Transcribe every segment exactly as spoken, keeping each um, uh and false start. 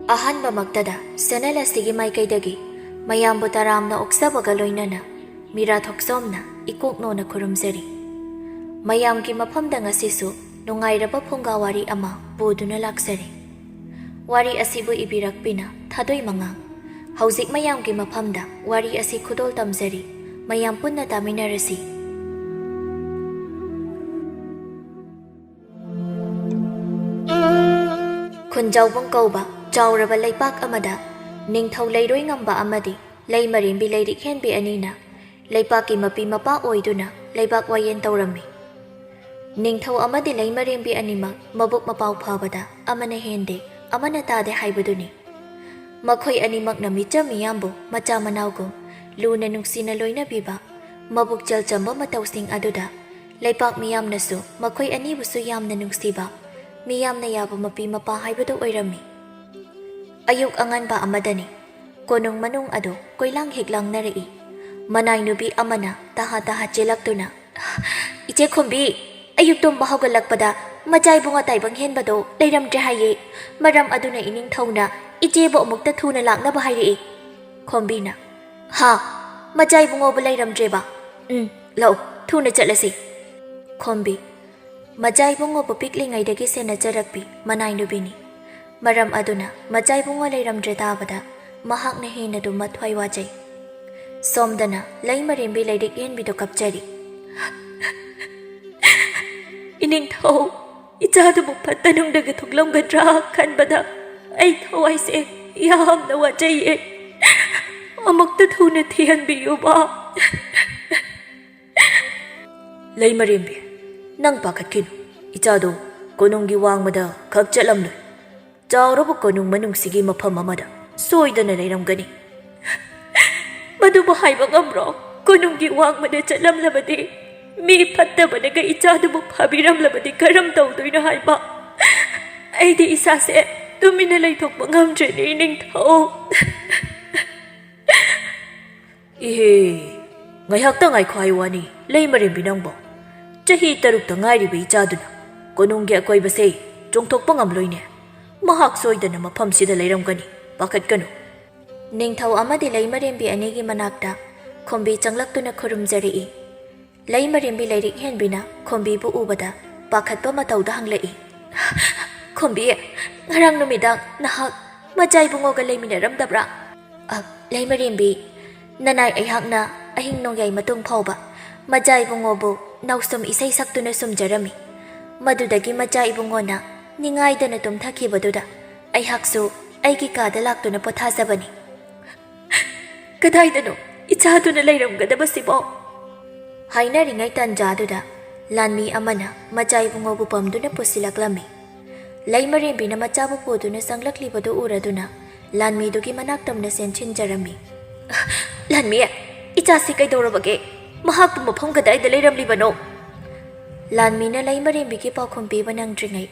ꯑꯍꯥꯟꯕꯃꯛꯇꯗ channel ꯑꯁꯤꯒꯤ ꯃꯥꯏꯀꯩꯗꯒꯤ ꯃꯌꯥꯝꯕꯨ ꯇꯔꯥꯝꯅ ꯑꯣꯛꯆꯕꯒ ꯂꯣꯏꯅꯅ ꯃꯤꯔꯥ ꯊꯣꯛꯆꯣꯝꯅ ꯏꯀꯣꯛꯅꯣꯅ ꯈꯨꯔꯨꯝꯖꯔꯤ꯫ ꯃꯌꯥꯝꯒꯤ ꯃꯐꯝꯗ ꯉꯁꯤꯁꯨ ꯅꯨꯡꯉꯥꯏꯔꯕ ꯐꯨꯡꯒꯥ ꯋꯥꯔꯤ ꯑꯃ ꯄꯨꯗꯨꯅ ꯂꯥꯛꯆꯔꯤ꯫ ꯋꯥꯔꯤ ꯑꯁꯤꯕꯨ ꯏꯕꯤꯔꯛꯄꯤꯅ ꯊꯥꯗꯣꯏ ꯃꯉꯥ꯫ ꯍꯧꯖꯤꯛ ꯃꯌꯥꯝꯒꯤ ꯃꯐꯝꯗ ꯋꯥꯔꯤ ꯑꯁꯤ ꯈꯨꯗꯣꯜ ꯇꯝꯖꯔꯤ꯫ ꯃꯌꯥꯝ ꯄꯨꯟꯅ ꯇꯥꯃꯤꯟꯅꯔꯁꯤ꯫ ꯈꯨꯟꯖꯥꯎꯕꯨꯡ ꯀꯧꯕ ꯆꯥꯎꯔꯕ ꯂꯩꯄꯥꯛ ꯑꯃꯗ ꯅꯤꯡꯊꯧ ꯂꯩꯔꯣꯏ ꯉꯝꯕ ꯑꯃꯗꯤ ꯂꯩꯃꯔꯦꯝꯕꯤ ꯂꯩꯔꯤꯛ ꯍꯦꯟꯕꯤ ꯑꯅꯤꯅ ꯂꯩꯄꯥꯛꯀꯤ ꯃꯄꯤ ꯃꯄꯥ ꯑꯣꯏꯗꯨꯅ ꯂꯩꯕꯥꯛ ꯋꯥꯌꯦꯟ ꯇꯧꯔꯝꯃꯤ꯫ ꯅꯤꯡꯊꯧ ꯑꯃꯗꯤ ꯂꯩꯃꯔꯦꯝꯕꯤ ꯑꯅꯤꯃꯛ ꯃꯕꯨꯛ ꯃꯄꯥꯎ ꯐꯕꯗ ꯑꯃꯅ ꯍꯦꯟꯗꯦ, ꯑꯃꯅ ꯇꯥꯗꯦ ꯍꯥꯏꯕꯗꯨꯅꯤ꯫ ꯃꯈꯣꯏ ꯑꯅꯤꯃꯛꯅ ꯃꯤꯆꯝ ꯃꯤꯌꯥꯝꯕꯨ ꯃꯆꯥ ꯃꯅꯥꯎꯒꯨꯝ ꯂꯨꯅ ꯅꯨꯡꯁꯤꯅ ꯂꯣꯏꯅꯕꯤꯕ, ꯃꯕꯨꯛꯆꯦꯜ ꯆꯝꯕ ꯃꯇꯧꯁꯤꯡ ꯑꯗꯨꯗ ꯂꯩꯄꯥꯛ ꯃꯤꯌꯥꯝꯅꯁꯨ ꯃꯈꯣꯏ ꯑꯅꯤꯕꯨꯁꯨ ꯌꯥꯝꯅ ꯅꯨꯡꯁꯤꯕ, ꯃꯤꯌꯥꯝꯅ ꯌꯥꯕ ꯃꯄꯤ ꯃꯄꯥ ꯍꯥꯏꯕꯗꯨ ꯑꯣꯏꯔꯝꯃꯤ꯫ ꯑꯌꯨꯛ ꯑꯉꯟꯕ ꯑꯃꯗꯅꯤ꯫ ꯀꯣꯅꯨꯡ ꯃꯅꯨꯡ ꯑꯗꯨ ꯀꯣꯏꯂꯥꯡ ꯍꯦꯛ ꯂꯥꯡꯅꯔꯛꯏ꯫ ꯃꯅꯥꯏ ꯅꯨꯄꯤ ꯑꯃꯅ ꯇꯍꯥ ꯇꯍꯥ ꯆꯦꯜꯂꯛꯇꯨꯅ, "ꯏꯆꯦ ꯈꯣꯝꯕꯤ, ꯑꯌꯨꯛ ꯇꯨꯝꯕ ꯍꯧꯒꯠꯂꯛꯄꯗ ꯃꯆꯥ ꯏꯕꯨꯡꯉꯣ ꯇꯥꯏꯕꯪ ꯍꯦꯟꯕꯗꯣ ꯂꯩꯔꯝꯗ꯭ꯔꯦ ꯍꯥꯏꯌꯦ꯫ ꯃꯔꯝ ꯑꯗꯨꯅ ꯏꯅꯤꯡꯊꯧꯅ ꯏꯆꯦꯕꯨ ꯑꯃꯨꯛꯇ ꯊꯨꯅ ꯂꯥꯛꯅꯕ ꯍꯥꯏꯔꯛꯏ꯫" ꯈꯣꯝꯕꯤꯅ, "ꯍꯥ? ꯃꯆꯥ ꯏꯕꯨꯡꯉꯣꯕꯨ ꯂꯩꯔꯝꯗ꯭ꯔꯦꯕ? ꯎꯝ, ꯂꯥꯛꯎ, ꯊꯨꯅ ꯆꯠꯂꯁꯤ꯫" ꯈꯣꯝꯕꯤ, ꯃꯆꯥ ꯏꯕꯨꯡꯉꯣꯕꯨ ꯄꯤꯛꯂꯤꯉꯩꯗꯒꯤ ꯁꯦꯟꯅꯖꯔꯛꯄꯤ ꯃꯅꯥꯏ ꯅꯨꯄꯤꯅꯤ꯫ ꯃꯔꯝ ꯑꯗꯨꯅ ꯃꯆꯥ ꯏꯕꯨꯡꯉꯣ ꯂꯩꯔꯝꯗ꯭ꯔꯦ ꯇꯥꯕꯗ ꯃꯍꯥꯛꯅ ꯍꯦꯟꯅꯗꯨ ꯃꯊ꯭ꯋꯥꯏ ꯋꯥꯖꯩ꯫ ꯁꯣꯝꯗꯅ ꯂꯩꯃꯔꯦꯝꯕꯤ ꯂꯩꯔꯤꯛ ꯍꯦꯟꯕꯤꯗꯨ ꯀꯞꯆꯔꯤ꯫ "ꯏꯅꯤꯡꯊꯧ, ꯏꯆꯥꯗꯨꯕꯨ ꯐꯠꯇ ꯅꯨꯡꯗꯒꯤ ꯊꯣꯛꯂꯝꯒꯗ꯭ꯔꯥ ꯈꯟꯕꯗ ꯑꯩ ꯊꯋꯥꯏꯁꯦ ꯌꯥꯝꯅ ꯋꯥꯖꯩꯌꯦ꯫ ꯑꯃꯨꯛꯇ ꯊꯨꯅ ꯊꯤꯍꯟꯕꯤꯌꯨꯕ꯫" "ꯂꯩꯃꯔꯦꯝꯕꯤ, ꯅꯪ ꯄꯥꯈꯠꯈꯤꯅꯨ꯫ ꯏꯆꯥꯗꯣ ꯀꯣꯅꯨꯡꯒꯤ ꯋꯥꯡꯃꯗ ꯈꯛ ꯆꯠꯂꯝꯂꯣꯏ꯫ ꯆꯥꯎꯔꯕ ꯀꯣꯅꯨꯡ ꯃꯅꯨꯡꯁꯤꯒꯤ ꯃꯐꯝ ꯑꯃꯗ ꯁꯣꯏꯗꯅ ꯂꯩꯔꯝꯒꯅꯤ꯫" "ꯃꯗꯨꯕꯨ ꯍꯥꯏꯕ ꯉꯝꯕ꯭ꯔꯣ? ꯀꯣꯅꯨꯡꯒꯤ ꯋꯥꯡꯃꯗ ꯆꯠꯂꯝꯂꯕꯗꯤ, ꯃꯤ ꯐꯠꯇꯕꯅꯒ ꯏꯆꯥꯗꯨꯕꯨ ꯐꯥꯕꯤꯔꯝꯂꯕꯗꯤ ꯀꯔꯝ ꯇꯧꯗꯣꯏꯅꯣ ꯍꯥꯏꯕ? ꯑꯩꯗꯤ ꯏꯁꯥꯁꯦ ꯇꯨꯃꯤꯟꯅ ꯂꯩꯊꯣꯛꯄ ꯉꯝꯗ꯭ꯔꯦꯅꯦ, ꯏꯅꯤꯡꯊꯧ꯫" "ꯏꯍꯦ, ꯉꯥꯏꯍꯥꯛꯇ ꯉꯥꯏꯈꯣ ꯍꯥꯏ ꯋꯥꯅꯤ, ꯂꯩꯃꯔꯦꯝꯕꯤ ꯅꯪꯕꯣ꯫ ꯆꯍꯤ ꯇꯔꯨꯛꯇ ꯉꯥꯏꯔꯤꯕ ꯏꯆꯥꯗꯨꯅ ꯀꯣꯅꯨꯡꯒꯤ ꯑꯀꯣꯏꯕꯁꯦ ꯆꯣꯡꯊꯣꯛꯄ ꯉꯝꯂꯣꯏꯅꯦ꯫ ꯃꯍꯥꯛ ꯁꯣꯏꯗꯅ ꯃꯐꯝꯁꯤꯗ ꯂꯩꯔꯝꯒꯅꯤ, ꯄꯥꯈꯠꯀꯅꯨ꯫ ꯅꯤꯡꯊꯧ ꯑꯃꯗꯤ ꯂꯩꯃꯔꯦꯝꯕꯤ ꯑꯅꯤꯒꯤ ꯃꯅꯥꯛꯇ ꯈꯣꯝꯕꯤ ꯆꯪꯂꯛꯇꯨꯅ ꯈꯨꯔꯨꯝꯖꯔꯛꯏ꯫ ꯂꯩꯃꯔꯦꯝꯕꯤ ꯂꯥꯏꯔꯤꯛ ꯍꯦꯟꯕꯤꯅ ꯈꯣꯝꯕꯤꯕꯨ ꯎꯕꯗ ꯄꯥꯈꯠꯄ ꯃꯇꯧꯗ ꯍꯪꯂꯛꯏ, "ꯈꯣꯝꯕꯤ, ꯉꯔꯥꯡ ꯅꯨꯃꯤꯗꯥꯡ ꯅꯍꯥꯛ ꯃꯆꯥ ꯏꯕꯨꯡꯉꯣꯒ ꯂꯩꯃꯤꯟꯅꯔꯝꯗꯕ꯭ꯔꯥ?" "ꯑ, ꯂꯩꯃꯔꯦꯝꯕꯤ, ꯅꯅꯥꯏ ꯑꯩꯍꯥꯛꯅ ꯑꯍꯤꯡ ꯅꯣꯡꯌꯥꯏ ꯃꯇꯨꯡ ꯐꯥꯎꯕ ꯃꯆꯥ ꯏꯕꯨꯡꯉꯣꯕꯨ ꯅꯥꯎꯁꯨꯝ ꯏꯁꯩ ꯁꯛꯇꯨꯅ ꯁꯨꯝꯖꯔꯝꯃꯤ꯫ ꯃꯗꯨꯗꯒꯤ ꯃꯆꯥ ꯏꯕꯨꯡꯉꯣꯅ ꯅꯤꯡꯉꯥꯏꯗꯅ ꯇꯨꯝꯊꯈꯤꯕꯗꯨꯗ ꯑꯩꯍꯥꯛꯁꯨ ꯑꯩꯒꯤ ꯀꯥꯗ ꯂꯥꯛꯇꯨꯅ ꯄꯣꯊꯥꯖꯕꯅꯤ꯫" "ꯀꯗꯥꯏꯗꯅꯣ ꯏꯆꯥꯗꯨꯅ ꯂꯩꯔꯝꯒꯗꯕꯁꯤꯕꯣ?" ꯍꯥꯏꯅꯔꯤꯉꯩ ꯇꯥꯟꯖꯥꯗꯨꯗ ꯂꯥꯟꯃꯤ ꯑꯃꯅ ꯃꯆꯥ ꯏꯕꯨꯡꯉꯣꯕꯨ ꯄꯝꯗꯨꯅ ꯄꯨꯁꯤꯜꯂꯛꯂꯝꯃꯤ꯫ ꯂꯩꯃꯔꯦꯝꯕꯤꯅ ꯃꯆꯥꯕꯨ ꯄꯨꯗꯨꯅ ꯆꯪꯂꯛꯂꯤꯕꯗꯨ ꯎꯔꯗꯨꯅ ꯂꯥꯟꯃꯤꯗꯨꯒꯤ ꯃꯅꯥꯛ ꯇꯝꯅ ꯆꯦꯟꯁꯤꯟꯖꯔꯝꯃꯤ꯫ "ꯂꯥꯟꯃꯤ, ꯏꯆꯥꯁꯤ ꯀꯩꯗꯧꯔꯕꯒꯦ? ꯃꯍꯥꯛꯄꯨ ꯃꯐꯝ ꯀꯗꯥꯏꯗ ꯂꯩꯔꯝꯂꯤꯕꯅꯣ?" ꯂꯥꯟꯃꯤꯅ ꯂꯩꯃꯔꯦꯝꯕꯤꯒꯤ ꯄꯥꯎꯈꯨꯝ ꯄꯤꯕ ꯅꯪꯗ꯭ꯔꯤꯉꯩ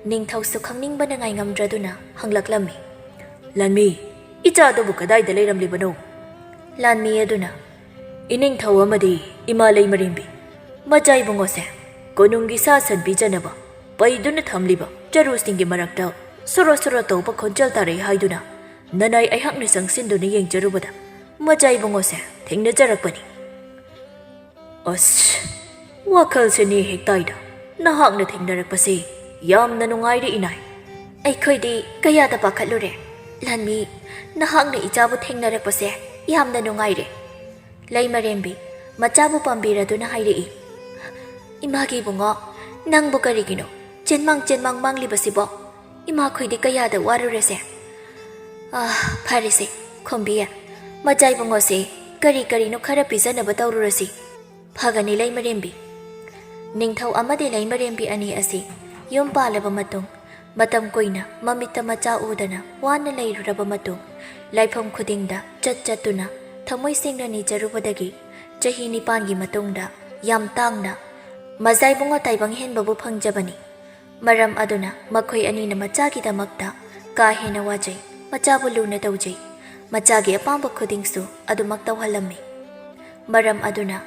ꯅꯤꯡꯊꯧꯁꯨ ꯈꯪꯅꯤꯡꯕꯅ ꯉꯥꯏꯉꯝꯗ꯭ꯔꯗꯨꯅ ꯍꯪꯂꯛꯂꯝꯃꯤ꯫ "ꯂꯥꯟꯃꯤ, ꯏꯆꯥꯗꯨꯕꯨ ꯀꯗꯥꯏꯗ ꯂꯩꯔꯝꯂꯤꯕꯅꯣ?" ꯂꯥꯟꯃꯤ ꯑꯗꯨꯅ, "ꯏꯅꯤꯡꯊꯧ ꯑꯃꯗꯤ ꯏꯃꯥ ꯂꯩꯃꯔꯦꯝꯕꯤ, ꯃꯆꯥ ꯏꯕꯨꯡꯉꯣꯁꯦ ꯀꯣꯅꯨꯡꯒꯤ ꯁꯥ ꯁꯟ ꯄꯤꯖꯅꯕ ꯄꯩꯗꯨꯅ ꯊꯝꯂꯤꯕ ꯆꯔꯨꯁꯤꯡꯒꯤ ꯃꯔꯛꯇ ꯁꯣꯔꯣ ꯁꯣꯔꯣ ꯇꯧꯕ ꯈꯣꯟꯖꯦꯜ ꯇꯥꯔꯛꯏ ꯍꯥꯏꯗꯨꯅ ꯅꯅꯥꯏ ꯑꯩꯍꯥꯛꯅ ꯆꯪꯁꯤꯟꯗꯨꯅ ꯌꯦꯡꯖꯔꯨꯕꯗ ꯃꯆꯥ ꯏꯕꯨꯡꯉꯣꯁꯦ ꯊꯦꯡꯅꯖꯔꯛꯄꯅꯤ꯫" "ꯑꯁ, ꯋꯥꯈꯜꯁꯦ ꯅꯦ ꯍꯦꯛ ꯇꯥꯏꯗ꯫ ꯅꯍꯥꯛꯅ ꯊꯦꯡꯅꯔꯛꯄꯁꯦ ꯌꯥꯝꯅ ꯅꯨꯡꯉꯥꯏꯔꯦ, ꯏꯅꯥꯏ꯫" "ꯑꯩꯈꯣꯏꯗꯤ ꯀꯌꯥꯗ ꯄꯥꯈꯠꯂꯨꯔꯦ꯫ ꯂꯥꯟꯃꯤ, ꯅꯍꯥꯛꯅ ꯏꯆꯥꯕꯨ ꯊꯦꯡꯅꯔꯛꯄꯁꯦ ꯌꯥꯝꯅ ꯅꯨꯡꯉꯥꯏꯔꯦ꯫" ꯂꯩꯃꯔꯦꯝꯕꯤ ꯃꯆꯥꯕꯨ ꯄꯥꯝꯕꯤꯔꯗꯨꯅ ꯍꯥꯏꯔꯛꯏ꯫ "ꯏꯃꯥꯒꯤ ꯏꯕꯨꯡꯉꯣ, ꯅꯪꯕꯨ ꯀꯔꯤꯒꯤꯅꯣ ꯆꯦꯟꯃꯥꯡ ꯆꯦꯟꯃꯥꯡ ꯃꯥꯡꯂꯤꯕꯁꯤꯕꯣ? ꯏꯃꯥꯈꯣꯏꯗꯤ ꯀꯌꯥꯗ ꯋꯥꯔꯨꯔꯦꯁꯦ꯫ ꯑꯥ, ꯐꯔꯦꯁꯦ, ꯈꯣꯝꯕꯤ, ꯃꯆꯥ ꯏꯕꯨꯡꯉꯣꯁꯦ ꯀꯔꯤ ꯀꯔꯤꯅꯣ ꯈꯔ ꯄꯤꯖꯅꯕ ꯇꯧꯔꯨꯔꯁꯤ꯫" "ꯐꯒꯅꯤ, ꯂꯩꯃꯔꯦꯝꯕꯤ꯫" ꯅꯤꯡꯊꯧ ꯑꯃꯗꯤ ꯂꯩꯃꯔꯦꯝꯕꯤ ꯑꯅꯤ ꯑꯁꯤ ꯌꯨꯝ ꯄꯥꯜꯂꯕ ꯃꯇꯨꯡ ꯃꯇꯝ ꯀꯨꯏꯅ ꯃꯃꯤꯠꯇ ꯃꯆꯥ ꯎꯗꯅ ꯋꯥꯅ ꯂꯩꯔꯨꯔꯕ ꯃꯇꯨꯡ ꯂꯥꯏꯐꯝ ꯈꯨꯗꯤꯡꯗ ꯆꯠ ꯆꯠꯇꯨꯅ ꯊꯃꯣꯏ ꯁꯦꯡꯅ ꯅꯤꯖꯔꯨꯕꯗꯒꯤ ꯆꯍꯤ ꯅꯤꯄꯥꯟꯒꯤ ꯃꯇꯨꯡꯗ ꯌꯥꯝ ꯇꯥꯡꯅ ꯃꯆꯥ ꯏꯕꯨꯡꯉꯣ ꯇꯥꯏꯕꯪ ꯍꯦꯟꯕꯕꯨ ꯐꯪꯖꯕꯅꯤ꯫ ꯃꯔꯝ ꯑꯗꯨꯅ ꯃꯈꯣꯏ ꯑꯅꯤꯅ ꯃꯆꯥꯒꯤꯗꯃꯛꯇ ꯀꯥ ꯍꯦꯟꯅ ꯋꯥꯖꯩ, ꯃꯆꯥꯕꯨ ꯂꯨꯅ ꯇꯧꯖꯩ, ꯃꯆꯥꯒꯤ ꯑꯄꯥꯝꯕ ꯈꯨꯗꯤꯡꯁꯨ ꯑꯗꯨꯃꯛ ꯇꯧꯍꯜꯂꯝꯃꯤ꯫ ꯃꯔꯝ ꯑꯗꯨꯅ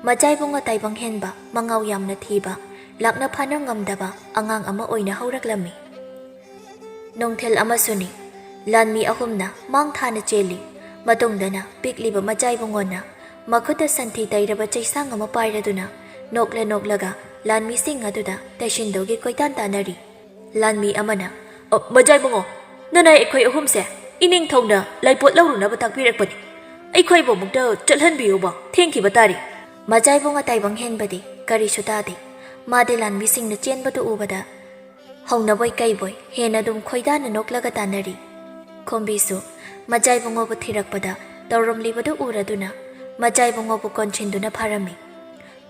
ꯃꯆꯥ ꯏꯕꯨꯡꯉꯣ ꯇꯥꯏꯕꯪ ꯍꯦꯟꯕ, ꯃꯉꯥꯎ ꯌꯥꯝꯅ ꯊꯤꯕ, ꯂꯥꯛꯅ ꯐꯥꯅ ꯉꯝꯗꯕ ꯑꯉꯥꯡ ꯑꯃ ꯑꯣꯏꯅ ꯍꯧꯔꯛꯂꯝꯃꯤ꯫ ꯅꯨꯡꯊꯤꯜ ꯑꯃꯁꯨꯅꯤ꯫ ꯂꯥꯟꯃꯤ ꯑꯍꯨꯝꯅ ꯃꯥꯡ ꯊꯥꯅ ꯆꯦꯜꯂꯤ꯫ ꯃꯇꯨꯡꯗꯅ ꯄꯤꯛꯂꯤꯕ ꯃꯆꯥ ꯏꯕꯨꯡꯉꯣꯅ ꯃꯈꯨꯠꯇ ꯁꯟꯊꯤ ꯇꯩꯔꯕ ꯆꯩꯁꯥꯡ ꯑꯃ ꯄꯥꯏꯔꯗꯨꯅ ꯅꯣꯛꯂ ꯅꯣꯛꯂꯒ ꯂꯥꯟꯃꯤꯁꯤꯡ ꯑꯗꯨꯗ ꯇꯩꯁꯤꯟꯗꯧꯒꯤ ꯀꯣꯏꯇꯥꯟ ꯇꯥꯟꯅꯔꯤ꯫ ꯂꯥꯟꯃꯤ ꯑꯃꯅ, "ꯑ, ꯃꯆꯥ ꯏꯕꯨꯡꯉꯣ, ꯅꯅꯥꯏ ꯑꯩꯈꯣꯏ ꯑꯍꯨꯝꯁꯦ ꯏꯅꯤꯡꯊꯧꯅ ꯂꯥꯏꯄꯣꯠ ꯂꯧꯔꯨꯅꯕ ꯇꯥꯛꯄꯤꯔꯛꯄꯅꯤ꯫ ꯑꯩꯈꯣꯏꯕꯨ ꯑꯃꯨꯛꯇ ꯆꯠꯍꯟꯕꯤꯌꯨꯕ, ꯊꯦꯡꯈꯤꯕ ꯇꯥꯔꯦ꯫" ꯃꯆꯥ ꯏꯕꯨꯡꯉꯣ ꯇꯥꯏꯕꯪ ꯍꯦꯟꯕꯗꯤ ꯀꯔꯤꯁꯨ ꯇꯥꯗꯦ꯫ ꯃꯥꯗꯤ ꯂꯥꯟꯃꯤꯁꯤꯡꯅ ꯆꯦꯟꯕꯗꯨ ꯎꯕꯗ ꯍꯧꯅꯕꯣꯏ ꯀꯩꯕꯣꯏ ꯍꯦꯟꯅ ꯑꯗꯨꯝ ꯈꯣꯏꯗꯥꯅ ꯅꯣꯛꯂꯒ ꯇꯥꯟꯅꯔꯤ꯫ ꯈꯣꯝꯕꯤꯁꯨ ꯃꯆꯥ ꯏꯕꯨꯡꯉꯣꯕꯨ ꯊꯤꯔꯛꯄꯗ ꯇꯧꯔꯝꯂꯤꯕꯗꯨ ꯎꯔꯗꯨꯅ ꯃꯆꯥ ꯏꯕꯨꯡꯉꯣꯕꯨ ꯀꯣꯟꯁꯤꯟꯗꯨꯅ ꯐꯥꯔꯝꯃꯤ꯫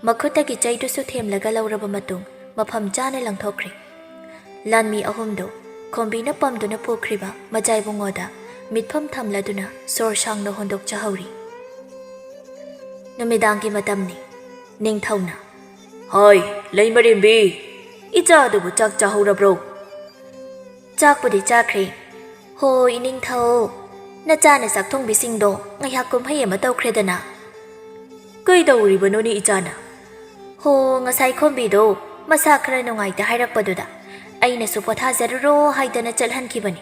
ꯃꯈꯨꯠꯇꯒꯤ ꯆꯩꯗꯨꯁꯨ ꯊꯦꯝꯂꯒ ꯂꯧꯔꯕ ꯃꯇꯨꯡ ꯃꯐꯝ ꯆꯥꯅ ꯂꯪꯊꯣꯛꯈ꯭ꯔꯦ꯫ ꯂꯥꯟꯃꯤ ꯑꯍꯨꯝꯗꯨ ꯈꯣꯝꯕꯤꯅ ꯄꯝꯗꯨꯅ ꯄꯨꯈ꯭ꯔꯤꯕ ꯃꯆꯥ ꯏꯕꯨꯡꯉꯣꯗ ꯃꯤꯠꯐꯝ ꯊꯝꯂꯗꯨꯅ ꯁꯣꯔ ꯁꯥꯡꯅ ꯍꯣꯟꯗꯣꯛꯆꯍꯧꯔꯤ꯫ ꯅꯨꯃꯤꯗꯥꯡꯒꯤ ꯃꯇꯝꯅꯤ꯫ ꯅꯤꯡꯊꯧꯅ, "ꯍꯣꯏ, ꯂꯩꯃꯔꯦꯝꯕꯤ, ꯏꯆꯥꯗꯨꯕꯨ ꯆꯥꯛ ꯆꯥꯍꯧꯔꯕ꯭ꯔꯣ?" "ꯆꯥꯛꯄꯨꯗꯤ ꯆꯥꯈ꯭ꯔꯦ꯫ ꯍꯣ, ꯏꯅꯤꯡꯊꯧ, ꯅꯆꯥꯅ ꯆꯥꯛ ꯊꯣꯡꯕꯤꯁꯤꯡꯗꯣ ꯉꯥꯏꯍꯥꯛ ꯀꯨꯝꯍꯩ ꯑꯃ ꯇꯧꯈ꯭ꯔꯦꯗꯅ꯫" "ꯀꯩꯗꯧꯔꯤꯕꯅꯣꯅꯦ ꯏꯆꯥꯅ?" "ꯍꯣ, ꯉꯁꯥꯏ ꯈꯣꯝꯕꯤꯗꯣ ꯃꯁꯥ ꯈꯔ ꯅꯨꯡꯉꯥꯏꯇꯦ ꯍꯥꯏꯔꯛꯄꯗꯨꯗ ꯑꯩꯅꯁꯨ ꯄꯣꯊꯥꯖꯔꯨꯔꯣ ꯍꯥꯏꯗꯅ ꯆꯠꯍꯟꯈꯤꯕꯅꯤ꯫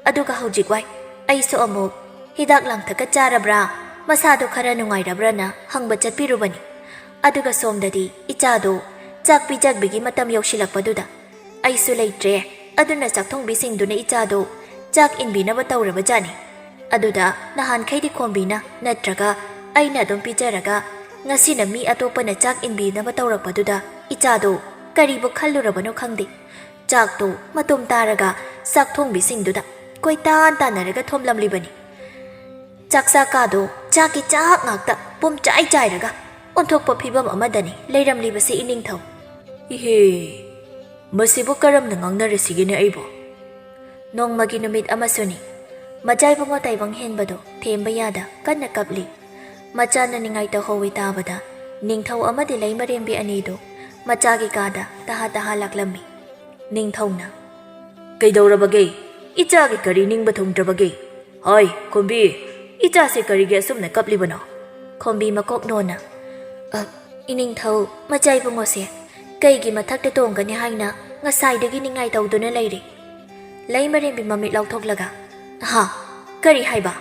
ꯑꯗꯨꯒ ꯍꯧꯖꯤꯛ ꯋꯥꯏ ꯑꯩꯁꯨ ꯑꯃꯨꯛ ꯍꯤꯗꯥꯛ ꯂꯥꯡꯊꯛꯀ ꯆꯥꯔꯕ꯭ꯔꯥ, ꯃꯁꯥꯗꯣ ꯈꯔ ꯅꯨꯡꯉꯥꯏꯔꯕ꯭ꯔꯥꯅ ꯍꯪꯕ ꯆꯠꯄꯤꯔꯨꯕꯅꯤ꯫ ꯑꯗꯨꯒ ꯁꯣꯝꯗꯗꯤ ꯏꯆꯥꯗꯣ ꯆꯥꯛ ꯄꯤꯖꯕꯤꯒꯤ ꯃꯇꯝ ꯌꯧꯁꯤꯜꯂꯛꯄꯗꯨꯗ ꯑꯩꯁꯨ ꯂꯩꯇ꯭ꯔꯦ꯫ ꯑꯗꯨꯅ ꯆꯥꯛ ꯊꯣꯡꯕꯤꯁꯤꯡꯗꯨꯅ ꯏꯆꯥꯗꯣ ꯆꯥꯛ ꯏꯟꯕꯤꯅꯕ ꯇꯧꯔꯕꯖꯥꯠꯅꯤ꯫ ꯑꯗꯨꯗ ꯅꯍꯥꯟꯈꯩꯗꯤ ꯈꯣꯝꯕꯤꯅ ꯅꯠꯇ꯭ꯔꯒ ꯑꯩꯅ ꯑꯗꯨꯝ ꯄꯤꯖꯔꯒ ꯉꯁꯤꯅ ꯃꯤ ꯑꯇꯣꯞꯄꯅ ꯆꯥꯛ ꯏꯟꯕꯤꯅꯕ ꯇꯧꯔꯛꯄꯗꯨꯗ ꯏꯆꯥꯗꯣ ꯀꯔꯤꯕꯨ ꯈꯜꯂꯨꯔꯕꯅꯣ ꯈꯪꯗꯦ꯫ ꯆꯥꯛꯇꯣ ꯃꯇꯨꯝ ꯇꯥꯔꯒ ꯆꯥꯛ ꯊꯣꯡꯕꯤꯁꯤꯡꯗꯨꯗ ꯀꯣꯏꯇꯥꯟ ꯇꯥꯟꯅꯔꯒ ꯊꯣꯝꯂꯝꯂꯤꯕꯅꯤ꯫ ꯆꯥꯛꯆꯥꯀꯥꯗꯣ ꯆꯥꯛꯀꯤ ꯆꯥꯛ ꯉꯥꯛꯇ ꯄꯨꯝꯆꯥꯏ ꯆꯥꯏꯔꯒ ꯑꯣꯟꯊꯣꯛꯄ ꯐꯤꯕꯝ ꯑꯃꯗꯅꯤ ꯂꯩꯔꯝꯂꯤꯕꯁꯤ ꯏꯅꯤꯡꯊꯧ꯫ ꯏꯍꯦ, ꯃꯁꯤꯕꯨ ꯀꯔꯝꯅ ꯉꯥꯡꯅꯔꯁꯤꯒꯦꯅꯦ ꯑꯩꯕꯨ?" ꯅꯣꯡꯃꯒꯤ ꯅꯨꯃꯤꯠ ꯑꯃꯁꯨꯅꯤ꯫ ꯃꯆꯥ ꯏꯕꯨꯡꯉꯣ ꯇꯥꯏꯕꯪ ꯍꯦꯟꯕꯗꯨ ꯊꯦꯝꯕ ꯌꯥꯗ ꯀꯟꯅ ꯀꯞꯂꯤ꯫ ꯃꯆꯥꯅ ꯅꯤꯡꯉꯥꯏ ꯇꯧꯍꯧꯏ ꯇꯥꯕꯗ ꯅꯤꯡꯊꯧ ꯑꯃꯗꯤ ꯂꯩꯃꯔꯦꯝꯕꯤ ꯑꯅꯤꯗꯨ ꯃꯆꯥꯒꯤ ꯀꯥꯗ ꯇꯍꯥ ꯇꯍꯥ ꯂꯥꯛꯂꯝꯃꯤ꯫ ꯅꯤꯡꯊꯧꯅ, "ꯀꯩꯗꯧꯔꯕꯒꯦ? ꯏꯆꯥꯒꯤ ꯀꯔꯤ ꯅꯤꯡꯕ ꯊꯨꯡꯗ꯭ꯔꯕꯒꯦ? ꯍꯣꯏ, ꯈꯣꯝꯕꯤ, ꯏꯆꯥꯁꯦ ꯀꯔꯤꯒꯤ ꯑꯁꯨꯝꯅ ꯀꯞꯂꯤꯕꯅꯣ?" ꯈꯣꯝꯕꯤ ꯃꯀꯣꯛ ꯅꯣꯟꯅ, "ꯑ, ꯏꯅꯤꯡꯊꯧ, ꯃꯆꯥ ꯏꯕꯨꯡꯉꯣꯁꯦ ꯀꯩꯒꯤ ꯃꯊꯛꯇ ꯇꯣꯡꯒꯅꯤ ꯍꯥꯏꯅ ꯉꯁꯥꯏꯗꯒꯤ ꯅꯤꯡꯉꯥꯏ ꯇꯧꯗꯨꯅ ꯂꯩꯔꯤ?" ꯂꯩꯃꯔꯦꯝꯕꯤ ꯃꯃꯤꯠ ꯂꯥꯎꯊꯣꯛꯂꯒ, "ꯍꯥ? ꯀꯔꯤ ꯍꯥꯏꯕ?"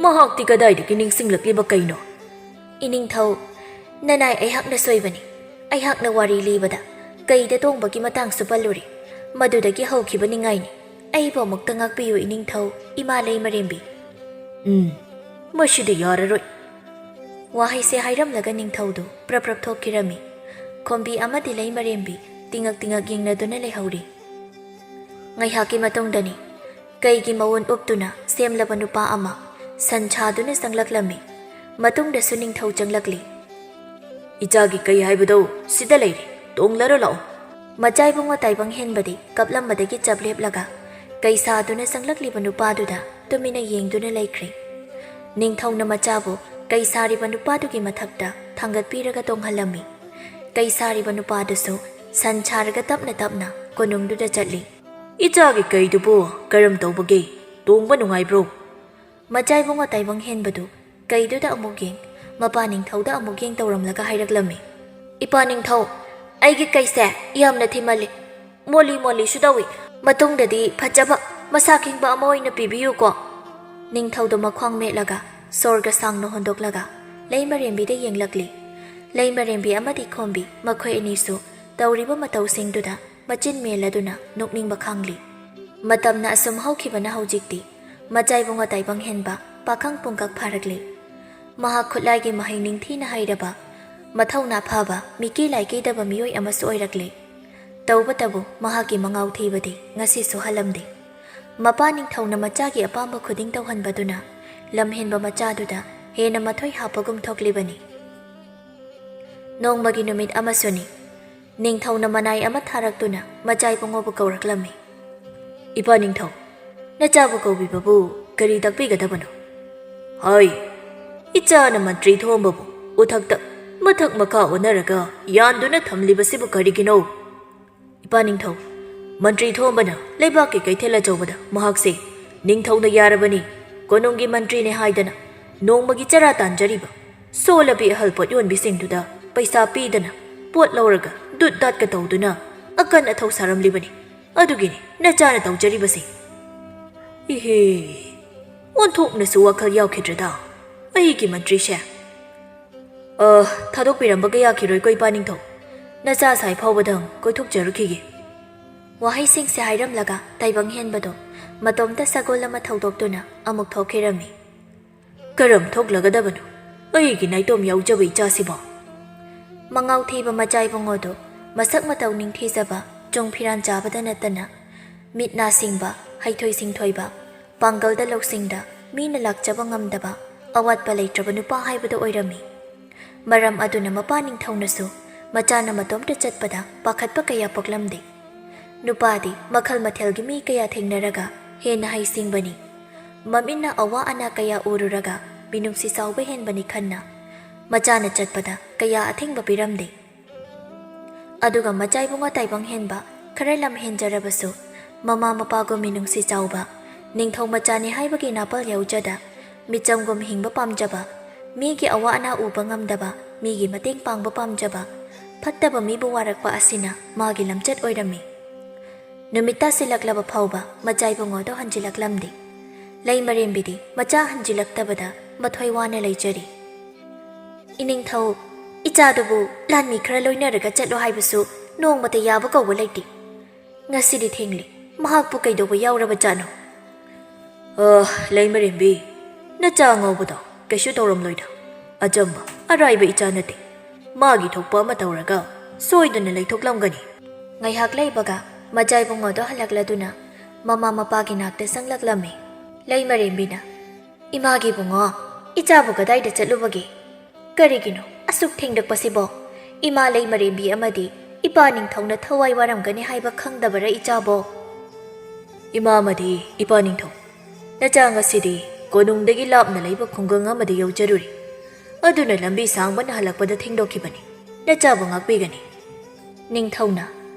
"ꯃꯍꯥꯛꯇꯤ ꯀꯗꯥꯏꯗꯒꯤ ꯅꯤꯡꯁꯤꯡꯂꯛꯂꯤꯕ ꯀꯩꯅꯣ?" "ꯏꯅꯤꯡꯊꯧ, ꯅꯅꯥꯏ ꯑꯩꯍꯥꯛꯅ ꯁꯣꯏꯕꯅꯤ꯫ ꯑꯩꯍꯥꯛꯅ ꯋꯥꯔꯤ ꯂꯤꯕꯗ ꯀꯩꯗ ꯇꯣꯡꯕꯒꯤ ꯃꯇꯥꯡꯁꯨ ꯄꯜꯂꯨꯔꯦ꯫ ꯃꯗꯨꯗꯒꯤ ꯍꯧꯈꯤꯕ ꯅꯤꯡꯉꯥꯏꯅꯤ꯫ ꯑꯩꯕꯨ ꯑꯃꯨꯛꯇ ꯉꯥꯛꯄꯤꯌꯨ ꯏꯅꯤꯡꯊꯧ, ꯏꯃꯥ ꯂꯩꯃꯔꯦꯝꯕꯤ꯫" "ꯎꯝ, ꯃꯁꯤꯗꯤ ꯌꯥꯔꯔꯣꯏ꯫" ꯋꯥꯍꯩꯁꯦ ꯍꯥꯏꯔꯝꯂꯒ ꯅꯤꯡꯊꯧꯗꯨ ꯄ꯭ꯔꯞ ꯄ꯭ꯔꯞ ꯊꯣꯛꯈꯤꯔꯝꯃꯤ꯫ ꯈꯣꯝꯕꯤ ꯑꯃꯗꯤ ꯂꯩꯃꯔꯦꯝꯕꯤ ꯇꯤꯉꯛ ꯇꯤꯉꯛ ꯌꯦꯡꯅꯗꯨꯅ ꯂꯩꯍꯧꯔꯤ꯫ ꯉꯥꯏꯍꯥꯛꯀꯤ ꯃꯇꯨꯡꯗꯅꯤ, ꯀꯩꯒꯤ ꯃꯑꯣꯟ ꯎꯞꯇꯨꯅ ꯁꯦꯝꯂꯕ ꯅꯨꯄꯥ ꯑꯃ ꯁꯟ ꯁꯥꯗꯨꯅ ꯆꯪꯂꯛꯂꯝꯃꯤ꯫ ꯃꯇꯨꯡꯗꯁꯨ ꯅꯤꯡꯊꯧ ꯆꯪꯂꯛꯂꯤ꯫ "ꯏꯆꯥꯒꯤ ꯀꯩ ꯍꯥꯏꯕꯗꯣ ꯁꯤꯗ ꯂꯩꯔꯦ, ꯇꯣꯡꯂꯔꯣ ꯂꯥꯛꯑꯣ꯫" ꯃꯆꯥꯏꯕꯨꯡꯉꯣ ꯇꯥꯏꯕꯪ ꯍꯦꯟꯕꯗꯤ ꯀꯞꯂꯝꯕꯗꯒꯤ ꯆꯞ ꯂꯦꯞꯂꯒ ꯀꯩ ꯁꯥꯗꯨꯅ ꯆꯪꯂꯛꯂꯤꯕ ꯅꯨꯄꯥꯗꯨꯗ ꯇꯨꯃꯤꯟꯅ ꯌꯦꯡꯗꯨꯅ ꯂꯩꯈ꯭ꯔꯦ꯫ ꯅꯤꯡꯊꯧꯅ ꯃꯆꯥꯕꯨ ꯀꯩ ꯁꯥꯔꯤꯕ ꯅꯨꯄꯥꯗꯨꯒꯤ ꯃꯊꯛꯇ ꯊꯥꯡꯒꯠꯄꯤꯔꯒ ꯇꯣꯡꯍꯜꯂꯝꯃꯤ꯫ ꯀꯩ ꯁꯥꯔꯤꯕ ꯅꯨꯄꯥꯗꯨꯁꯨ ꯁꯟ ꯁꯥꯔꯒ ꯇꯞꯅ ꯇꯞꯅ ꯀꯣꯅꯨꯡꯗꯨꯗ ꯆꯠꯂꯤ꯫ "ꯏꯆꯥꯒꯤ ꯀꯩꯗꯨꯕꯨ ꯀꯔꯝ ꯇꯧꯕꯒꯦ? ꯇꯣꯡꯕ ꯅꯨꯡꯉꯥꯏꯕ꯭ꯔꯣ?" ꯃꯆꯥꯏꯕꯨꯡꯉꯣ ꯇꯥꯏꯕꯪ ꯍꯦꯟꯕꯗꯨ ꯀꯩꯗꯨꯗ ꯑꯃꯨꯛ ꯌꯦꯡ, ꯃꯄꯥ ꯅꯤꯡꯊꯧꯗ ꯑꯃꯨꯛ ꯌꯦꯡ ꯇꯧꯔꯝꯂꯒ ꯍꯥꯏꯔꯛꯂꯝꯃꯤ꯫ "ꯏꯄꯥ ꯅꯤꯡꯊꯧ, ꯑꯩꯒꯤ ꯀꯩꯁꯦ ꯌꯥꯝꯅ ꯊꯤꯃꯜꯂꯤ꯫ ꯃꯣꯂꯤ ꯃꯣꯂꯤꯁꯨ ꯇꯧꯏ꯫ ꯃꯇꯨꯡꯗꯗꯤ ꯐꯖꯕ, ꯃꯁꯥ ꯈꯤꯡꯕ ꯑꯃ ꯑꯣꯏꯅ ꯄꯤꯕꯤꯌꯨꯀꯣ꯫" ꯅꯤꯡꯊꯧꯗꯣ ꯃꯈ꯭ꯋꯥꯡ ꯃꯦꯠꯂꯒ ꯁꯣꯔꯒ ꯁꯥꯡꯅ ꯍꯣꯟꯗꯣꯛꯂꯒ ꯂꯩꯃꯔꯦꯝꯕꯤꯗ ꯌꯦꯡꯂꯛꯂꯤ꯫ ꯂꯩꯃꯔꯦꯝꯕꯤ ꯑꯃꯗꯤ ꯈꯣꯝꯕꯤ ꯃꯈꯣꯏ ꯑꯅꯤꯁꯨ ꯇꯧꯔꯤꯕ ꯃꯇꯧꯁꯤꯡꯗꯨꯗ ꯃꯆꯤꯟ ꯃꯦꯜꯂꯗꯨꯅ ꯅꯣꯛꯅꯤꯡꯕ ꯈꯥꯡꯂꯤ꯫ ꯃꯇꯝꯅ ꯑꯁꯨꯝ ꯍꯧꯈꯤꯕꯅ ꯍꯧꯖꯤꯛꯇꯤ ꯃꯆꯥꯏꯕꯨꯡꯉꯣ ꯇꯥꯏꯕꯪ ꯍꯦꯟꯕ ꯄꯥꯈꯪ ꯄꯨꯡꯀꯛ ꯐꯥꯔꯛꯂꯤ꯫ ꯃꯍꯥꯛ ꯈꯨꯠꯂꯥꯏꯒꯤ ꯃꯍꯩ ꯅꯤꯡꯊꯤꯅ ꯍꯩꯔꯕ, ꯃꯊꯧꯅꯥ ꯐꯕ, ꯃꯤꯀꯤ ꯂꯥꯏꯀꯤꯗꯕ ꯃꯤꯑꯣꯏ ꯑꯃꯁꯨ ꯑꯣꯏꯔꯛꯂꯤ꯫ ꯇꯧꯕꯇꯕꯨ ꯃꯍꯥꯛꯀꯤ ꯃꯉꯥꯎ ꯊꯤꯕꯗꯤ ꯉꯁꯤꯁꯨ ꯍꯜꯂꯝꯗꯦ꯫ ꯃꯄꯥ ꯅꯤꯡꯊꯧꯅ ꯃꯆꯥꯒꯤ ꯑꯄꯥꯝꯕ ꯈꯨꯗꯤꯡ ꯇꯧꯍꯟꯕꯗꯨꯅ ꯂꯝꯍꯦꯟꯕ ꯃꯆꯥꯗꯨꯗ ꯍꯦꯟꯅ ꯃꯊꯣꯏ ꯍꯥꯞꯄꯒꯨꯝ ꯊꯣꯛꯂꯤꯕꯅꯤ꯫ ꯅꯣꯡꯃꯒꯤ ꯅꯨꯃꯤꯠ ꯑꯃꯁꯨꯅꯤ꯫ ꯅꯤꯡꯊꯧꯅ ꯃꯅꯥꯏ ꯑꯃ ꯊꯥꯔꯛꯇꯨꯅ ꯃꯆꯥꯏꯕꯨꯡꯉꯣꯕꯨ ꯀꯧꯔꯛꯂꯝꯃꯤ꯫ "ꯏꯄꯥ ꯅꯤꯡꯊꯧ, ꯅꯆꯥꯕꯨ ꯀꯧꯕꯤꯕꯕꯨ ꯀꯔꯤ ꯇꯥꯛꯄꯤꯒꯗꯕꯅꯣ?" "ꯍꯥꯏ, ꯏꯆꯥꯅ ꯃꯟꯇ꯭ꯔꯤ ꯊꯣꯝꯕꯕꯨ ꯎꯊꯛꯇ ꯃꯊꯛ ꯃꯈꯥ ꯑꯣꯟꯅꯔꯒ ꯌꯥꯟꯗꯨꯅ ꯊꯝꯂꯤꯕꯁꯤꯕꯨ ꯀꯔꯤꯒꯤꯅꯣ?" "ꯏꯄꯥ ꯅꯤꯡꯊꯧ, ꯃꯟꯇ꯭ꯔꯤ ꯊꯣꯝꯕꯅ ꯂꯩꯕꯥꯛꯀꯤ ꯀꯩꯊꯦꯜ ꯑꯆꯧꯕꯗ ꯃꯍꯥꯛꯁꯦ ꯅꯤꯡꯊꯧꯅ ꯌꯥꯔꯕꯅꯤ, ꯀꯣꯅꯨꯡꯒꯤ ꯃꯟꯇ꯭ꯔꯤꯅꯦ ꯍꯥꯏꯗꯅ ꯅꯣꯡꯃꯒꯤ ꯆꯔꯥ ꯇꯥꯟꯖꯔꯤꯕ ꯁꯣꯜꯂꯕꯤ ꯑꯍꯜ ꯄꯣꯠ ꯌꯣꯟꯕꯤꯁꯤꯡꯗꯨꯗ ꯄꯩꯁꯥ ꯄꯤꯗꯅ ꯄꯣꯠ ꯂꯧꯔꯒ ꯗꯨꯠ ꯗꯥꯠꯀ ꯇꯧꯗꯨꯅ ꯑꯀꯟ ꯑꯊꯧ ꯁꯥꯔꯝꯂꯤꯕꯅꯤ꯫ ꯑꯗꯨꯒꯤꯅꯤ ꯅꯆꯥꯅ ꯇꯧꯖꯔꯤꯕꯁꯦ꯫ ꯏꯍꯦ, ꯑꯣꯟꯊꯣꯛꯅꯁꯨ ꯋꯥꯈꯜ ꯌꯥꯎꯈꯤꯗ꯭ꯔꯗ ꯑꯩꯒꯤ ꯃꯟꯇ꯭ꯔꯤꯁꯦ꯫ ꯑ, ꯊꯥꯗꯣꯛꯄꯤꯔꯝꯕꯒ ꯌꯥꯈꯤꯔꯣꯏꯀꯣ ꯏꯄꯥ ꯅꯤꯡꯊꯧ꯫ ꯅꯆꯥ ꯁꯥꯏ ꯐꯥꯎꯕꯗꯪ ꯀꯣꯏꯊꯣꯛꯆꯔꯨꯈꯤꯒꯦ꯫ ꯋꯥꯍꯩꯁꯤꯡꯁꯦ ꯍꯥꯏꯔꯝꯂꯒ ꯇꯥꯏꯕꯪ ꯍꯦꯟꯕꯗꯣ ꯃꯇꯣꯝꯇ ꯁꯒꯣꯜ ꯑꯃ ꯊꯧꯗꯣꯛꯇꯨꯅ ꯑꯃꯨꯛ ꯊꯣꯛꯈꯤꯔꯝꯃꯤ꯫ ꯀꯔꯝ ꯊꯣꯛꯂꯒꯗꯕꯅꯣ ꯑꯩꯒꯤ ꯅꯥꯏꯇꯣꯝ ꯌꯥꯎꯖꯕ ꯏꯆꯥꯁꯤꯕꯣ? ꯃꯉꯥꯎ ꯊꯤꯕ ꯃꯆꯥ ꯏꯕꯨꯡꯉꯣꯗꯣ ꯃꯁꯛ ꯃꯇꯧ ꯅꯤꯡꯊꯤꯖꯕ, ꯆꯣꯡ ꯐꯤꯔꯥꯟ ꯆꯥꯕꯗ ꯅꯠꯇꯅ ꯃꯤꯠ ꯅꯥ ꯁꯤꯡꯕ, ꯍꯩꯊꯣꯏ ꯁꯤꯡꯊꯣꯏꯕ, ꯄꯥꯡꯒꯜꯗ ꯂꯧꯁꯤꯡꯗ ꯃꯤꯅ ꯂꯥꯛꯆꯕ ꯉꯝꯗꯕ, ꯑꯋꯥꯠꯄ ꯂꯩꯇ꯭ꯔꯕ ꯅꯨꯄꯥ ꯍꯥꯏꯕꯗꯨ ꯑꯣꯏꯔꯝꯃꯤ꯫ ꯃꯔꯝ ꯑꯗꯨꯅ ꯃꯄꯥ ꯅꯤꯡꯊꯧꯅꯁꯨ ꯃꯆꯥꯅ ꯃꯇꯣꯝꯇ ꯆꯠꯄꯗ ꯄꯥꯈꯠꯄ ꯀꯌꯥ ꯄꯣꯛꯂꯝꯗꯦ꯫ ꯅꯨꯄꯥꯗꯤ ꯃꯈꯜ ꯃꯊꯦꯜꯒꯤ ꯃꯤ ꯀꯌꯥ ꯊꯦꯡꯅꯔꯒ ꯍꯦꯟꯅ ꯍꯩꯁꯤꯡꯕꯅꯤ꯫ ꯃꯃꯤꯠꯅ ꯑꯋꯥ ꯑꯅꯥ ꯀꯌꯥ ꯎꯔꯨꯔꯒ ꯃꯤꯅꯨꯡꯁꯤ ꯆꯥꯎꯕ ꯍꯦꯟꯕꯅꯤ ꯈꯟꯅ ꯃꯆꯥꯅ ꯆꯠꯄꯗ ꯀꯌꯥ ꯑꯊꯤꯡꯕ ꯄꯤꯔꯝꯗꯦ꯫ ꯑꯗꯨꯒ ꯃꯆꯥ ꯏꯕꯨꯡꯉꯣ ꯇꯥꯏꯕꯪ ꯍꯦꯟꯕ ꯈꯔ ꯂꯝ ꯍꯦꯟꯖꯔꯕꯁꯨ ꯃꯃꯥ ꯃꯄꯥꯒꯨꯝ ꯃꯤꯅꯨꯡꯁꯤ ꯆꯥꯎꯕ, ꯅꯤꯡꯊꯧ ꯃꯆꯥꯅꯤ ꯍꯥꯏꯕꯒꯤ ꯅꯥꯄꯜ ꯌꯥꯎꯖꯗ, ꯃꯤꯆꯝꯒꯨꯝ ꯍꯤꯡꯕ ꯄꯥꯝꯖꯕ, ꯃꯤꯒꯤ ꯑꯋꯥ ꯑꯅꯥ ꯎꯕ ꯉꯝꯗꯕ, ꯃꯤꯒꯤ ꯃꯇꯦꯡ ꯄꯥꯡꯕ ꯄꯥꯝꯖꯕ, ꯐꯠꯇꯕ ꯃꯤꯕꯨ ꯋꯥꯔꯛꯄ ꯑꯁꯤꯅ ꯃꯥꯒꯤ ꯂꯝꯆꯠ ꯑꯣꯏꯔꯝꯃꯤ꯫ ꯅꯨꯃꯤꯠ ꯇꯥꯁꯤꯜꯂꯛꯂꯕ ꯐꯥꯎꯕ ꯃꯆꯥ ꯏꯕꯨꯡꯉꯣꯗꯣ ꯍꯟꯖꯤꯜꯂꯛꯂꯝꯗꯦ꯫ ꯂꯩꯃꯔꯦꯝꯕꯤꯗꯤ ꯃꯆꯥ ꯍꯟꯖꯤꯜꯂꯛꯇꯕꯗ ꯃꯊ꯭ꯋꯥꯏ ꯋꯥꯅ ꯂꯩꯖꯔꯤ꯫ "ꯏꯅꯤꯡꯊꯧ, ꯏꯆꯥꯗꯨꯕꯨ ꯂꯥꯟꯃꯤ ꯈꯔ ꯂꯣꯏꯅꯔꯒ ꯆꯠꯂꯣ ꯍꯥꯏꯕꯁꯨ ꯅꯣꯡꯃꯇ ꯌꯥꯕ ꯀꯧꯕ ꯂꯩꯇꯦ꯫ ꯉꯁꯤꯗꯤ ꯊꯦꯡꯂꯤ꯫ ꯃꯍꯥꯛꯄꯨ ꯀꯩꯗꯧꯕ ꯌꯥꯎꯔꯕꯖꯥꯠꯅꯣ?" "ꯑ, ꯂꯩꯃꯔꯦꯝꯕꯤ, ꯅꯆꯥ ꯑꯉꯥꯎꯕꯗꯣ ꯀꯩꯁꯨ ꯇꯧꯔꯝꯂꯣꯏꯗ꯫ ꯑꯆꯝꯕ, ꯑꯔꯥꯏꯕ ꯏꯆꯥ ꯅꯠꯇꯦ꯫ ꯃꯥꯒꯤ ꯊꯣꯛꯄ ꯑꯃ ꯇꯧꯔꯒ ꯁꯣꯏꯗꯅ ꯂꯩꯊꯣꯛꯂꯝꯒꯅꯤ꯫" ꯉꯥꯏꯍꯥꯛ ꯂꯩꯕꯒ ꯃꯆꯥ ꯏꯕꯨꯡꯉꯣꯗꯣ ꯍꯜꯂꯛꯂꯗꯨꯅ ꯃꯃꯥ ꯃꯄꯥꯒꯤ ꯅꯥꯛꯇ ꯆꯪꯂꯛꯂꯝꯃꯤ꯫ ꯂꯩꯃꯔꯦꯝꯕꯤꯅ, "ꯏꯃꯥꯒꯤ ꯏꯕꯨꯡꯉꯣ, ꯏꯆꯥꯕꯨ ꯀꯗꯥꯏꯗ ꯆꯠꯂꯨꯕꯒꯦ? ꯀꯔꯤꯒꯤꯅꯣ ꯑꯁꯨꯛ ꯊꯦꯡꯂꯛꯄꯁꯤꯕꯣ? ꯏꯃꯥ ꯂꯩꯃꯔꯦꯝꯕꯤ ꯑꯃꯗꯤ ꯏꯄꯥ ꯅꯤꯡꯊꯧꯅ ꯊꯋꯥꯏ ꯋꯥꯔꯝꯒꯅꯤ ꯍꯥꯏꯕ ꯈꯪꯗꯕꯔꯥ ꯏꯆꯥꯕꯣ?" "ꯏꯃꯥ ꯑꯃꯗꯤ ꯏꯄꯥ ꯅꯤꯡꯊꯧ, ꯅꯆꯥ ꯉꯁꯤꯗꯤ ꯀꯣꯅꯨꯡꯗꯒꯤ ꯂꯥꯞꯅ ꯂꯩꯕ ꯈꯨꯡꯒꯪ ꯑꯃꯗ ꯌꯧꯖꯔꯨꯔꯤ꯫ ꯑꯗꯨꯅ ꯂꯝꯕꯤ ꯁꯥꯡꯕꯅ ꯍꯜꯂꯛꯄꯗ ꯊꯦꯡꯗꯣꯛꯈꯤꯕꯅꯤ꯫ ꯅꯆꯥꯕꯨ ꯉꯥꯛꯄꯤꯒꯅꯤ꯫" ꯅꯤꯡꯊꯧꯅ,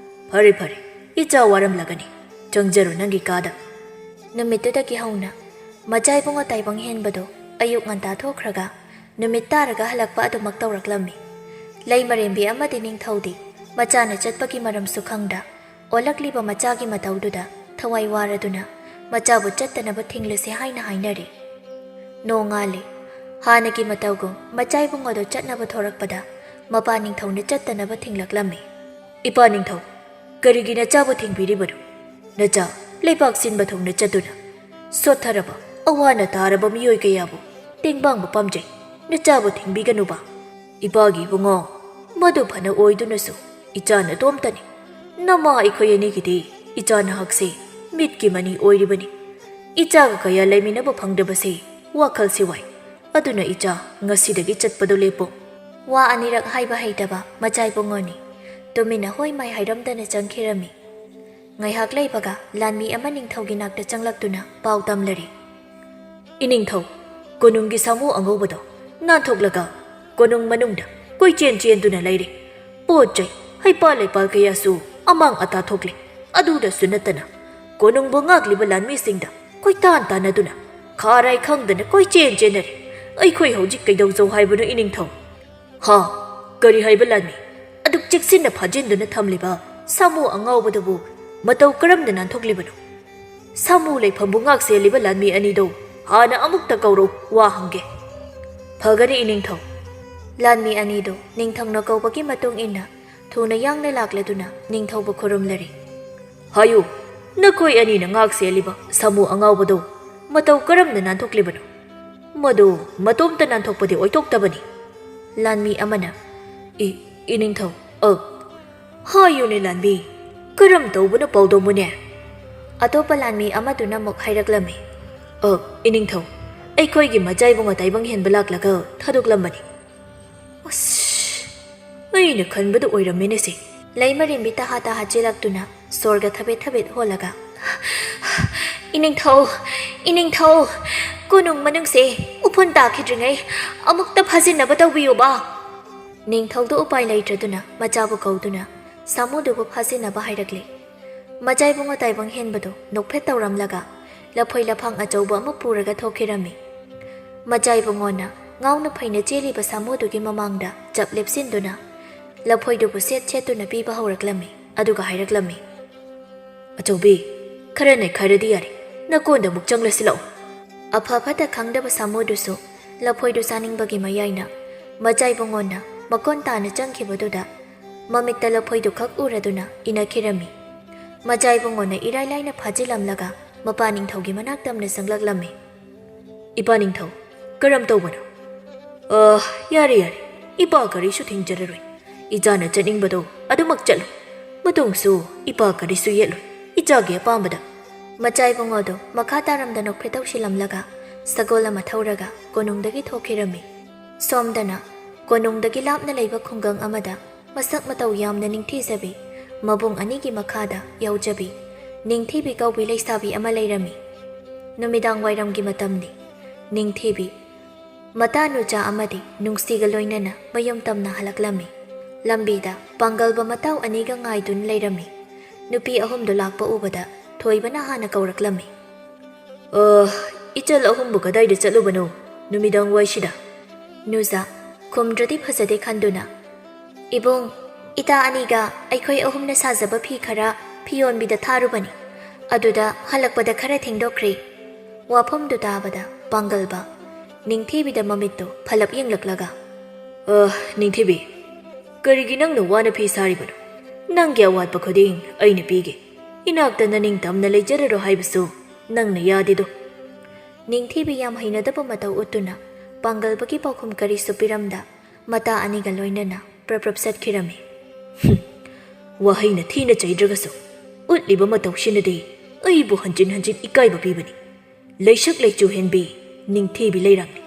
"ꯐꯔꯦ, ꯐꯔꯦ, ꯏꯆꯥ ꯋꯥꯔꯝꯂꯒꯅꯤ꯫ ꯆꯪꯖꯔꯣ ꯅꯪꯒꯤ ꯀꯥꯗ꯫" ꯅꯨꯃꯤꯠꯇꯨꯗꯒꯤ ꯍꯧꯅ ꯃꯆꯥ ꯏꯕꯨꯡꯉꯣ ꯇꯥꯏꯕꯪ ꯍꯦꯟꯕꯗꯣ ꯑꯌꯨꯛ ꯉꯟꯇꯥ ꯊꯣꯛꯈ꯭ꯔꯒ ꯅꯨꯃꯤꯠ ꯇꯥꯔꯒ ꯍꯜꯂꯛꯄ ꯑꯗꯨꯃꯛ ꯇꯧꯔꯛꯂꯝꯃꯤ꯫ ꯂꯩꯃꯔꯦꯝꯕꯤ ꯑꯃꯗꯤ ꯅꯤꯡꯊꯧꯗꯤ ꯃꯆꯥꯅ ꯆꯠꯄꯒꯤ ꯃꯔꯝꯁꯨ ꯈꯪꯗ, ꯑꯣꯜꯂꯛꯂꯤꯕ ꯃꯆꯥꯒꯤ ꯃꯇꯧꯗꯨꯗ ꯊꯋꯥꯏ ꯋꯥꯔꯗꯨꯅ ꯃꯆꯥꯕꯨ ꯆꯠꯇꯅꯕ ꯊꯤꯡꯂꯁꯤ ꯍꯥꯏꯅ ꯍꯥꯏꯅꯔꯦ꯫ ꯅꯣꯡꯉꯥꯜꯂꯦ꯫ ꯍꯥꯟꯅꯒꯤ ꯃꯇꯧꯒꯨꯝ ꯃꯆꯥ ꯏꯕꯨꯡꯉꯣꯗꯣ ꯆꯠꯅꯕ ꯊꯣꯔꯛꯄꯗ ꯃꯄꯥ ꯅꯤꯡꯊꯧꯅ ꯆꯠꯇꯅꯕ ꯊꯤꯡꯂꯛꯂꯝꯃꯤ꯫ "ꯏꯄꯥ ꯅꯤꯡꯊꯧ, ꯀꯔꯤꯒꯤ ꯅꯆꯥꯕꯨ ꯊꯤꯡꯕꯤꯔꯤꯕꯅꯣ? ꯅꯆꯥ ꯂꯩꯕꯥꯛ ꯁꯤꯟꯕ ꯊꯨꯡꯅ ꯆꯠꯇꯨꯅ ꯁꯣꯠꯊꯔꯕ, ꯑꯋꯥꯅ ꯇꯥꯔꯕ ꯃꯤꯑꯣꯏ ꯀꯌꯥꯕꯨ ꯇꯦꯡꯕꯥꯡꯕ ꯄꯥꯝꯖꯩ꯫ ꯅꯆꯥꯕꯨ ꯊꯤꯡꯕꯤꯒꯅꯨꯕ꯫ ꯏꯄꯥꯒꯤ ꯏꯕꯨꯡꯉꯣ, ꯃꯗꯨ ꯐꯅ ꯑꯣꯏꯗꯨꯅꯁꯨ ꯏꯆꯥ ꯅꯇꯣꯝꯇꯅꯤ꯫ ꯅꯃꯥ ꯑꯩꯈꯣꯏ ꯑꯅꯤꯒꯤꯗꯤ ꯏꯆꯥ ꯅꯍꯥꯛꯁꯦ ꯃꯤꯠꯀꯤ ꯃꯅꯤ ꯑꯣꯏꯔꯤꯕꯅꯤ꯫ ꯏꯆꯥꯒ ꯀꯌꯥ ꯂꯩꯃꯤꯟꯅꯕ ꯐꯪꯗꯕꯁꯦ ꯋꯥꯈꯜꯁꯦ ꯋꯥꯏ꯫ ꯑꯗꯨꯅ ꯏꯆꯥ, ꯉꯁꯤꯗꯒꯤ ꯆꯠꯄꯗꯨ ꯂꯦꯞꯄꯣ꯫" ꯋꯥ ꯑꯅꯤꯔꯛ ꯍꯥꯏꯕ ꯍꯩꯇꯕ ꯃꯆꯥ ꯏꯕꯨꯡꯉꯣꯅꯤ ꯇꯨꯃꯤꯟꯅ ꯍꯣꯏ ꯃꯥꯏ ꯍꯥꯏꯔꯝꯗꯅ ꯆꯪꯈꯤꯔꯝꯃꯤ꯫ ꯉꯥꯏꯍꯥꯛ ꯂꯩꯕꯒ ꯂꯥꯟꯃꯤ ꯑꯃ ꯅꯤꯡꯊꯧꯒꯤ ꯅꯥꯛꯇ ꯆꯪꯂꯛꯇꯨꯅ ꯄꯥꯎ ꯇꯝꯂꯔꯦ꯫ "ꯏꯅꯤꯡꯊꯧ, ꯀꯣꯅꯨꯡꯒꯤ ꯁꯥꯃꯨ ꯑꯉꯧꯕꯗꯣ ꯅꯥꯟꯊꯣꯛꯂꯒ ꯀꯣꯅꯨꯡ ꯃꯅꯨꯡꯗ ꯀꯣꯏꯆꯦꯟ ꯆꯦꯟꯗꯨꯅ ꯂꯩꯔꯦ꯫ ꯄꯣꯠ ꯆꯩ, ꯍꯩꯄꯥꯜ ꯂꯩꯄꯥꯜ ꯀꯌꯥꯁꯨ ꯑꯃꯥꯡ ꯑꯇꯥ ꯊꯣꯛꯂꯦ꯫ ꯑꯗꯨꯗꯁꯨ ꯅꯠꯇꯅ ꯀꯣꯅꯨꯡꯕꯨ ꯉꯥꯛꯂꯤꯕ ꯂꯥꯟꯃꯤꯁꯤꯡꯗ ꯀꯣꯏꯇꯥꯟ ꯇꯥꯟꯅꯗꯨꯅ ꯈꯥꯔꯥꯏ ꯈꯪꯗꯅ ꯀꯣꯏꯆꯦꯟ ꯆꯦꯟꯅꯔꯦ꯫ ꯑꯩꯈꯣꯏ ꯍꯧꯖꯤꯛ ꯀꯩꯗꯧꯖꯧ ꯍꯥꯏꯕꯅꯣ ꯏꯅꯤꯡꯊꯧ?" "ꯍꯥ? ꯀꯔꯤ ꯍꯥꯏꯕ ꯂꯥꯟꯃꯤ? ꯑꯗꯨꯛ ꯆꯦꯛꯁꯤꯟꯅ ꯐꯥꯖꯤꯟꯗꯨꯅ ꯊꯝꯂꯤꯕ ꯁꯥꯃꯨ ꯑꯉꯥꯎꯕꯗꯨꯕꯨ ꯃꯇꯧ ꯀꯔꯝꯅ ꯅꯥꯟꯊꯣꯛꯂꯤꯕꯅꯣ? ꯁꯥꯃꯨ ꯂꯩꯐꯝꯕꯨ ꯉꯥꯛ ꯁꯦꯜꯂꯤꯕ ꯂꯥꯟꯃꯤ ꯑꯅꯤꯗꯨ ꯍꯥꯟꯅ ꯑꯃꯨꯛꯇ ꯀꯧꯔꯣ, ꯋꯥ ꯍꯪꯒꯦ꯫" "ꯐꯒꯅꯤ ꯏꯅꯤꯡꯊꯧ꯫" ꯂꯥꯟꯃꯤ ꯑꯅꯤꯗꯨ ꯅꯤꯡꯊꯧꯅ ꯀꯧꯕꯒꯤ ꯃꯇꯨꯡ ꯏꯟꯅ ꯊꯨꯅ ꯌꯥꯡꯅ ꯂꯥꯛꯂꯗꯨꯅ ꯅꯤꯡꯊꯧꯕꯨ ꯈꯨꯔꯨꯝꯂꯔꯦ꯫ "ꯍꯥꯏꯌꯨ, ꯅꯈꯣꯏ ꯑꯅꯤꯅ ꯉꯥꯛ ꯁꯦꯜꯂꯤꯕ ꯁꯥꯃꯨ ꯑꯉꯥꯎꯕꯗꯨ ꯃꯇꯧ ꯀꯔꯝꯅ ꯅꯥꯟꯊꯣꯛꯂꯤꯕꯅꯣ? ꯃꯗꯨ ꯃꯇꯣꯝꯇ ꯅꯥꯟꯊꯣꯛꯄꯗꯤ ꯑꯣꯏꯊꯣꯛꯇꯕꯅꯤ꯫" ꯂꯥꯟꯃꯤ ꯑꯃꯅ, "ꯏ, ꯏꯅꯤꯡꯊꯧ, ꯑ, ꯍꯥꯏꯌꯨꯅꯦ ꯂꯥꯟꯃꯤ, ꯀꯔꯝ ꯇꯧꯕꯅꯣ ꯄꯥꯎꯗꯝꯃꯨꯅꯦ?" ꯑꯇꯣꯞꯄ ꯂꯥꯟꯃꯤ ꯑꯃꯗꯨꯅ ꯑꯃꯨꯛ ꯍꯥꯏꯔꯛꯂꯝꯃꯤ꯫ "ꯑ, ꯏꯅꯤꯡꯊꯧ, ꯑꯩꯈꯣꯏꯒꯤ ꯃꯆꯥ ꯏꯕꯨꯡꯉꯣ ꯇꯥꯏꯕꯪ ꯍꯦꯟꯕ ꯂꯥꯛꯂꯒ ꯊꯥꯗꯣꯛꯂꯝꯕꯅꯤ꯫" ꯑꯁ, ꯑꯩꯅ ꯈꯟꯕꯗ ꯑꯣꯏꯔꯝꯃꯦꯅꯦ ꯁꯦ꯫ ꯂꯩꯃꯔꯦꯝꯕꯤ ꯇꯍꯥ ꯇꯍꯥ ꯆꯦꯜꯂꯛꯇꯨꯅ ꯁꯣꯔꯒ ꯊꯕꯦꯠ ꯊꯕꯦꯠ ꯍꯣꯜꯂꯒ, "ꯏꯅꯤꯡꯊꯧ, ꯏꯅꯤꯡꯊꯧ, ꯀꯣꯅꯨꯡ ꯃꯅꯨꯡꯁꯦ ꯎꯐꯨꯟ ꯇꯥꯈꯤꯗ꯭ꯔꯤꯉꯩ ꯑꯃꯨꯛꯇ ꯐꯥꯖꯤꯟꯅꯕ ꯇꯧꯕꯤꯌꯨꯕ꯫" ꯅꯤꯡꯊꯧꯗꯨ ꯎꯄꯥꯏ ꯂꯩꯇ꯭ꯔꯗꯨꯅ ꯃꯆꯥꯕꯨ ꯀꯧꯗꯨꯅ ꯁꯥꯃꯨꯗꯨꯕꯨ ꯐꯥꯖꯤꯟꯅꯕ ꯍꯥꯏꯔꯛꯂꯦ꯫ ꯃꯆꯥ ꯏꯕꯨꯡꯉꯣ ꯇꯥꯏꯕꯪ ꯍꯦꯟꯕꯗꯨ ꯅꯣꯛꯐꯦꯠ ꯇꯧꯔꯝꯂꯒ ꯂꯐꯣꯏ ꯂꯐꯥꯡ ꯑꯆꯧꯕ ꯑꯃ ꯄꯨꯔꯒ ꯊꯣꯛꯈꯤꯔꯝꯃꯤ꯫ ꯃꯆꯥ ꯏꯕꯨꯡꯉꯣꯅ ꯉꯥꯎꯅ ꯐꯩꯅ ꯆꯦꯜꯂꯤꯕ ꯁꯥꯃꯨꯗꯨꯒꯤ ꯃꯃꯥꯡꯗ ꯆꯞ ꯂꯦꯞꯁꯤꯟꯗꯨꯅ ꯂꯐꯣꯏꯗꯨꯕꯨ ꯁꯦꯠ ꯁꯦꯠꯇꯨꯅ ꯄꯤꯕ ꯍꯧꯔꯛꯂꯝꯃꯤ꯫ ꯑꯗꯨꯒ ꯍꯥꯏꯔꯛꯂꯝꯃꯤ, ꯑꯆꯧꯕꯤ, ꯈꯔ ꯅꯩꯈꯥꯏꯔꯗꯤ ꯌꯥꯔꯦ꯫ ꯅꯀꯣꯟꯗ ꯑꯃꯨꯛ ꯆꯪꯂꯁꯤ ꯂꯥꯛꯑꯣ꯫ ꯑꯐ ꯐꯠꯇ ꯈꯪꯗꯕ ꯁꯥꯃꯨꯗꯨꯁꯨ ꯂꯐꯣꯏꯗꯨ ꯆꯥꯅꯤꯡꯕꯒꯤ ꯃꯌꯥꯏꯅ ꯃꯆꯥ ꯏꯕꯨꯡꯉꯣꯅ ꯃꯀꯣꯟ ꯇꯥꯅ ꯆꯪꯈꯤꯕꯗꯨꯗ ꯃꯃꯤꯠꯇ ꯂꯐꯣꯏꯗꯨ ꯈꯛ ꯎꯔꯗꯨꯅ ꯏꯅꯈꯤꯔꯝꯃꯤ꯫ ꯃꯆꯥ ꯏꯕꯨꯡꯉꯣꯅ ꯏꯔꯥꯏ ꯂꯥꯏꯅ ꯐꯥꯖꯤꯜꯂꯝꯂꯒ ꯃꯄꯥ ꯅꯤꯡꯊꯧꯒꯤ ꯃꯅꯥꯛ ꯇꯝꯅ ꯆꯪꯂꯛꯂꯝꯃꯤ꯫ "ꯏꯄꯥ ꯅꯤꯡꯊꯧ, ꯀꯔꯝ ꯇꯧꯕꯅꯣ?" "ꯑ, ꯌꯥꯔꯦ, ꯌꯥꯔꯦ꯫ ꯏꯄꯥ ꯀꯔꯤꯁꯨ ꯊꯤꯡꯖꯔꯔꯣꯏ꯫ ꯏꯆꯥꯅ ꯆꯠꯅꯤꯡꯕꯗꯣ ꯑꯗꯨꯃꯛ ꯆꯠꯂꯨ꯫ ꯃꯇꯨꯡꯁꯨ ꯏꯄꯥ ꯀꯔꯤꯁꯨ ꯌꯦꯠꯂꯣꯏ꯫ ꯏꯆꯥꯒꯤ ꯑꯄꯥꯝꯕꯗ꯫" ꯃꯆꯥ ꯏꯕꯨꯡꯉꯣꯗꯨ ꯃꯈꯥ ꯇꯥꯔꯝꯗ ꯅꯣꯛꯐꯦꯠ ꯇꯧꯁꯤꯜꯂꯝꯂꯒ ꯁꯒꯣꯜ ꯑꯃ ꯊꯧꯔꯒ ꯀꯣꯅꯨꯡꯗꯒꯤ ꯊꯣꯛꯈꯤꯔꯝꯃꯤ꯫ ꯁꯣꯝꯗꯅ ꯀꯣꯅꯨꯡꯗꯒꯤ ꯂꯥꯞꯅ ꯂꯩꯕ ꯈꯨꯡꯒꯪ ꯑꯃꯗ ꯃꯁꯛ ꯃꯇꯧ ꯌꯥꯝꯅ ꯅꯤꯡꯊꯤꯖꯕꯤ, ꯃꯕꯨꯡ ꯑꯅꯤꯒꯤ ꯃꯈꯥꯗ ꯌꯥꯎꯖꯕꯤ, ꯅꯤꯡꯊꯤꯕꯤ ꯀꯧꯕꯤ ꯂꯩꯁꯥꯕꯤ ꯑꯃ ꯂꯩꯔꯝꯃꯤ꯫ ꯅꯨꯃꯤꯗꯥꯡ ꯋꯥꯏꯔꯝꯒꯤ ꯃꯇꯝꯅꯤ꯫ ꯅꯤꯡꯊꯤꯕꯤ ꯃꯇꯥ ꯅꯨꯆꯥ ꯑꯃꯗꯤ ꯅꯨꯡꯁꯤꯒ ꯂꯣꯏꯅꯅ ꯃꯌꯨꯝ ꯇꯝꯅ ꯍꯜꯂꯛꯂꯝꯃꯤ꯫ ꯂꯝꯕꯤꯗ ꯄꯥꯡꯒꯜꯕ ꯃꯇꯥꯎ ꯑꯅꯤꯒ ꯉꯥꯏꯗꯨꯅ ꯂꯩꯔꯝꯃꯤ꯫ ꯅꯨꯄꯤ ꯑꯍꯨꯝꯗꯨ ꯂꯥꯛꯄ ꯎꯕꯗ ꯊꯣꯏꯕꯅ ꯍꯥꯟꯅ ꯀꯧꯔꯛꯂꯝꯃꯤ꯫ "ꯑ, ꯏꯆꯜ ꯑꯍꯨꯝꯕꯨ ꯀꯗꯥꯏꯗ ꯆꯠꯂꯨꯕꯅꯣ ꯅꯨꯃꯤꯗꯥꯡ ꯋꯥꯏꯁꯤꯗ?" ꯅꯨꯖꯥ ꯈꯨꯝꯗ꯭ꯔꯗꯤ ꯐꯖꯗꯦ ꯈꯟꯗꯨꯅ, "ꯏꯕꯨꯡ, ꯏꯇꯥ ꯑꯅꯤꯒ ꯑꯩꯈꯣꯏ ꯑꯍꯨꯝꯅ ꯁꯥꯖꯕ ꯐꯤ ꯈꯔ ꯐꯤ ꯌꯣꯟꯕꯤꯗ ꯊꯥꯔꯨꯕꯅꯤ꯫ ꯑꯗꯨꯗ ꯍꯜꯂꯛꯄꯗ ꯈꯔ ꯊꯦꯡꯗꯣꯛꯈ꯭ꯔꯦ꯫" ꯋꯥꯐꯝꯗꯨ ꯇꯥꯕꯗ ꯄꯥꯡꯒꯜꯕ ꯅꯤꯡꯊꯤꯕꯤꯗ ꯃꯃꯤꯠꯇꯨ ꯐꯂꯞ ꯌꯦꯡꯂꯛꯂꯒ, "ꯑ, ꯅꯤꯡꯊꯤꯕꯤ, ꯀꯔꯤꯒꯤ ꯅꯪꯅ ꯋꯥꯅ ꯐꯤ ꯁꯥꯔꯤꯕꯅꯣ? ꯅꯪꯒꯤ ꯑꯋꯥꯠꯄ ꯈꯨꯗꯤꯡ ꯑꯩꯅ ꯄꯤꯒꯦ꯫ ꯏꯅꯥꯛꯇ ꯅꯅꯤꯡꯇꯝꯅ ꯂꯩꯖꯔꯔꯣ ꯍꯥꯏꯕꯁꯨ ꯅꯪꯅ ꯌꯥꯗꯦꯗꯣ꯫" ꯅꯤꯡꯊꯤꯕꯤ ꯌꯥꯝ ꯍꯩꯅꯗꯕ ꯃꯇꯧ ꯎꯠꯇꯨꯅ ꯄꯥꯡꯒꯜꯕꯒꯤ ꯄꯥꯎꯈꯨꯝ ꯀꯔꯤꯁꯨ ꯄꯤꯔꯝꯗ ꯃꯇꯥ ꯑꯅꯤꯒ ꯂꯣꯏꯅꯅ ꯄ꯭ꯔꯞ ꯄ꯭ꯔꯞ ꯆꯠꯈꯤꯔꯝꯃꯤ꯫ "ꯍꯨꯝ, ꯋꯥꯍꯩꯅ ꯊꯤꯅ ꯆꯩꯗ꯭ꯔꯒꯁꯨ ꯎꯠꯂꯤꯕ ꯃꯇꯧꯁꯤꯅꯗꯤ ꯑꯩꯕꯨ ꯍꯟꯖꯤꯟ ꯍꯟꯖꯤꯟ ꯏꯀꯥꯏꯕ ꯄꯤꯕꯅꯤ꯫ ꯂꯩꯁꯛ ꯂꯩꯆꯨ ꯍꯦꯟꯕꯤ ꯅꯤꯡꯊꯤꯕꯤ ꯂꯩꯔꯥꯡꯅꯤ꯫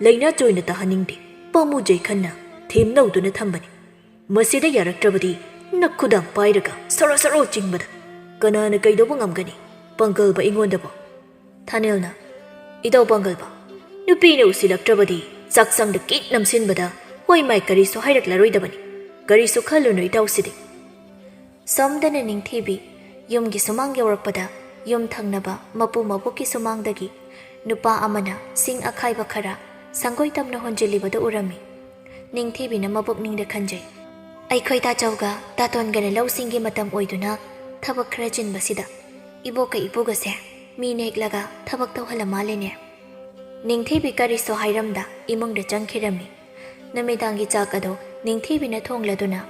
ꯂꯩꯅꯥ ꯆꯣꯏꯅ ꯇꯥꯍꯟꯅꯤꯡꯗꯦ꯫ ꯄꯥꯝꯃꯨꯖꯩ ꯈꯟꯅ ꯊꯦꯝꯅꯧꯗꯨꯅ ꯊꯝꯕꯅꯤ꯫ ꯃꯁꯤꯗ ꯌꯥꯔꯛꯇ꯭ꯔꯕꯗꯤ ꯅꯈꯨꯗꯥꯡ ꯄꯥꯏꯔꯒ ꯁꯔꯣ ꯁꯔꯣ ꯆꯤꯡꯕꯗ ꯀꯅꯥꯅ ꯀꯩꯗꯧꯕ ꯉꯝꯒꯅꯤ? ꯄꯥꯡꯒꯜꯕ ꯑꯩꯉꯣꯟꯗꯕꯨ?" ꯊꯥꯅꯤꯜꯅ, "ꯏꯇꯧ ꯄꯥꯡꯒꯜꯕ, ꯅꯨꯄꯤꯅ ꯎꯁꯤꯜꯂꯛꯇ꯭ꯔꯕꯗꯤ ꯆꯥꯛꯁꯪꯗ ꯀꯤꯛ ꯅꯝꯁꯤꯟꯕꯗ ꯍꯣꯏ ꯃꯥꯏ ꯀꯔꯤꯁꯨ ꯍꯥꯏꯔꯛꯂꯔꯣꯏꯗꯕꯅꯤ꯫ ꯀꯔꯤꯁꯨ ꯈꯜꯂꯨꯅꯨ ꯏꯇꯧꯁꯤꯗꯤ꯫" ꯁꯣꯝꯗꯅ ꯅꯤꯡꯊꯤꯕꯤ ꯌꯨꯝꯒꯤ ꯁꯨꯃꯥꯡ ꯌꯧꯔꯛꯄꯗ ꯌꯨꯝ ꯊꯪꯅꯕ ꯃꯄꯨ ꯃꯕꯣꯛꯀꯤ ꯁꯨꯃꯥꯡꯗꯒꯤ ꯅꯨꯄꯥ ꯑꯃꯅ ꯁꯤꯡ ꯑꯈꯥꯏꯕ ꯈꯔ ꯁꯪꯒꯣꯏ ꯇꯝꯅ ꯍꯣꯟꯖꯤꯜꯂꯤꯕꯗꯨ ꯎꯔꯝꯃꯤ꯫ ꯅꯤꯡꯊꯤꯕꯤꯅ ꯃꯕꯨꯛꯅꯤꯡꯗ ꯈꯟꯖꯩ, "ꯑꯩꯈꯣꯏ ꯇꯥꯆꯧꯒ ꯇꯥꯇꯣꯟꯒꯅ ꯂꯧꯁꯤꯡꯒꯤ ꯃꯇꯝ ꯑꯣꯏꯗꯨꯅ ꯊꯕꯛ ꯈꯔ ꯆꯤꯟꯕꯁꯤꯗ ꯏꯕꯣꯛꯀ ꯏꯄꯨꯒꯁꯦ ꯃꯤ ꯅꯦꯛꯂꯒ ꯊꯕꯛ ꯇꯧꯍꯜꯂ ꯃꯥꯜꯂꯦꯅꯦ꯫ ꯅꯤꯡꯊꯤꯕꯤ ꯀꯔꯤꯁꯨ ꯍꯥꯏꯔꯝꯗ ꯏꯃꯨꯡꯗ ꯆꯪꯈꯤꯔꯝꯃꯤ꯫ ꯅꯨꯃꯤꯗꯥꯡꯒꯤ ꯆꯥꯛ ꯑꯗꯣ ꯅꯤꯡꯊꯤꯕꯤꯅ ꯊꯣꯡꯂꯗꯨꯅ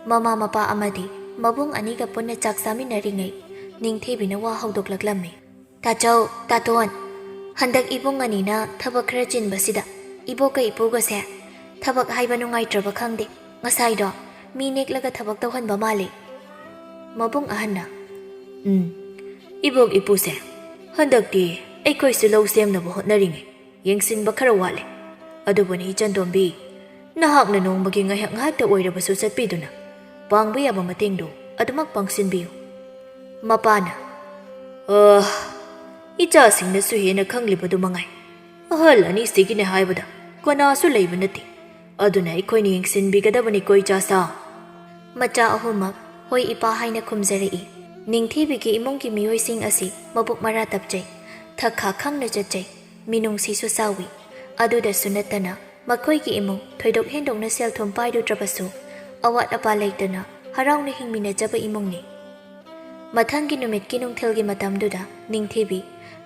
ꯃꯃꯥ ꯃꯄꯥ ꯑꯃꯗꯤ ꯃꯕꯨꯡ ꯑꯅꯤꯒ ꯄꯨꯟꯅ ꯆꯥꯛ ꯆꯥꯃꯤꯟꯅꯔꯤꯉꯩ ꯅꯤꯡꯊꯤꯕꯤꯅ ꯋꯥ ꯍꯧꯗꯣꯛꯂꯛꯂꯝꯃꯤ꯫ "ꯇꯥꯆꯧ, ꯇꯥꯇꯣꯟ, ꯍꯟꯗꯛ ꯏꯕꯨꯡ ꯑꯅꯤꯅ ꯊꯕꯛ ꯈꯔ ꯆꯤꯟꯕꯁꯤꯗ ꯏꯕꯣꯛꯀ ꯏꯄꯨꯒꯁꯦ ꯊꯕꯛ ꯍꯥꯏꯕ ꯅꯨꯡꯉꯥꯏꯇ꯭ꯔꯕ ꯈꯪꯗꯦ, ꯉꯁꯥꯏꯗꯣ ꯃꯤ ꯅꯦꯛꯂꯒ ꯊꯕꯛ ꯇꯧꯍꯟꯕ ꯃꯥꯜꯂꯤ꯫" ꯃꯕꯨꯡ ꯑꯍꯟꯅ, "ꯎꯝ, ꯏꯕꯣꯛ ꯏꯄꯨꯁꯦ ꯍꯟꯗꯛꯇꯤ ꯑꯩꯈꯣꯏꯁꯨ ꯂꯧ ꯁꯦꯝꯅꯕ ꯍꯣꯠꯅꯔꯤꯉꯩ ꯌꯦꯡꯁꯤꯟꯕ ꯈꯔ ꯋꯥꯠꯂꯦ꯫ ꯑꯗꯨꯕꯨꯅꯤ ꯏꯆꯟꯇꯣꯝꯕꯤ, ꯅꯍꯥꯛꯅ ꯅꯣꯡꯃꯒꯤ ꯉꯥꯏꯍꯥꯛ ꯉꯥꯏꯍꯥꯛꯇ ꯑꯣꯏꯔꯕꯁꯨ ꯆꯠꯄꯤꯗꯨꯅ ꯄꯥꯡꯕ ꯌꯥꯕ ꯃꯇꯦꯡꯗꯨ ꯑꯗꯨꯃꯛ ꯄꯥꯡꯁꯤꯟꯕꯤꯌꯨ꯫" ꯃꯄꯥꯅ, "ꯑ, ꯏꯆꯥꯁꯤꯡꯅꯁꯨ ꯍꯦꯟꯅ ꯈꯪꯂꯤꯕꯗꯨ ꯃꯉꯥꯏ꯫ ꯑꯍꯜ ꯑꯅꯤꯁꯤꯒꯤꯅꯦ ꯍꯥꯏꯕꯗ ꯀꯅꯥꯁꯨ ꯂꯩꯕ ꯅꯠꯇꯦ꯫ ꯑꯗꯨꯅ ꯑꯩꯈꯣꯏꯅ ꯌꯦꯡꯁꯤꯟꯕꯤꯒꯗꯕꯅꯤꯀꯣ ꯏꯆꯥꯁꯥ꯫" ꯃꯆꯥ ꯑꯍꯨꯝꯃꯛ "ꯍꯣꯏ ꯏꯄꯥ" ꯍꯥꯏꯅ ꯈꯨꯝꯖꯔꯛꯏ꯫ ꯅꯤꯡꯊꯤꯕꯤꯒꯤ ꯏꯃꯨꯡꯒꯤ ꯃꯤꯑꯣꯏꯁꯤꯡ ꯑꯁꯤ ꯃꯕꯨꯛ ꯃꯔꯥ ꯇꯞꯆꯩ, ꯊꯛ ꯈꯥ ꯈꯪꯅ ꯆꯠꯆꯩ, ꯃꯤꯅꯨꯡꯁꯤꯁꯨ ꯆꯥꯎꯏ꯫ ꯑꯗꯨꯗꯁꯨ ꯅꯠꯇꯅ ꯃꯈꯣꯏꯒꯤ ꯏꯃꯨꯡ ꯊꯣꯏꯗꯣꯛ ꯍꯦꯟꯗꯣꯛꯅ ꯁꯦꯜ ꯊꯨꯝ ꯄꯥꯏꯔꯨꯗ꯭ꯔꯕꯁꯨ ꯑꯋꯥꯠ ꯑꯄꯥ ꯂꯩꯇꯅ ꯍꯔꯥꯎꯅ ꯍꯤꯡꯃꯤꯟꯅꯖꯕ ꯏꯃꯨꯡꯅꯤ꯫ ꯃꯊꯪꯒꯤ ꯅꯨꯃꯤꯠꯀꯤ ꯅꯨꯡꯊꯤꯜꯒꯤ ꯃꯇꯝꯗꯨꯗ ꯅꯤꯡꯊꯤꯕꯤ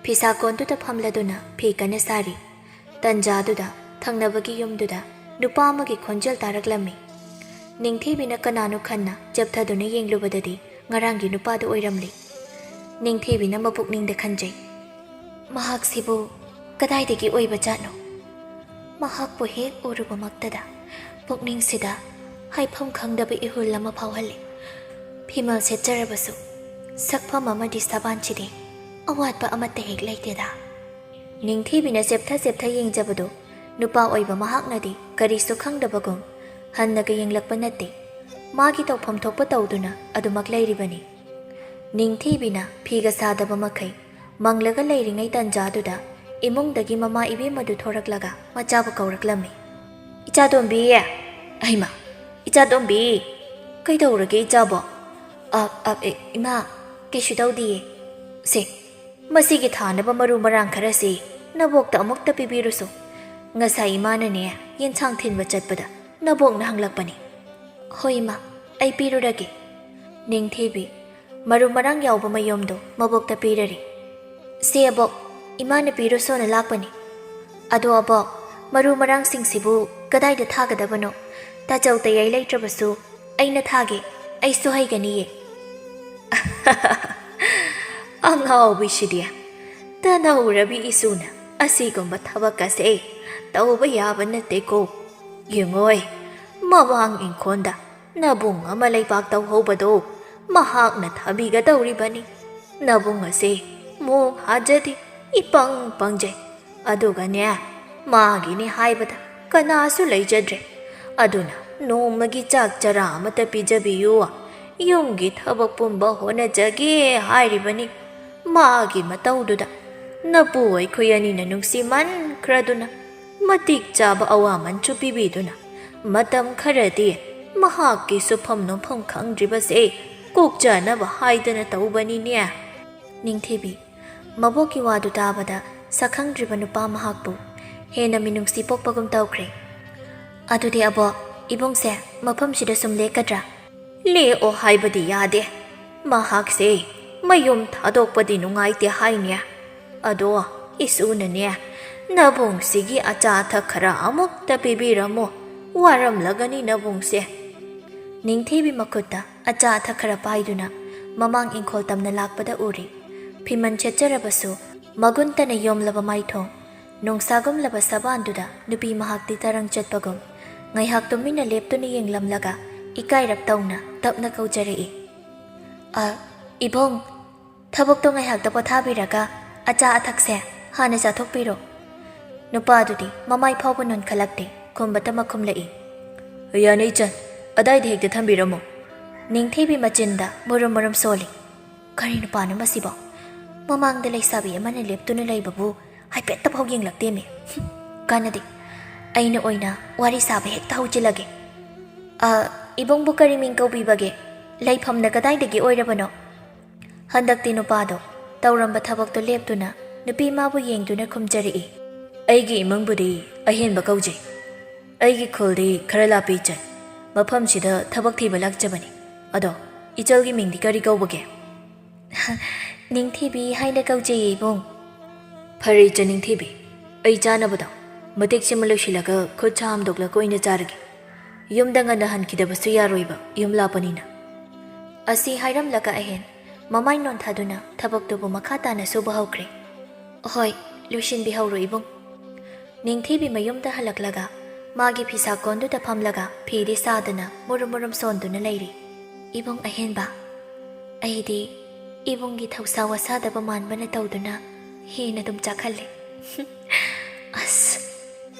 ꯐꯤꯁꯥ ꯀꯣꯟꯗꯨꯗ ꯐꯝꯂꯗꯨꯅ ꯐꯤ ꯀꯟꯅ ꯁꯥꯔꯤ꯫ ꯇꯟꯖꯥꯗꯨꯗ ꯊꯪꯅꯕꯒꯤ ꯌꯨꯝꯗꯨꯗ ꯅꯨꯄꯥ ꯑꯃꯒꯤ ꯈꯣꯟꯖꯦꯜ ꯇꯥꯔꯛꯂꯝꯃꯤ꯫ ꯅꯤꯡꯊꯤꯕꯤꯅ ꯀꯅꯥꯅꯣ ꯈꯟꯅ ꯆꯦꯞꯊꯗꯨꯅ ꯌꯦꯡꯂꯨꯕꯗꯗꯤ ꯉꯔꯥꯡꯒꯤ ꯅꯨꯄꯥꯗꯨ ꯑꯣꯏꯔꯝꯂꯤ꯫ ꯅꯤꯡꯊꯤꯕꯤꯅ ꯃꯄꯨꯛꯅꯤꯡꯗ ꯈꯟꯖꯩ, "ꯃꯍꯥꯛꯁꯤꯕꯨ ꯀꯗꯥꯏꯗꯒꯤ ꯑꯣꯏꯕ ꯖꯥꯠꯅꯣ?" ꯃꯍꯥꯛꯄꯨ ꯍꯦꯛ ꯎꯔꯨꯕꯃꯛꯇꯗ ꯄꯨꯛꯅꯤꯡꯁꯤꯗ ꯍꯥꯏꯐꯝ ꯈꯪꯗꯕ ꯏꯍꯨꯜ ꯑꯃ ꯐꯥꯎꯍꯜꯂꯤ꯫ ꯐꯤꯃꯜ ꯁꯦꯠꯆꯔꯕꯁꯨ ꯁꯛꯐꯝ ꯑꯃꯗꯤ ꯁꯕꯥꯟꯁꯤꯗꯤ ꯑꯋꯥꯠꯄ ꯑꯃꯠꯇ ꯍꯦꯛ ꯂꯩꯇꯦꯗ꯫ ꯅꯤꯡꯊꯤꯕꯤꯅ ꯆꯦꯞꯊ ꯆꯦꯞꯊ ꯌꯦꯡꯖꯕꯗꯨ ꯅꯨꯄꯥ ꯑꯣꯏꯕ ꯃꯍꯥꯛꯅꯗꯤ ꯀꯔꯤꯁꯨ ꯈꯪꯗꯕꯒꯨꯝ ꯍꯟꯅꯒ ꯌꯦꯡꯂꯛꯄ ꯅꯠꯇꯦ꯫ ꯃꯥꯒꯤ ꯇꯧꯐꯝ ꯊꯣꯛꯄ ꯇꯧꯗꯨꯅ ꯑꯗꯨꯃꯛ ꯂꯩꯔꯤꯕꯅꯤ꯫ ꯅꯤꯡꯊꯤꯕꯤꯅ ꯐꯤꯒ ꯁꯥꯗꯕ ꯃꯈꯩ ꯃꯪꯂꯒ ꯂꯩꯔꯤꯉꯩ ꯇꯟꯖꯥꯗꯨꯗ ꯏꯃꯨꯡꯗꯒꯤ ꯃꯃꯥ ꯏꯕꯦꯝꯃꯗꯨ ꯊꯣꯔꯛꯂꯒ ꯃꯆꯥꯕꯨ ꯀꯧꯔꯛꯂꯝꯃꯤ꯫ "ꯏꯆꯥꯇꯣꯝꯕꯤ!" "ꯑꯩꯃ, ꯏꯆꯥꯇꯣꯝꯕꯤ! ꯀꯩꯗꯧꯔꯒꯦ ꯏꯆꯥꯕꯣ?" "ꯑ, ꯑ, ꯑꯦ, ꯏꯃꯥ, ꯀꯩꯁꯨ ꯇꯧꯗꯤꯌꯦ꯫ ꯁꯦ, ꯃꯁꯤꯒꯤ ꯊꯥꯅꯕ ꯃꯔꯨ ꯃꯔꯥꯡ ꯈꯔꯁꯤ ꯅꯕꯣꯛꯇ ꯑꯃꯨꯛꯇ ꯄꯤꯕꯤꯔꯨꯁꯨ꯫ ꯉꯁꯥꯏ ꯏꯃꯥꯅꯅꯦ ꯌꯦꯟꯁꯥꯡ ꯊꯤꯟꯕ ꯆꯠꯄꯗ ꯅꯕꯣꯛꯅ ꯍꯪꯂꯛꯄꯅꯤ꯫" "ꯍꯣꯏ ꯏꯃꯥ, ꯑꯩ ꯄꯤꯔꯨꯔꯒꯦ꯫" ꯅꯤꯡꯊꯤꯕꯤ ꯃꯔꯨ ꯃꯔꯥꯡ ꯌꯥꯎꯕ ꯃꯌꯨꯝꯗꯨ ꯃꯕꯣꯛꯇ ꯄꯤꯔꯔꯤ꯫ "ꯁꯦ ꯑꯕꯣꯛ, ꯏꯃꯥꯅ ꯄꯤꯔꯨꯁꯣꯅ ꯂꯥꯛꯄꯅꯤ꯫ ꯑꯗꯣ ꯑꯕꯣꯛ, ꯃꯔꯨ ꯃꯔꯥꯡꯁꯤꯡꯁꯤꯕꯨ ꯀꯗꯥꯏꯗ ꯊꯥꯒꯗꯕꯅꯣ? ꯇꯥꯆꯧ ꯇꯌꯥꯏ ꯂꯩꯇ꯭ꯔꯕꯁꯨ ꯑꯩꯅ ꯊꯥꯒꯦ, ꯑꯩꯁꯨ ꯍꯩꯒꯅꯤꯌꯦ꯫" "ꯑꯉꯥꯎꯕꯤꯁꯤꯗꯤ, ꯇꯅꯧꯔꯕꯤ ꯏꯁꯨꯅ ꯑꯁꯤꯒꯨꯝꯕ ꯊꯕꯛ ꯑꯁꯦ ꯇꯧꯕ ꯌꯥꯕ ꯅꯠꯇꯦꯀꯣ꯫ ꯌꯦꯡꯉꯣꯏ, ꯃꯃꯥꯡ ꯏꯪꯈꯣꯜꯗ ꯅꯕꯨꯡ ꯑꯃ ꯂꯩꯕꯥꯛ ꯇꯧꯍꯧꯕꯗꯣ ꯃꯍꯥꯛꯅ ꯊꯥꯕꯤꯒꯗꯧꯔꯤꯕꯅꯤ꯫ ꯅꯕꯨꯡ ꯑꯁꯦ ꯃꯣꯡ ꯍꯥꯖꯗꯦ, ꯏꯄꯪ ꯄꯪꯖꯩ꯫ ꯑꯗꯨꯒꯅꯦ, ꯃꯥꯒꯤꯅꯤ ꯍꯥꯏꯕꯗ ꯀꯅꯥꯁꯨ ꯂꯩꯖꯗ꯭ꯔꯦ꯫ ꯑꯗꯨꯅ ꯅꯣꯡꯃꯒꯤ ꯆꯥꯛ ꯆꯔꯥ ꯑꯃꯇ ꯄꯤꯖꯕꯤꯌꯨ, ꯌꯨꯝꯒꯤ ꯊꯕꯛ ꯄꯨꯝꯕ ꯍꯣꯠꯅꯖꯒꯦ ꯍꯥꯏꯔꯤꯕꯅꯤ꯫ ꯃꯥꯒꯤ ꯃꯇꯧꯗꯨꯗ ꯅꯄꯨ ꯑꯩꯈꯣꯏ ꯑꯅꯤꯅ ꯅꯨꯡꯁꯤꯃꯟꯈ꯭ꯔꯗꯨꯅ ꯃꯇꯤꯛ ꯆꯥꯕ ꯑꯋꯥꯃꯟꯁꯨ ꯄꯤꯕꯤꯗꯨꯅ ꯃꯇꯝ ꯈꯔꯗꯤ ꯃꯍꯥꯛꯀꯤ ꯁꯨꯐꯝ ꯅꯣꯝꯐꯝ ꯈꯪꯗ꯭ꯔꯤꯕꯁꯦ ꯀꯣꯛꯆꯅꯕ ꯍꯥꯏꯗꯅ ꯇꯧꯕꯅꯤꯅꯦ꯫" ꯅꯤꯡꯊꯤꯕꯤ, ꯃꯕꯣꯛꯀꯤ ꯋꯥꯗꯨ ꯇꯥꯕꯗ ꯁꯛꯈꯪꯗ꯭ꯔꯤꯕ ꯅꯨꯄꯥ ꯃꯍꯥꯛꯄꯨ ꯍꯦꯟꯅ ꯃꯤꯅꯨꯡꯁꯤ ꯄꯣꯛꯄꯒꯨꯝ ꯇꯧꯈ꯭ꯔꯦ꯫ "ꯑꯗꯨꯗꯤ ꯑꯕꯣꯛ, ꯏꯕꯨꯡꯁꯦ ꯃꯐꯝꯁꯤꯗ ꯁꯨꯝ ꯂꯦꯛꯀꯗ꯭ꯔꯥ?" "ꯂꯦꯛꯑꯣ ꯍꯥꯏꯕꯗꯤ ꯌꯥꯗꯦ꯫ ꯃꯍꯥꯛꯁꯦ ꯃꯌꯨꯝ ꯊꯥꯗꯣꯛꯄꯗꯤ ꯅꯨꯡꯉꯥꯏꯇꯦ ꯍꯥꯏꯅꯦ꯫ ꯑꯗꯣ ꯏꯁꯨꯅꯅꯦ, ꯅꯕꯨꯡꯁꯤꯒꯤ ꯑꯆꯥ ꯑꯊꯛ ꯈꯔ ꯑꯃꯨꯛꯇ ꯄꯤꯕꯤꯔꯝꯃꯣ꯫ ꯋꯥꯔꯝꯂꯒꯅꯤ ꯅꯕꯨꯡꯁꯦ꯫" ꯅꯤꯡꯊꯤꯕꯤ ꯃꯈꯨꯠꯇ ꯑꯆꯥ ꯑꯊꯛ ꯈꯔ ꯄꯥꯏꯗꯨꯅ ꯃꯃꯥꯡ ꯏꯪꯈꯣꯜ ꯇꯝꯅ ꯂꯥꯛꯄꯗ ꯎꯔꯤ꯫ ꯐꯤꯃꯟ ꯁꯦꯠꯆꯔꯕꯁꯨ ꯃꯒꯨꯟ ꯇꯅ ꯌꯣꯝꯂꯕ ꯃꯥꯏꯊꯣꯡ, ꯅꯣꯡꯁꯥꯒꯨꯝꯂꯕ ꯁꯕꯥꯟꯗꯨꯗ ꯅꯨꯄꯤ ꯃꯍꯥꯛꯇꯤ ꯇꯔꯪ ꯆꯠꯄꯒꯨꯝ ꯉꯥꯏꯍꯥꯛ ꯇꯨꯃꯤꯟꯅ ꯂꯦꯞꯇꯨꯅ ꯌꯦꯡꯂꯝꯂꯒ ꯏꯀꯥꯏꯔꯞ ꯇꯧꯅ ꯇꯞꯅ ꯀꯧꯖꯔꯛꯏ, "ꯑ, ꯏꯕꯨꯡ, ꯊꯕꯛꯇꯣ ꯉꯥꯏꯍꯥꯛꯇ ꯄꯣꯊꯥꯕꯤꯔꯒ ꯑꯆꯥ ꯑꯊꯛꯁꯦ ꯍꯥꯟꯅ ꯆꯥꯊꯣꯛꯄꯤꯔꯣ꯫" ꯅꯨꯄꯥꯗꯨꯗꯤ ꯃꯃꯥꯏ ꯐꯥꯎꯕ ꯅꯣꯟꯈꯠꯂꯛꯇꯦ, ꯈꯨꯝꯕꯇ ꯃꯈꯨꯝꯂꯛꯏ, "ꯌꯥꯅꯤ ꯏꯆꯟ, ꯑꯗꯥꯏꯗ ꯍꯦꯛꯇ ꯊꯝꯕꯤꯔꯝꯃꯣ꯫" ꯅꯤꯡꯊꯤꯕꯤ ꯃꯆꯤꯟꯗ ꯃꯨꯔꯨꯝ ꯃꯨꯔꯨꯝ ꯁꯣꯜꯂꯤ꯫ "ꯀꯔꯤ ꯅꯨꯄꯥꯅꯣ ꯃꯁꯤꯕꯣ? ꯃꯃꯥꯡꯗ ꯂꯩꯁꯥꯕꯤ ꯑꯃꯅ ꯂꯦꯞꯇꯨꯅ ꯂꯩꯕꯕꯨ ꯍꯥꯏꯐꯦꯠꯇꯐꯥꯎ ꯌꯦꯡꯂꯛꯇꯦꯃꯤ꯫ ꯍꯨꯝ, ꯀꯥꯟꯅꯗꯦ꯫ ꯑꯩꯅ ꯑꯣꯏꯅ ꯋꯥꯔꯤ ꯁꯥꯕ ꯍꯦꯛꯇ ꯍꯧꯖꯤꯜꯂꯒꯦ꯫ ꯑ, ꯏꯕꯨꯡꯕꯨ ꯀꯔꯤ ꯃꯤꯡ ꯀꯧꯕꯤꯕꯒꯦ? ꯂꯩꯐꯝꯅ ꯀꯗꯥꯏꯗꯒꯤ ꯑꯣꯏꯔꯕꯅꯣ?" ꯍꯟꯗꯛꯇꯤ ꯅꯨꯄꯥꯗꯣ ꯇꯧꯔꯝꯕ ꯊꯕꯛꯇꯣ ꯂꯦꯞꯇꯨꯅ ꯅꯨꯄꯤ ꯃꯥꯕꯨ ꯌꯦꯡꯗꯨꯅ ꯈꯨꯝꯖꯔꯛꯏ, "ꯑꯩꯒꯤ ꯏꯃꯨꯡꯕꯨꯗꯤ ꯑꯍꯦꯟꯕ ꯀꯧꯖꯩ꯫ ꯑꯩꯒꯤ ꯈꯨꯜꯗꯤ ꯈꯔ ꯂꯥꯞꯄꯤ ꯏꯆꯟ꯫ ꯃꯐꯝꯁꯤꯗ ꯊꯕꯛ ꯊꯤꯕ ꯂꯥꯛꯆꯕꯅꯤ꯫ ꯑꯗꯣ ꯏꯆꯜꯒꯤ ꯃꯤꯡꯗꯤ ꯀꯔꯤ ꯀꯧꯕꯒꯦ?" ꯅꯤꯡꯊꯤꯕꯤ ꯍꯥꯏꯅ ꯀꯧꯖꯩꯌꯦ, ꯏꯕꯨꯡ꯫ ꯐꯔꯦ, ꯏꯆꯟ ꯅꯤꯡꯊꯤꯕꯤ, ꯑꯩ ꯆꯥꯅꯕꯗꯣ ꯃꯇꯦꯛꯁꯤꯃ ꯂꯣꯏꯁꯤꯜꯂꯒ ꯈꯨꯠ ꯁꯥ ꯍꯥꯝꯗꯣꯛꯂꯒ ꯑꯣꯏꯅ ꯆꯥꯔꯒꯦ꯫ ꯌꯨꯝꯗ ꯉꯟꯅ ꯍꯟꯈꯤꯗꯕꯁꯨ ꯌꯥꯔꯣꯏꯕ, ꯌꯨꯝ ꯂꯥꯞꯄꯅꯤꯅ꯫ ꯑꯁꯤ ꯍꯥꯏꯔꯝꯂꯒ ꯑꯍꯦꯟ ꯃꯃꯥꯏ ꯅꯣꯟꯊꯥꯗꯨꯅ ꯊꯕꯛꯇꯨꯕꯨ ꯃꯈꯥ ꯇꯥꯅ ꯁꯨꯕ ꯍꯧꯈ꯭ꯔꯦ꯫ ꯍꯣꯏ, ꯂꯣꯏꯁꯤꯟꯕꯤꯍꯧꯔꯣ, ꯏꯕꯨꯡ꯫ ꯅꯤꯡꯊꯤꯕꯤ ꯃꯌꯨꯝꯗ ꯍꯜꯂꯛꯂꯒ ꯃꯥꯒꯤ ꯐꯤꯁꯥ ꯀꯣꯟꯗꯨꯗ ꯐꯝꯂꯒ ꯐꯤꯗꯤ ꯁꯥꯗꯅ ꯃꯨꯔꯨꯝ ꯃꯨꯔꯨꯝ ꯁꯣꯟꯗꯨꯅ ꯂꯩꯔꯤ꯫ ꯏꯕꯨꯡ ꯑꯍꯦꯟꯕ, ꯑꯩꯗꯤ ꯏꯕꯨꯡꯒꯤ ꯊꯧꯁꯥ ꯋꯥꯁꯥꯗꯕ ꯃꯥꯟꯕꯅ ꯇꯧꯗꯨꯅ ꯍꯦꯟꯅ ꯑꯗꯨꯝ ꯆꯥꯛꯍꯜꯂꯦ꯫ ꯑꯁ,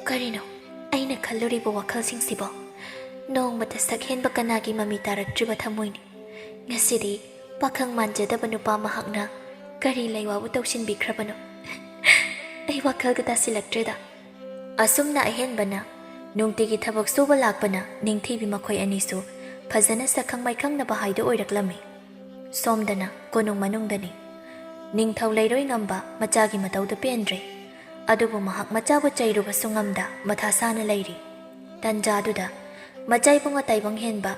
ꯀꯔꯤꯅꯣ ꯑꯩꯅ ꯈꯜꯂꯨꯔꯤꯕ ꯋꯥꯈꯜꯁꯤꯡꯁꯤꯕꯣ? ꯅꯣꯡꯃꯇ ꯁꯛꯍꯦꯟꯕ ꯀꯅꯥꯒꯤ ꯃꯃꯤ ꯇꯥꯔꯛꯇ꯭ꯔꯤꯕ ꯊꯃꯣꯏꯅꯤ꯫ ꯉꯁꯤꯗꯤ ꯄꯥꯈꯪ ꯃꯥꯟꯖꯗꯕ ꯅꯨꯄꯥ ꯃꯍꯥꯛꯅ ꯀꯔꯤ ꯂꯩꯋꯥꯕꯨ ꯇꯧꯁꯤꯟꯕꯤꯈ꯭ꯔꯕꯅꯣ? ꯑꯩ ꯋꯥꯈꯜꯒ ꯇꯥꯁꯤꯜꯂꯛꯇ꯭ꯔꯦꯗ꯫ ꯑꯁꯨꯝꯅ ꯑꯍꯦꯟꯕꯅ ꯅꯨꯡꯇꯤꯒꯤ ꯊꯕꯛ ꯁꯨꯕ ꯂꯥꯛꯄꯅ ꯅꯤꯡꯊꯤꯕꯤ ꯃꯈꯣꯏ ꯑꯅꯤꯁꯨ ꯐꯖꯅ ꯁꯛꯈꯪ ꯃꯥꯏꯈꯪꯅꯕ ꯍꯥꯏꯗꯨ ꯑꯣꯏꯔꯛꯂꯝꯃꯤ꯫ ꯁꯣꯝꯗꯅ ꯀꯣꯅꯨꯡ ꯃꯅꯨꯡꯗꯅꯤ꯫ ꯅꯤꯡꯊꯧ ꯂꯩꯔꯣꯏ ꯉꯝꯕ ꯃꯆꯥꯒꯤ ꯃꯇꯧꯗ ꯄꯦꯟꯗ꯭ꯔꯦ꯫ ꯑꯗꯨꯕꯨ ꯃꯍꯥꯛ ꯃꯆꯥꯕꯨ ꯆꯩꯔꯨꯕꯁꯨ ꯉꯝꯗ ꯃꯊꯥ ꯁꯥꯅ ꯂꯩꯔꯤ꯫ ꯇꯟꯖꯥꯗꯨꯗ ꯃꯆꯥ ꯏꯕꯨꯡꯉꯣ ꯇꯥꯏꯕꯪ ꯍꯦꯟꯕ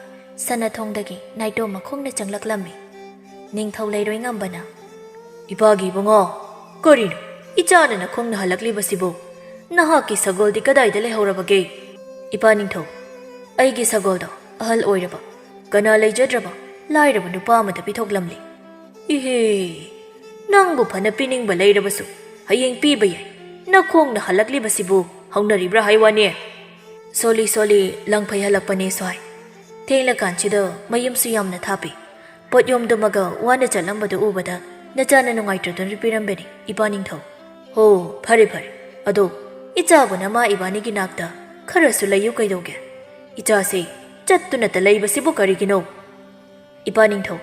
ꯁꯅꯥꯊꯣꯡꯗꯒꯤ ꯅꯥꯏꯇꯣꯝ ꯃꯈꯣꯡꯅ ꯆꯪꯂꯛꯂꯝꯃꯤ꯫ ꯅꯤꯡꯊꯧ ꯂꯩꯔꯣꯏ ꯉꯝꯕꯅ, "ꯏꯄꯥꯒꯤ ꯏꯕꯨꯡꯉꯣ, ꯀꯔꯤꯅꯣ ꯏꯆꯥꯅ ꯅꯈꯣꯡꯅ ꯍꯜꯂꯛꯂꯤꯕꯁꯤꯕꯨ? ꯅꯍꯥꯛꯀꯤ ꯁꯒꯣꯜꯗꯤ ꯀꯗꯥꯏꯗ ꯂꯩꯍꯧꯔꯕꯒꯦ?" "ꯏꯄꯥ ꯅꯤꯡꯊꯧ, ꯑꯩꯒꯤ ꯁꯒꯣꯜꯗꯣ ꯑꯍꯜ ꯑꯣꯏꯔꯕ, ꯀꯅꯥ ꯂꯩꯖꯗ꯭ꯔꯕ ꯂꯥꯏꯔꯕ ꯅꯨꯄꯥ ꯑꯃꯗ ꯄꯤꯊꯣꯛꯂꯝꯂꯤ꯫" "ꯏꯍꯦ, ꯅꯪꯕꯨ ꯐꯅ ꯄꯤꯅꯤꯡꯕ ꯂꯩꯔꯕꯁꯨ ꯍꯌꯦꯡ ꯄꯤꯕ ꯌꯥꯏ꯫ ꯅꯈꯣꯡꯅ ꯍꯜꯂꯛꯂꯤꯕꯁꯤꯕꯨ ꯍꯧꯅꯔꯤꯕ꯭ꯔꯥ ꯍꯥꯏ ꯋꯥꯅꯦ?" "ꯁꯣꯜꯂꯤ ꯁꯣꯜꯂꯤ ꯂꯪꯐꯩ ꯍꯜꯂꯛꯄꯅꯦ ꯁ꯭ꯋꯥꯏ꯫ ꯊꯦꯡꯂꯀꯥꯟꯁꯤꯗ ꯃꯌꯨꯝꯁꯨ ꯌꯥꯝꯅ ꯊꯥꯞꯄꯤ꯫ ꯄꯣꯠ ꯌꯣꯝꯗꯨꯃꯒ ꯋꯥꯅ ꯆꯠꯂꯝꯕꯗꯨ ꯎꯕꯗ ꯅꯆꯥꯅ ꯅꯨꯡꯉꯥꯏꯇ꯭ꯔꯗꯨꯅ ꯄꯤꯔꯝꯕꯅꯤ, ꯏꯄꯥ ꯅꯤꯡꯊꯧ꯫" "ꯍꯣ, ꯐꯔꯦ ꯐꯔꯦ꯫ ꯑꯗꯣ ꯏꯆꯥꯕꯨ ꯅꯃꯥ ꯏꯕꯥꯅꯤꯒꯤ ꯅꯥꯛꯇ ꯈꯔꯁꯨ ꯂꯩꯌꯨ ꯀꯩꯗꯧꯒꯦ? ꯏꯆꯥꯁꯦ ꯆꯠꯇꯨꯅꯇ ꯂꯩꯕꯁꯤꯕꯨ ꯀꯔꯤꯒꯤꯅꯣ?" "ꯏꯄꯥ ꯅꯤꯡꯊꯧ,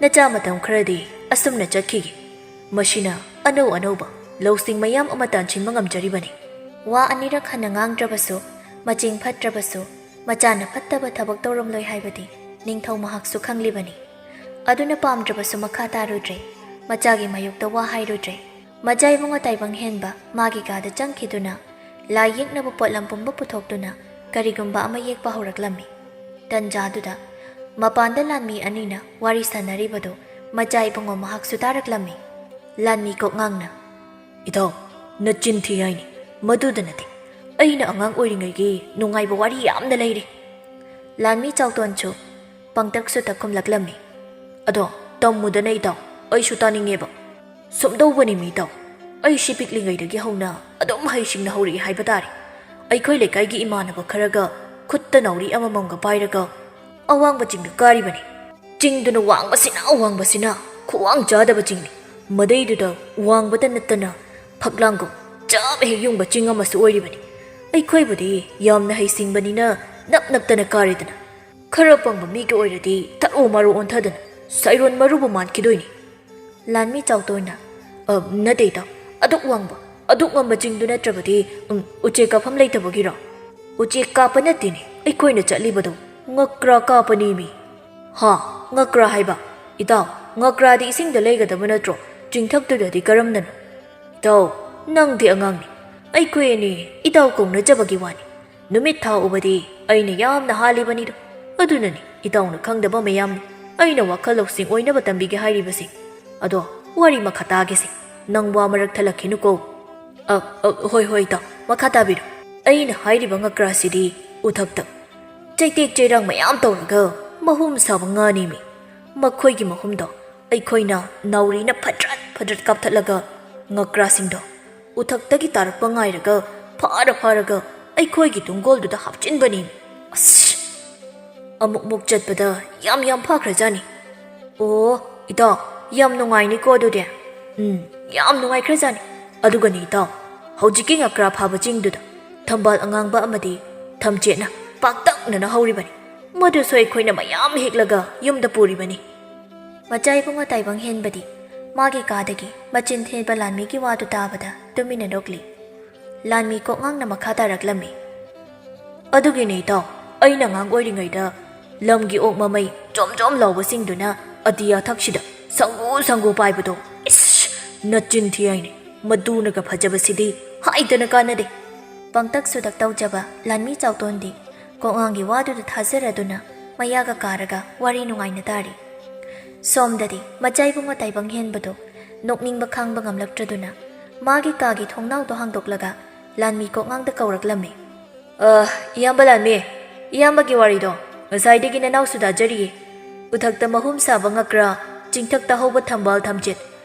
ꯅꯆꯥ ꯃꯇꯝ ꯈꯔꯗꯤ ꯑꯁꯨꯝꯅ ꯆꯠꯈꯤꯒꯦ꯫ ꯃꯁꯤꯅ ꯑꯅꯧ ꯑꯅꯧꯕ ꯂꯧꯁꯤꯡ ꯃꯌꯥꯝ ꯑꯃ ꯇꯥꯟꯁꯤꯟꯕ ꯉꯝꯖꯔꯤꯕꯅꯤ꯫" ꯋꯥ ꯑꯅꯤꯔꯛ ꯍꯟꯅ ꯉꯥꯡꯗ꯭ꯔꯕꯁꯨ, ꯃꯆꯤꯡ ꯐꯠꯇ꯭ꯔꯕꯁꯨ, ꯃꯆꯥꯅ ꯐꯠꯇꯕ ꯊꯕꯛ ꯇꯧꯔꯝꯂꯣꯏ ꯍꯥꯏꯕꯗꯤ ꯅꯤꯡꯊꯧ ꯃꯍꯥꯛꯁꯨ ꯈꯪꯂꯤꯕꯅꯤ꯫ ꯑꯗꯨꯅ ꯄꯥꯝꯗ꯭ꯔꯕꯁꯨ ꯃꯈꯥ ꯇꯥꯔꯨꯗ꯭ꯔꯦ꯫ ꯃꯆꯥꯒꯤ ꯃꯥꯌꯣꯛꯇ ꯋꯥ ꯍꯥꯏꯔꯨꯗ꯭ꯔꯦ꯫ ꯃꯆꯥ ꯏꯕꯨꯡꯉꯣ ꯇꯥꯏꯕꯪ ꯍꯦꯟꯕ ꯃꯥꯒꯤ ꯀꯥꯗ ꯆꯪꯈꯤꯗꯨꯅ ꯂꯥꯏ ꯌꯦꯛꯅꯕ ꯄꯣꯠꯂꯝ ꯄꯨꯝꯕ ꯄꯨꯊꯣꯛꯇꯨꯅ ꯀꯔꯤꯒꯨꯝꯕ ꯑꯃ ꯌꯦꯛꯄ ꯍꯧꯔꯛꯂꯝꯃꯤ꯫ ꯇꯟꯖꯥꯗꯨꯗ ꯃꯄꯥꯟꯗ ꯂꯥꯟꯃꯤ ꯑꯅꯤꯅ ꯋꯥꯔꯤ ꯁꯥꯟꯅꯔꯤꯕꯗꯨ ꯃꯆꯥ ꯏꯕꯨꯡꯉꯣ ꯃꯍꯥꯛꯁꯨ ꯇꯥꯔꯛꯂꯝꯃꯤ꯫ ꯂꯥꯟꯃꯤ ꯀꯣꯛꯉꯥꯡꯅ, "ꯏꯇꯥꯎ, ꯅꯆꯤꯟ ꯊꯤ ꯍꯥꯏꯅꯤ꯫ ꯃꯗꯨꯗ ꯅꯠꯇꯦ, ꯑꯩꯅ ꯑꯉꯥꯡ ꯑꯣꯏꯔꯤꯉꯩꯒꯤ ꯅꯨꯡꯉꯥꯏꯕ ꯋꯥꯔꯤ ꯌꯥꯝꯅ ꯂꯩꯔꯤ꯫" ꯂꯥꯟꯃꯤ ꯆꯥꯎꯇꯣꯟꯁꯨ ꯄꯪꯇꯛ ꯁꯨꯇꯛ ꯈꯨꯝꯂꯛꯂꯝꯃꯤ꯫ "ꯑꯗꯣ ꯇꯝꯃꯨꯗꯅ ꯏꯇꯥꯎ, ꯑꯩꯁꯨ ꯇꯥꯅꯤꯡꯉꯦꯕ꯫" "ꯁꯨꯝꯗꯧꯕꯅꯤ ꯃꯤ ꯏꯇꯥꯎ, ꯑꯩꯁꯤ ꯄꯤꯛꯂꯤꯉꯩꯗꯒꯤ ꯍꯧꯅ ꯑꯗꯨꯝ ꯍꯩꯁꯤꯡꯅ ꯍꯧꯔꯛꯏ ꯍꯥꯏꯕ ꯇꯥꯔꯦ꯫ ꯑꯩꯈꯣꯏ ꯂꯩꯀꯥꯏꯒꯤ ꯏꯃꯥꯟꯅꯕ ꯈꯔꯒ ꯈꯨꯠꯇ ꯅꯥꯎꯔꯤ ꯑꯃꯃꯝꯒ ꯄꯥꯏꯔꯒ ꯑꯋꯥꯡꯕ ꯆꯤꯡꯗ ꯀꯥꯔꯤꯕꯅꯤ꯫ ꯆꯤꯡꯗꯨꯅ ꯋꯥꯡꯕꯁꯤꯅ ꯋꯥꯡꯕꯁꯤꯅ ꯈꯨꯋꯥꯡ ꯆꯥꯗꯕ ꯆꯤꯡꯅꯤ꯫ ꯃꯗꯩꯗꯨꯗ ꯋꯥꯡꯕꯇ ꯅꯠꯇꯅ ꯐꯛꯂꯥꯡꯒꯨꯝ ꯆꯞ ꯍꯦꯛ ꯌꯨꯡꯕ ꯆꯤꯡ ꯑꯃꯁꯨ ꯑꯣꯏꯔꯤꯕꯅꯤ꯫ ꯑꯩꯈꯣꯏꯕꯨꯗꯤ ꯌꯥꯝꯅ ꯍꯩꯁꯤꯡꯕꯅꯤꯅ ꯅꯞ ꯅꯞꯇꯅ ꯀꯥꯔꯦꯗꯅ꯫ ꯈꯔ ꯄꯪꯕ ꯃꯤꯒ ꯑꯣꯏꯔꯗꯤ ꯇꯔꯨ ꯃꯔꯨ ꯑꯣꯟꯊꯗꯅ ꯁꯥꯏꯔꯣꯟ ꯃꯔꯨꯕꯨ ꯃꯥꯟꯈꯤꯗꯣꯏꯅꯤ꯫" ꯂꯥꯟꯃꯤ ꯆꯥꯎꯇꯣꯟꯅ, "ꯑ, ꯅꯠꯇꯦ ꯏꯇꯥꯎ, ꯑꯗꯨꯛ ꯋꯥꯡꯕ, ꯑꯗꯨꯛ ꯉꯝꯕ ꯆꯤꯡꯗꯨ ꯅꯠꯇ꯭ꯔꯕꯗꯤ, ꯎꯝ, ꯎꯆꯦꯛ ꯀꯥꯞꯐꯝ ꯂꯩꯇꯕꯒꯤꯔꯣ?" "ꯎꯆꯦꯛ ꯀꯥꯞꯄ ꯅꯠꯇꯦꯅꯦ, ꯑꯩꯈꯣꯏꯅ ꯆꯠꯂꯤꯕꯗꯣ ꯉꯀ꯭ꯔꯥ ꯀꯥꯞꯄꯅꯦꯃꯤ꯫" "ꯍꯥ? ꯉꯀ꯭ꯔꯥ ꯍꯥꯏꯕ? ꯏꯇꯥꯎ, ꯉꯀ꯭ꯔꯥꯗꯤ ꯏꯁꯤꯡꯗ ꯂꯩꯒꯗꯕ ꯅꯠꯇ꯭ꯔꯣ? ꯆꯤꯡꯊꯛꯇꯨꯗꯗꯤ ꯀꯔꯝꯅꯅꯣ?" "ꯏꯇꯥꯎ, ꯅꯪꯗꯤ ꯑꯉꯥꯡꯅꯤ꯫ ꯑꯩꯈꯣꯏ ꯑꯅꯤ ꯏꯇꯥꯎ ꯀꯧꯅꯖꯕꯒꯤ ꯋꯥꯅꯤ꯫ ꯅꯨꯃꯤꯠ ꯊꯥ ꯎꯕꯗꯤ ꯑꯩꯅ ꯌꯥꯝꯅ ꯍꯥꯜꯂꯤꯕꯅꯤꯗꯣ꯫ ꯑꯗꯨꯅꯅꯤ ꯏꯇꯥꯎꯅ ꯈꯪꯗꯕ ꯃꯌꯥꯝꯅꯤ ꯑꯩꯅ ꯋꯥꯈꯜ ꯂꯧꯁꯤꯡ ꯑꯣꯏꯅꯕ ꯇꯝꯕꯤꯒꯦ ꯍꯥꯏꯔꯤꯕꯁꯤ꯫ ꯑꯗꯣ ꯋꯥꯔꯤ ꯃꯈꯥ ꯇꯥꯒꯦꯁꯦ꯫ ꯅꯪ ꯋꯥ ꯃꯔꯛ ꯊꯠꯂꯛꯈꯤꯅꯨꯀꯣ꯫" "ꯑ, ꯑ, ꯍꯣꯏ, ꯍꯣꯏ, ꯏꯇꯥꯎ, ꯃꯈꯥ ꯇꯥꯕꯤꯔꯣ꯫" "ꯑꯩꯅ ꯍꯥꯏꯔꯤꯕ ꯉꯀ꯭ꯔꯥꯁꯤꯗꯤ ꯎꯊꯛꯇ ꯆꯩꯇꯦꯛ ꯆꯩꯔꯥꯡ ꯃꯌꯥꯝ ꯇꯧꯔꯒ ꯃꯍꯨꯝ ꯁꯥꯕ ꯉꯥꯅꯦꯃꯤ꯫ ꯃꯈꯣꯏꯒꯤ ꯃꯍꯨꯝꯗꯣ ꯑꯩꯈꯣꯏꯅ ꯅꯥꯎꯔꯤꯅ ꯐꯗ꯭ꯔꯠ ꯐꯗ꯭ꯔꯠ ꯀꯥꯞꯊꯠꯂꯒ ꯉꯀ꯭ꯔꯥꯁꯤꯡꯗꯣ ꯎꯊꯛꯇꯒꯤ ꯇꯥꯔꯛꯄ ꯉꯥꯏꯔꯒ ꯐꯥꯔ ꯐꯥꯔꯒ ꯑꯩꯈꯣꯏꯒꯤ ꯇꯨꯡꯒꯣꯜꯗꯨꯗ ꯍꯥꯞꯆꯤꯟꯕꯅꯤ꯫" "ꯑꯁ! ꯑꯃꯨꯛ ꯃꯨꯛ ꯆꯠꯄꯗ ꯌꯥꯝ ꯌꯥꯝ ꯐꯈ꯭ꯔꯖꯥꯠꯅꯤ꯫" "ꯑꯣ, ꯏꯇꯥꯎ, ꯌꯥꯝ ꯅꯨꯡꯉꯥꯏꯅꯤꯀꯣ ꯑꯗꯨꯗꯤ?" "ꯎꯝ, ꯌꯥꯝ ꯅꯨꯡꯉꯥꯏꯈ꯭ꯔꯖꯥꯠꯅꯤ꯫ ꯑꯗꯨꯒꯅꯤ ꯏꯇꯥꯎ, ꯍꯧꯖꯤꯛꯀꯤ ꯉꯀ꯭ꯔꯥ ꯐꯥꯕ ꯆꯤꯡꯗꯨꯗ ꯊꯝꯕꯥꯜ ꯑꯉꯥꯡꯕ ꯑꯃꯗꯤ ꯊꯝꯆꯦꯠꯅ ꯄꯥꯛꯇꯛꯅꯅ ꯍꯧꯔꯤꯕꯅꯤ꯫ ꯃꯗꯨꯁꯨ ꯑꯩꯈꯣꯏꯅ ꯃꯌꯥꯝ ꯍꯦꯛꯂꯒ ꯌꯨꯝꯗ ꯄꯨꯔꯤꯕꯅꯤ꯫" ꯃꯆꯥ ꯏꯕꯨꯡꯉꯣ ꯇꯥꯏꯕꯪ ꯍꯦꯟꯕꯗꯤ ꯃꯥꯒꯤ ꯀꯥꯗꯒꯤ ꯃꯆꯤꯟ ꯊꯤꯕ ꯂꯥꯟꯃꯤꯒꯤ ꯋꯥꯗꯨ ꯇꯥꯕꯗ ꯇꯨꯃꯤꯟꯅ ꯅꯣꯛꯂꯤ꯫ ꯂꯥꯟꯃꯤ ꯀꯣꯛꯉꯥꯡꯅ ꯃꯈꯥ ꯇꯥꯔꯛꯂꯝꯃꯤ꯫ "ꯑꯗꯨꯒꯤꯅꯦ ꯏꯇꯥꯎ, ꯑꯩꯅ ꯑꯉꯥꯡ ꯑꯣꯏꯔꯤꯉꯩꯗ ꯂꯝꯒꯤ ꯑꯣꯛ ꯃꯃꯩ ꯖꯣꯝ ꯖꯣꯝ ꯂꯥꯎꯕꯁꯤꯡꯗꯨꯅ ꯑꯇꯤꯌꯥ ꯊꯛꯁꯤꯗ ꯁꯪꯒꯨ ꯁꯪꯒꯨ ꯄꯥꯏꯕꯗꯣ꯫" "ꯏꯁ! ꯅꯆꯤꯟ ꯊꯤ ꯍꯥꯏꯅꯤ꯫ ꯃꯗꯨꯅꯒ ꯐꯖꯕꯁꯤꯗꯤ ꯍꯥꯏꯗꯅ ꯀꯥꯟꯅꯗꯦ꯫" ꯄꯪꯇꯛ ꯁꯨꯇꯛ ꯇꯧꯖꯕ ꯂꯥꯟꯃꯤ ꯆꯥꯎꯇꯣꯟꯗꯤ ꯀꯣꯛꯉꯥꯡꯒꯤ ꯋꯥꯗꯨꯗ ꯊꯥꯖꯔꯗꯨꯅ ꯃꯌꯥꯒ ꯀꯥꯔꯒ ꯋꯥꯔꯤ ꯅꯨꯡꯉꯥꯏꯅ ꯇꯥꯔꯤ꯫ ꯁꯣꯝꯗꯗꯤ ꯃꯆꯥ ꯏꯕꯨꯡꯉꯣ ꯇꯥꯏꯕꯪ ꯍꯦꯟꯕꯗꯣ ꯅꯣꯛꯅꯤꯡꯕ ꯈꯥꯡꯕ ꯉꯝꯂꯛꯇ꯭ꯔꯗꯨꯅ ꯃꯥꯒꯤ ꯀꯥꯒꯤ ꯊꯣꯡꯅꯥꯎꯗꯣ ꯍꯥꯡꯗꯣꯛꯂꯒ ꯂꯥꯟꯃꯤ ꯀꯣꯛꯉꯥꯡꯗ ꯀꯧꯔꯛꯂꯝꯃꯤ꯫ "ꯑ, ꯏꯌꯥꯝꯕ ꯂꯥꯟꯃꯤ, ꯏꯌꯥꯝꯕꯒꯤ ꯋꯥꯔꯤꯗꯣ ꯉꯁꯥꯏꯗꯒꯤ ꯅꯅꯥꯎꯁꯨ ꯇꯥꯖꯔꯤꯌꯦ꯫ ꯎꯊꯛꯇ ꯃꯍꯨꯝ ꯁꯥꯕ ꯉꯀ꯭ꯔꯥ, ꯆꯤꯡꯊꯛꯇ ꯍꯧꯕ ꯊꯝꯕꯥꯜ ꯊꯝꯆꯦꯠ,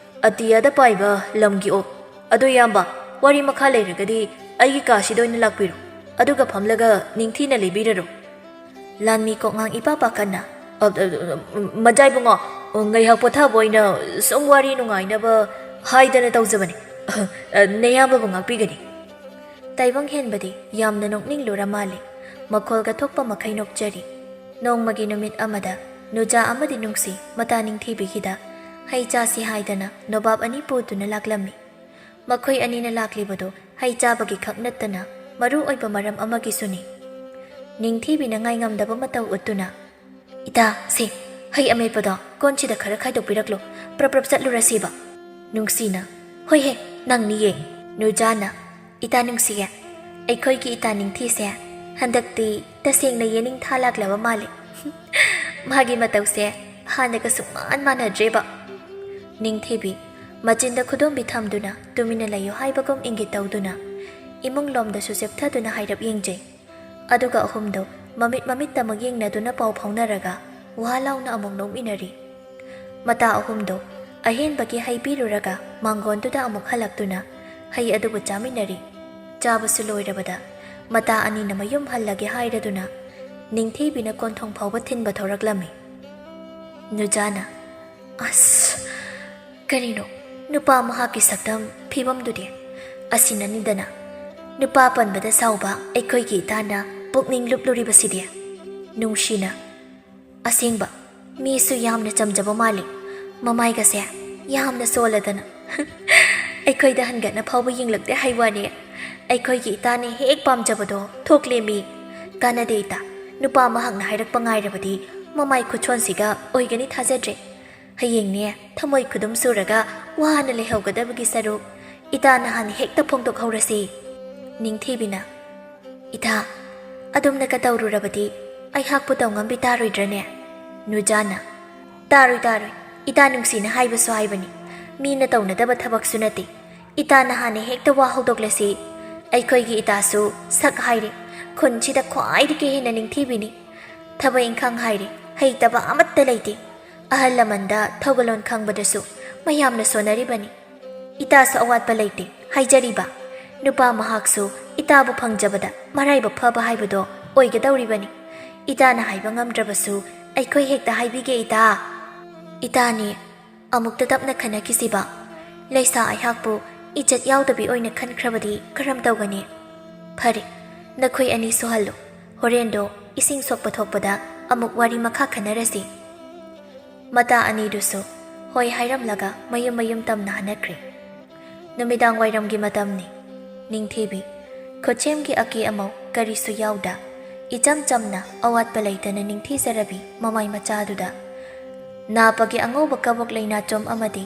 ꯑꯇꯤꯌꯥꯗ ꯄꯥꯏꯕ ꯂꯝꯒꯤ ꯑꯣꯛ꯫ ꯑꯗꯣ ꯏꯌꯥꯝꯕ, ꯋꯥꯔꯤ ꯃꯈꯥ ꯂꯩꯔꯒꯗꯤ ꯑꯩꯒꯤ ꯀꯥꯁꯤꯗ ꯑꯣꯏꯅ ꯂꯥꯛꯄꯤꯔꯣ, ꯑꯗꯨꯒ ꯐꯝꯂꯒ ꯅꯤꯡꯊꯤꯅ ꯂꯤꯕꯤꯔꯔꯣ꯫" ꯂꯥꯟꯃꯤ ꯀꯣꯛꯉꯥꯡ ꯏꯄꯥ ꯄꯥꯈꯠꯅ, "ꯑ, ꯑ, ꯑ, ꯃꯆꯥ ꯏꯕꯨꯡꯉꯣ, ꯉꯥꯏꯍꯥꯛ ꯄꯣꯊꯥꯕ ꯑꯣꯏꯅ ꯁꯨꯝ ꯋꯥꯔꯤ ꯅꯨꯡꯉꯥꯏꯅꯕ ꯍꯥꯏꯗꯅ ꯇꯧꯖꯕꯅꯤ꯫ ꯑ, ꯅꯌꯥꯝꯕꯕꯨ ꯉꯥꯛꯄꯤꯒꯅꯤ꯫" ꯇꯥꯏꯕꯪ ꯍꯦꯟꯕꯗꯤ ꯌꯥꯝꯅ ꯅꯣꯛꯅꯤꯡꯂꯨꯔ ꯃꯥꯜꯂꯦ꯫ ꯃꯈꯣꯜꯒ ꯊꯣꯛꯄ ꯃꯈꯩ ꯅꯣꯛꯆꯔꯤ꯫ ꯅꯣꯡꯃꯒꯤ ꯅꯨꯃꯤꯠ ꯑꯃꯗ ꯅꯨꯖꯥ ꯑꯃꯗꯤ ꯅꯨꯡꯁꯤ ꯃꯇꯥ ꯅꯤꯡꯊꯤꯕꯤꯒꯤꯗ ꯍꯩ ꯆꯥꯁꯤ ꯍꯥꯏꯗꯅ ꯅꯣꯕꯥꯞ ꯑꯅꯤ ꯄꯨꯗꯨꯅ ꯂꯥꯛꯂꯝꯃꯤ꯫ ꯃꯈꯣꯏ ꯑꯅꯤꯅ ꯂꯥꯛꯂꯤꯕꯗꯨ ꯍꯩ ꯆꯥꯕꯒꯤ ꯈꯛ ꯅꯠꯇꯅ ꯃꯔꯨ ꯑꯣꯏꯕ ꯃꯔꯝ ꯑꯃꯒꯤꯁꯨꯅꯤ꯫ ꯅꯤꯡꯊꯤꯕꯤꯅ ꯉꯥꯏꯉꯝꯗꯕ ꯃꯇꯧ ꯎꯠꯇꯨꯅ, "ꯏꯇꯥ, ꯁꯦ, ꯍꯩ ꯑꯃꯦꯠꯄꯗꯣ ꯀꯣꯟꯁꯤꯗ ꯈꯔ ꯈꯥꯏꯗꯣꯛꯄꯤꯔꯛꯂꯣ, ꯄ꯭ꯔꯞ ꯄ꯭ꯔꯞ ꯆꯠꯂꯨꯔꯁꯤꯕ꯫" ꯅꯨꯡꯁꯤꯅ, "ꯍꯣꯏꯍꯦ, ꯅꯪꯅꯤꯌꯦ꯫" ꯅꯨꯖꯥꯅ, "ꯏꯇꯥ ꯅꯨꯡꯁꯤꯌꯦ, ꯑꯩꯈꯣꯏꯒꯤ ꯏꯇꯥ ꯅꯤꯡꯊꯤꯁꯦ ꯍꯟꯗꯛꯇꯤ ꯇꯁꯦꯡꯅ ꯌꯦꯅꯤꯡꯊꯥ ꯂꯥꯛꯂꯕ ꯃꯥꯜꯂꯦ꯫ ꯃꯥꯒꯤ ꯃꯇꯧꯁꯦ ꯍꯥꯟꯅꯒ ꯁꯨꯡꯃꯥꯟ ꯃꯥꯟꯅꯗ꯭ꯔꯦꯕ꯫" ꯅꯤꯡꯊꯤꯕꯤ ꯃꯆꯤꯟꯗ ꯈꯨꯗꯣꯝꯕꯤ ꯊꯝꯗꯨꯅ ꯇꯨꯃꯤꯟꯅ ꯂꯩꯌꯨ ꯍꯥꯏꯕꯒꯨꯝ ꯏꯪꯒꯤꯠ ꯇꯧꯗꯨꯅ ꯏꯃꯨꯡ ꯂꯣꯝꯗꯁꯨ ꯆꯦꯞꯊꯗꯨꯅ ꯍꯥꯏꯔꯞ ꯌꯦꯡꯖꯩ꯫ ꯑꯗꯨꯒ ꯑꯍꯨꯝꯗꯣ ꯃꯃꯤꯠ ꯃꯃꯤꯠꯇꯃꯛ ꯌꯦꯡꯅꯗꯨꯅ ꯄꯥꯎ ꯐꯥꯎꯅꯔꯒ ꯋꯥ ꯂꯥꯎꯅ ꯑꯃꯨꯛ ꯅꯣꯛꯃꯤꯟꯅꯔꯤ꯫ ꯃꯇꯥ ꯑꯍꯨꯝꯗꯣ ꯑꯍꯦꯟꯕꯒꯤ ꯍꯩ ꯄꯤꯔꯨꯔꯒ ꯃꯥꯡꯒꯣꯟꯗꯨꯗ ꯑꯃꯨꯛ ꯍꯜꯂꯛꯇꯨꯅ ꯍꯩ ꯑꯗꯨꯕꯨ ꯆꯥꯃꯤꯟꯅꯔꯤ꯫ ꯆꯥꯕꯁꯨ ꯂꯣꯏꯔꯕꯗ ꯃꯇꯥ ꯑꯅꯤꯅ ꯃꯌꯨꯝ ꯍꯜꯂꯒꯦ ꯍꯥꯏꯔꯗꯨꯅ ꯅꯤꯡꯊꯤꯕꯤꯅ ꯀꯣꯟꯊꯣꯡ ꯐꯥꯎꯕ ꯊꯤꯟꯕ ꯊꯧꯔꯛꯂꯝꯃꯤ꯫ ꯅꯨꯖꯥꯅ, "ꯑꯁ, ꯀꯔꯤꯅꯣ, ꯅꯨꯄꯥ ꯃꯍꯥꯛꯀꯤ ꯁꯛꯇꯝ ꯐꯤꯕꯝꯗꯨꯗꯤ? ꯑꯁꯤꯅꯅꯤꯗꯅ ꯅꯨꯄꯥ ꯄꯟꯕꯗ ꯁꯥꯎꯕ ꯑꯩꯈꯣꯏꯒꯤ ꯏꯇꯥꯅ ꯄꯨꯛꯅꯤꯡ ꯂꯨꯞꯂꯨꯔꯤꯕꯁꯤꯗꯤ꯫" ꯅꯨꯡꯁꯤꯅ, "ꯑꯁꯦꯡꯕ, ꯃꯤꯁꯨ ꯌꯥꯝꯅ ꯆꯝꯖꯕ ꯃꯥꯜꯂꯤ꯫ ꯃꯃꯥꯏꯒꯁꯦ ꯌꯥꯝꯅ ꯁꯣꯜꯂꯗꯅ꯫ ꯑꯩꯈꯣꯏꯗ ꯍꯟꯒꯠꯅ ꯐꯥꯎꯕ ꯌꯦꯡꯂꯛꯇꯦ ꯍꯥꯏ ꯋꯥꯅꯤ꯫ ꯑꯩꯈꯣꯏꯒꯤ ꯏꯇꯥꯅ ꯍꯦꯛ ꯄꯥꯝꯖꯕꯗꯣ ꯊꯣꯛꯂꯦꯃꯤ꯫ ꯀꯥꯟꯅꯗꯦ ꯏꯇꯥ, ꯅꯨꯄꯥ ꯃꯍꯥꯛꯅ ꯍꯥꯏꯔꯛꯄ ꯉꯥꯏꯔꯕꯗꯤ ꯃꯃꯥꯏ ꯈꯨꯠꯁꯣꯟꯁꯤꯒ ꯑꯣꯏꯒꯅꯤ ꯊꯥꯖꯗ꯭ꯔꯦ꯫ ꯍꯌꯦꯡꯅꯦ ꯊꯃꯣꯏ ꯈꯨꯗꯨꯝ ꯁꯨꯔꯒ ꯋꯥꯅ ꯂꯩꯍꯧꯒꯗꯕꯒꯤ ꯁꯔꯨꯛ ꯏꯇꯥ ꯅꯍꯥꯟ ꯍꯦꯛꯇ ꯐꯣꯡꯗꯣꯛꯍꯧꯔꯁꯤ꯫" ꯅꯤꯡꯊꯤꯕꯤꯅ, "ꯏꯇꯥ, ꯑꯗꯨꯝꯅꯒ ꯇꯧꯔꯨꯔꯕꯗꯤ ꯑꯩꯍꯥꯛꯄꯨ ꯇꯧꯉꯝꯕꯤ ꯇꯥꯔꯣꯏꯗ꯭ꯔꯅꯦ?" ꯅꯨꯖꯥꯅ, "ꯇꯥꯔꯣꯏ, ꯇꯥꯔꯣꯏ꯫ ꯏꯇꯥ ꯅꯨꯡꯁꯤꯅ ꯍꯥꯏꯕꯁꯨ ꯍꯥꯏꯕꯅꯤ꯫ ꯃꯤꯅ ꯇꯧꯅꯗꯕ ꯊꯕꯛꯁꯨ ꯅꯠꯇꯦ꯫ ꯏꯇꯥꯅ ꯍꯥꯟꯅ ꯍꯦꯛꯇ ꯋꯥ ꯍꯧꯗꯣꯛꯂꯁꯤ꯫ ꯑꯩꯈꯣꯏꯒꯤ ꯏꯇꯥꯁꯨ ꯁꯛ ꯍꯥꯏꯔꯦ꯫ ꯈꯨꯟꯁꯤꯗ ꯈ꯭ꯋꯥꯏꯗꯒꯤ ꯍꯦꯟꯅ ꯅꯤꯡꯊꯤꯕꯤꯅꯤ꯫ ꯊꯕꯛ ꯏꯪꯈꯥꯡ ꯍꯥꯏꯔꯦ, ꯍꯩꯇꯕ ꯑꯃꯠꯇ ꯂꯩꯇꯦ꯫ ꯑꯍꯜ ꯂꯃꯟꯗ ꯊꯧꯒꯜꯂꯣꯟ ꯈꯪꯕꯗꯁꯨ ꯃꯌꯥꯝꯅ ꯁꯣꯟꯅꯔꯤꯕꯅꯤ꯫ ꯏꯇꯥꯁꯨ ꯑꯋꯥꯠꯄ ꯂꯩꯇꯦ ꯍꯥꯏꯖꯔꯤꯕ꯫ ꯅꯨꯄꯥ ꯃꯍꯥꯛꯁꯨ ꯏꯇꯥꯕꯨ ꯐꯪꯖꯕꯗ ꯃꯔꯥꯏꯕꯛ ꯐꯕ ꯍꯥꯏꯕꯗꯣ ꯑꯣꯏꯒꯗꯧꯔꯤꯕꯅꯤ꯫ ꯏꯇꯥꯅ ꯍꯥꯏꯕ ꯉꯝꯗ꯭ꯔꯕꯁꯨ ꯑꯩꯈꯣꯏ ꯍꯦꯛꯇ ꯍꯥꯏꯕꯤꯒꯦ ꯏꯇꯥ꯫ ꯏꯇꯥꯅꯤ ꯑꯃꯨꯛꯇ ꯇꯞꯅ ꯈꯟꯅꯈꯤꯁꯤꯕ꯫ ꯂꯩꯁꯥ ꯑꯩꯍꯥꯛꯄꯨ ꯏꯖꯠ ꯌꯥꯎꯗꯕꯤ ꯑꯣꯏꯅ ꯈꯟꯈ꯭ꯔꯕꯗꯤ ꯀꯔꯝ ꯇꯧꯒꯅꯤ? ꯐꯔꯦ, ꯅꯈꯣꯏ ꯑꯅꯤ ꯁꯨꯍꯜꯂꯨ꯫ ꯍꯣꯔꯦꯟꯗꯣ ꯏꯁꯤꯡ ꯁꯣꯛꯄ ꯊꯣꯛꯄꯗ ꯑꯃꯨꯛ ꯋꯥꯔꯤ ꯃꯈꯥ ꯈꯟꯅꯔꯁꯤ꯫ ꯃꯇꯥ ꯑꯅꯤꯗꯨꯁꯨ ꯍꯣꯏ ꯍꯥꯏꯔꯝꯂꯒ ꯃꯌꯨꯝ ꯃꯌꯨꯝ ꯇꯝꯅ ꯍꯟꯅꯈ꯭ꯔꯦ꯫ ꯅꯨꯃꯤꯗꯥꯡ ꯋꯥꯏꯔꯝꯒꯤ ꯃꯇꯝꯅꯤ꯫ ꯅꯤꯡꯊꯤꯕꯤ, ꯈꯨꯠꯁꯦꯝꯒꯤ ꯑꯀꯦ ꯑꯃꯧ ꯀꯔꯤꯁꯨ ꯌꯥꯎꯗ, ꯏꯆꯝ ꯆꯝꯅ ꯑꯋꯥꯠꯄ ꯂꯩꯇꯅ ꯅꯤꯡꯊꯤꯖꯔꯕꯤ ꯃꯃꯥꯏ ꯃꯆꯥꯗꯨꯗ ꯅꯥꯄꯒꯤ ꯑꯉꯧꯕ ꯀꯕꯣꯛ ꯂꯩꯅꯥꯆꯣꯝ ꯑꯃꯗꯤ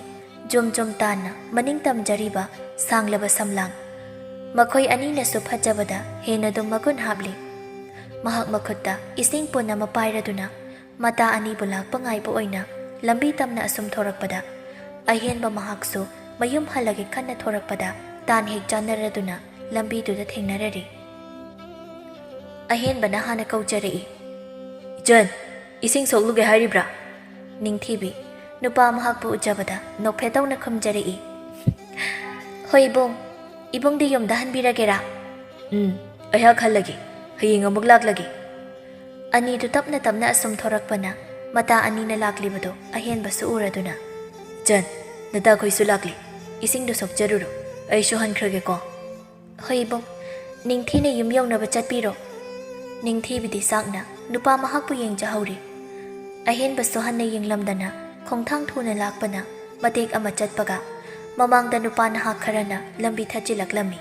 ꯖꯨꯝ ꯖꯨꯝ ꯇꯥꯟꯅ ꯃꯅꯤꯡ ꯇꯝꯖꯔꯤꯕ ꯁꯥꯡꯂꯕ ꯁꯝꯂꯥꯡ꯫ ꯃꯈꯣꯏ ꯑꯅꯤꯅꯁꯨ ꯐꯖꯕꯗ ꯍꯦꯟꯅ ꯑꯗꯨꯝ ꯃꯒꯨꯟ ꯍꯥꯞꯂꯤ꯫ ꯃꯍꯥꯛ ꯃꯈꯨꯠꯇ ꯏꯁꯤꯡ ꯄꯨꯟ ꯑꯃ ꯄꯥꯏꯔꯗꯨꯅ ꯃꯇꯥ ꯑꯅꯤꯕꯨ ꯂꯥꯛꯄ ꯉꯥꯏꯕ ꯑꯣꯏꯅ ꯂꯝꯕꯤ ꯇꯝꯅ ꯑꯁꯨꯝ ꯊꯣꯔꯛꯄꯗ, ꯑꯍꯦꯟꯕ ꯃꯍꯥꯛꯁꯨ ꯃꯌꯨꯝ ꯍꯜꯂꯒꯦ ꯈꯟꯅ ꯊꯣꯔꯛꯄꯗ, ꯇꯥꯟ ꯍꯦꯛ ꯆꯥꯟꯅꯔꯗꯨꯅ ꯂꯝꯕꯤꯗꯨꯗ ꯊꯦꯡꯅꯔꯔꯤ꯫ ꯑꯍꯦꯟꯕꯅ ꯍꯥꯟꯅ ꯀꯧꯖꯔꯛꯏ, "ꯏꯆꯟ, ꯏꯁꯤꯡ ꯁꯣꯛꯂꯨꯒꯦ ꯍꯥꯏꯔꯤꯕ꯭ꯔꯥ?" ꯅꯤꯡꯊꯤꯕꯤ, ꯅꯨꯄꯥ ꯃꯍꯥꯛꯄꯨ ꯎꯖꯕꯗ ꯅꯣꯛꯐꯦꯠ ꯇꯧꯅ ꯈꯨꯝꯖꯔꯛꯏ, "ꯍꯣꯏ ꯏꯕꯨꯡ, ꯏꯕꯨꯡꯗꯤ ꯌꯨꯝꯗ ꯍꯟꯕꯤꯔꯒꯦꯔꯥ?" "ꯎꯝ, ꯑꯩꯍꯥꯛ ꯍꯜꯂꯒꯦ꯫ ꯍꯌꯦꯡ ꯑꯃꯨꯛ ꯂꯥꯛꯂꯒꯦ꯫" ꯑꯅꯤꯗꯨ ꯇꯞꯅ ꯇꯞꯅ ꯑꯁꯨꯝ ꯊꯣꯔꯛꯄꯅ, ꯃꯇꯥ ꯑꯅꯤꯅ ꯂꯥꯛꯂꯤꯕꯗꯨ ꯑꯍꯦꯟꯕꯁꯨ ꯎꯔꯗꯨꯅ, "ꯏꯆꯟ, ꯅꯇꯥꯈꯣꯏꯁꯨ ꯂꯥꯛꯂꯤ꯫ ꯏꯁꯤꯡꯗꯨ ꯁꯣꯛꯆꯔꯨꯔꯣ꯫ ꯑꯩꯁꯨ ꯍꯟꯈ꯭ꯔꯒꯦꯀꯣ꯫" "ꯍꯣꯏ ꯏꯕꯨꯡ, ꯅꯤꯡꯊꯤꯅ ꯌꯨꯝ ꯌꯧꯅꯕ ꯆꯠꯄꯤꯔꯣ꯫" ꯅꯤꯡꯊꯤꯕꯤꯗꯤ ꯆꯥꯛꯅ ꯅꯨꯄꯥ ꯃꯍꯥꯛꯄꯨ ꯌꯦꯡꯖꯍꯧꯔꯤ꯫ ꯑꯍꯦꯟꯕꯁꯨ ꯍꯟꯅ ꯌꯦꯡꯂꯝꯗꯅ ꯈꯣꯡꯊꯥꯡ ꯊꯨꯅ ꯂꯥꯛꯄꯅ ꯃꯇꯦꯛ ꯑꯃ ꯆꯠꯄꯒ, ꯃꯃꯥꯡꯗ ꯅꯨꯄꯥ ꯅꯍꯥ ꯈꯔꯅ ꯂꯝꯕꯤ ꯊꯠꯆꯤꯜꯂꯛꯂꯝꯃꯤ꯫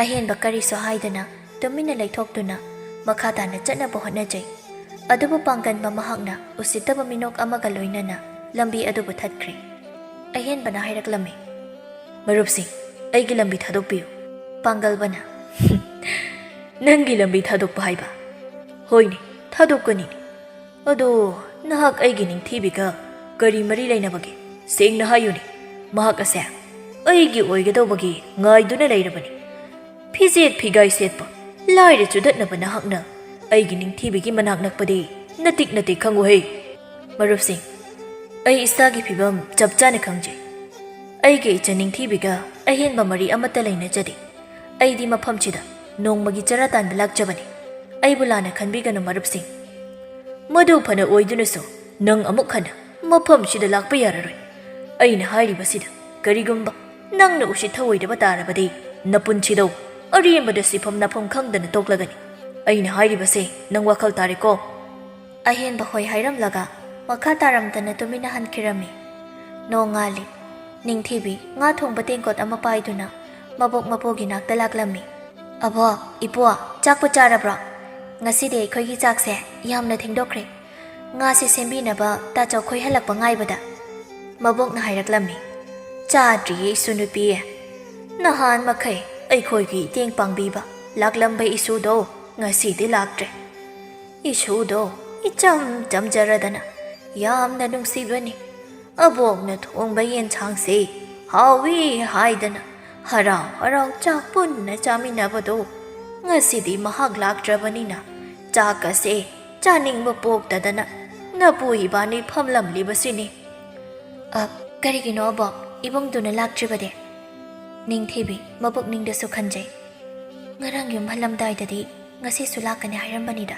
ꯑꯍꯦꯟꯕ ꯀꯔꯤꯁꯨ ꯍꯥꯏꯗꯅ ꯇꯨꯃꯤꯟꯅ ꯂꯩꯊꯣꯛꯇꯨꯅ ꯃꯈꯥ ꯇꯥꯅ ꯆꯠꯅꯕ ꯍꯣꯠꯅꯖꯩ꯫ ꯑꯗꯨꯕꯨ ꯄꯥꯡꯒꯟꯕ ꯃꯍꯥꯛꯅ ꯎꯁꯤꯠꯇꯕ ꯃꯤꯅꯣꯛ ꯑꯃꯒ ꯂꯣꯏꯅꯅ ꯂꯝꯕꯤ ꯑꯗꯨꯕꯨ ꯊꯠꯈ꯭ꯔꯦ꯫ ꯑꯍꯦꯟꯕꯅ ꯍꯥꯏꯔꯛꯂꯝꯃꯤ, "ꯃꯔꯨꯞꯁꯤꯡ, ꯑꯩꯒꯤ ꯂꯝꯕꯤ ꯊꯥꯗꯣꯛꯄꯤꯌꯨ꯫" ꯄꯥꯡꯒꯜꯕꯅ, "ꯅꯪꯒꯤ ꯂꯝꯕꯤ ꯊꯥꯗꯣꯛꯄ ꯍꯥꯏꯕ?" "ꯍꯣꯏꯅꯦ, ꯊꯥꯗꯣꯛꯀꯅꯤꯅꯦ꯫ ꯑꯗꯣ ꯅꯍꯥꯛ ꯑꯩꯒꯤ ꯅꯤꯡꯊꯤꯕꯤꯒ ꯀꯔꯤ ꯃꯔꯤ ꯂꯩꯅꯕꯒꯦ? ꯁꯦꯡꯅ ꯍꯥꯏꯌꯨꯅꯦ꯫ ꯃꯍꯥꯛ ꯑꯁꯦ ꯑꯩꯒꯤ ꯑꯣꯏꯒꯗꯧꯕꯒꯤ ꯉꯥꯏꯗꯨꯅ ꯂꯩꯔꯕꯅꯤ꯫ ꯐꯤꯖꯦꯠ ꯐꯤꯒꯥꯏ ꯁꯦꯠꯄ, ꯂꯥꯏꯔ ꯆꯨꯗꯠꯅꯕ ꯅꯍꯥꯛꯅ ꯑꯩꯒꯤ ꯅꯤꯡꯊꯤꯕꯤꯒꯤ ꯃꯅꯥꯛ ꯅꯛꯄꯗꯤ ꯅꯇꯤꯛ ꯅꯇꯤꯛ ꯈꯪꯉꯨꯍꯦ꯫ ꯃꯔꯨꯞꯁꯤꯡ, ꯑꯩ ꯏꯁꯥꯒꯤ ꯐꯤꯕꯝ ꯆꯞ ꯆꯥꯅ ꯈꯪꯖꯩ꯫ ꯑꯩꯒꯤ ꯏꯆꯟ ꯅꯤꯡꯊꯤꯕꯤꯒ ꯑꯍꯦꯟꯕ ꯃꯔꯤ ꯑꯃꯠꯇ ꯂꯩꯅꯖꯗꯦ꯫ ꯑꯩꯗꯤ ꯃꯐꯝꯁꯤꯗ ꯅꯣꯡꯃꯒꯤ ꯆꯔꯥ ꯇꯥꯟꯕ ꯂꯥꯛꯆꯕꯅꯤ꯫ ꯑꯩꯕꯨ ꯂꯥꯟꯅ ꯈꯟꯕꯤꯒꯅꯨ ꯃꯔꯨꯞꯁꯤꯡ꯫ ꯃꯗꯨ ꯐꯅ ꯑꯣꯏꯗꯨꯅꯁꯨ ꯅꯪ ꯑꯃꯨꯛ ꯍꯟꯅ ꯃꯐꯝꯁꯤꯗ ꯂꯥꯛꯄ ꯌꯥꯔꯔꯣꯏ꯫ ꯑꯩꯅ ꯍꯥꯏꯔꯤꯕꯁꯤꯗ ꯀꯔꯤꯒꯨꯝꯕ ꯅꯪꯅ ꯎꯁꯤꯠ ꯊꯑꯣꯏꯗꯕ ꯇꯥꯔꯕꯗꯤ ꯅꯄꯨꯟꯁꯤꯗꯧ ꯑꯔꯦꯝꯕꯗ ꯁꯤꯐꯝ ꯅꯐꯝ ꯈꯪꯗꯅ ꯇꯣꯛꯂꯒꯅꯤ꯫ ꯑꯩꯅ ꯍꯥꯏꯔꯤꯕꯁꯦ ꯅꯪ ꯋꯥꯈꯜ ꯇꯥꯔꯦꯀꯣ? ꯑꯍꯦꯟꯕ ꯍꯣꯏ ꯍꯥꯏꯔꯝꯂꯒ ꯃꯈꯥ ꯇꯥꯔꯝꯗꯅ ꯇꯨꯃꯤꯟꯅ ꯍꯟꯈꯤꯔꯝꯃꯤ꯫ ꯅꯣꯡꯉꯥꯜꯂꯤ꯫ ꯅꯤꯡꯊꯤꯕꯤ ꯉꯥ ꯊꯣꯡꯕ ꯇꯦꯡꯀꯣꯠ ꯑꯃ ꯄꯥꯏꯗꯨꯅ ꯃꯕꯣꯛ ꯃꯄꯨꯒꯤ ꯅꯥꯛꯇ ꯂꯥꯛꯂꯝꯃꯤ꯫ "ꯑꯕꯣꯛ, ꯏꯄꯨ, ꯆꯥꯛꯄꯨ ꯆꯥꯔꯕ꯭ꯔꯣ? ꯉꯁꯤꯗꯤ ꯑꯩꯈꯣꯏꯒꯤ ꯆꯥꯛꯁꯦ ꯌꯥꯝꯅ ꯊꯦꯡꯗꯣꯛꯈ꯭ꯔꯦ꯫ ꯉꯥꯁꯦ ꯁꯦꯝꯕꯤꯅꯕ ꯇꯥꯆꯧꯈꯣꯏ ꯍꯜꯂꯛꯄ ꯉꯥꯏꯕꯗ" ꯃꯕꯣꯛꯅ ꯍꯥꯏꯔꯛꯂꯝꯃꯤ꯫ "ꯆꯥꯗ꯭ꯔꯤꯌꯦ ꯏꯁꯨ ꯅꯨꯄꯤ꯫ ꯅꯍꯥꯟ ꯃꯈꯩ ꯑꯩꯈꯣꯏꯒꯤ ꯏꯇꯦꯡ ꯄꯥꯡꯕꯤꯕ ꯂꯥꯛꯂꯝꯕ ꯏꯁꯨꯗꯣ ꯉꯁꯤꯗꯤ ꯂꯥꯛꯇ꯭ꯔꯦ꯫ ꯏꯁꯨꯗꯣ ꯏꯆꯝ ꯆꯝꯖꯔꯗꯅ ꯌꯥꯝꯅ ꯅꯨꯡꯁꯤꯕꯅꯤ꯫ ꯑꯕꯣꯛꯅ ꯊꯣꯡꯕ ꯌꯦꯟꯁꯥꯡꯁꯦ ꯍꯥꯎꯏ ꯍꯥꯏꯗꯅ ꯍꯔꯥꯎ ꯍꯔꯥꯎ ꯆꯥꯛ ꯄꯨꯟꯅ ꯆꯥꯃꯤꯟꯅꯕꯗꯣ ꯉꯁꯤꯗꯤ ꯃꯍꯥꯛ ꯂꯥꯛꯇ꯭ꯔꯕꯅꯤꯅ ꯆꯥꯛ ꯑꯁꯦ ꯆꯥꯅꯤꯡꯕ ꯄꯣꯛꯇꯗꯅ ꯅꯄꯨ ꯏꯕꯥꯅꯤ ꯐꯝꯂꯝꯂꯤꯕꯁꯤꯅꯤ꯫" "ꯑ, ꯀꯔꯤꯒꯤꯅꯣ ꯑꯕꯣꯛ, ꯏꯕꯨꯡꯗꯨꯅ ꯂꯥꯛꯇ꯭ꯔꯤꯕꯗꯤ?" ꯅꯤꯡꯊꯤꯕꯤ ꯃꯄꯨꯛꯅꯤꯡꯗꯁꯨ ꯈꯟꯖꯩ꯫ "ꯉꯔꯥꯡ ꯌꯨꯝ ꯍꯜꯂꯝꯗꯥꯏꯗꯗꯤ ꯉꯁꯤꯁꯨ ꯂꯥꯛꯀꯅꯤ ꯍꯥꯏꯔꯝꯕꯅꯤꯗ꯫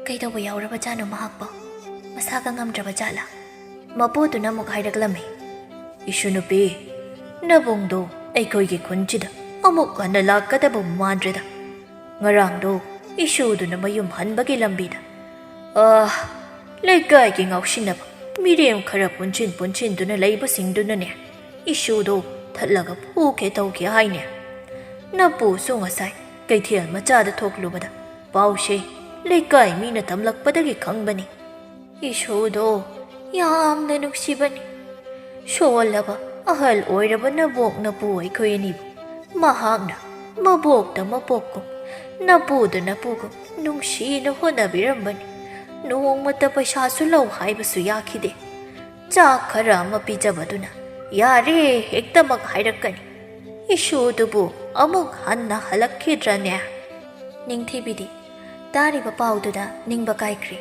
ꯀꯩꯗꯧꯕ ꯌꯥꯎꯔꯕꯖꯥꯠꯅꯣ ꯃꯍꯥꯛꯄꯣ? ꯃꯁꯥꯒ ꯉꯝꯗ꯭ꯔꯕ ꯖꯥꯠꯂꯥ?" ꯃꯄꯨꯗꯨꯅ ꯑꯃꯨꯛ ꯍꯥꯏꯔꯛꯂꯝꯃꯤ꯫ "ꯏꯁꯨ ꯅꯨꯄꯤ, ꯅꯕꯨꯡꯗꯣ ꯑꯩꯈꯣꯏꯒꯤ ꯈꯨꯟꯁꯤꯗ ꯑꯃꯨꯛ ꯍꯟꯅ ꯂꯥꯛꯀꯗꯕ ꯃꯥꯟꯗ꯭ꯔꯦꯗ꯫ ꯉꯔꯥꯡꯗꯣ ꯏꯁꯨꯗꯨꯅ ꯃꯌꯨꯝ ꯍꯟꯕꯒꯤ ꯂꯝꯕꯤꯗ, ꯑꯥ, ꯂꯩꯀꯥꯏꯒꯤ ꯉꯥꯎꯁꯤꯟꯅꯕ ꯃꯤꯔꯦꯝ ꯈꯔ ꯄꯨꯟꯁꯤꯟ ꯄꯨꯟꯁꯤꯟꯗꯨꯅ ꯂꯩꯕꯁꯤꯡꯗꯨꯅꯅꯦ, ꯏꯁꯨꯗꯣ ꯊꯠꯂꯒ ꯐꯨꯒꯦ ꯇꯧꯒꯦ ꯍꯥꯏꯅꯦ꯫ ꯅꯄꯨꯁꯨ ꯉꯁꯥꯏ ꯀꯩꯊꯦꯜ ꯃꯆꯥꯗ ꯊꯣꯛꯂꯨꯕꯗ ꯄꯥꯎꯁꯦ ꯂꯩꯀꯥꯏ ꯃꯤꯅ ꯇꯝꯂꯛꯄꯗꯒꯤ ꯈꯪꯕꯅꯤ꯫ ꯏꯁꯨꯗꯣ ꯌꯥꯝꯅ ꯅꯨꯡꯁꯤꯕꯅꯤ꯫ ꯁꯣꯜꯂꯕ ꯑꯍꯜ ꯑꯣꯏꯔꯕ ꯅꯕꯣꯛ ꯅꯄꯨ ꯑꯩꯈꯣꯏ ꯑꯅꯤꯕꯨ ꯃꯍꯥꯛꯅ ꯃꯕꯣꯛꯇ ꯃꯄꯣꯛꯀꯨꯝ, ꯅꯄꯨꯗ ꯅꯄꯨꯒꯨꯝ ꯅꯨꯡꯁꯤꯅ ꯍꯣꯠꯅꯕꯤꯔꯝꯕꯅꯤ꯫ ꯅꯣꯡꯃꯇ ꯄꯩꯁꯥꯁꯨ ꯂꯧ ꯍꯥꯏꯕꯁꯨ ꯌꯥꯈꯤꯗꯦ꯫ ꯆꯥꯛ ꯈꯔ ꯑꯃ ꯄꯤꯖꯕꯗꯨꯅ ꯌꯥꯔꯦ ꯍꯦꯛꯇꯃꯛ ꯍꯥꯏꯔꯛꯀꯅꯤ꯫ ꯏꯁꯨꯗꯨꯕꯨ ꯑꯃꯨꯛ ꯍꯟꯅ ꯍꯜꯂꯛꯈꯤꯗ꯭ꯔꯅꯦ? ꯅꯤꯡꯊꯤꯕꯤꯗꯤ ꯇꯥꯔꯤꯕ ꯄꯥꯎꯗꯨꯗ ꯅꯤꯡꯕ ꯀꯥꯏꯈ꯭ꯔꯦ꯫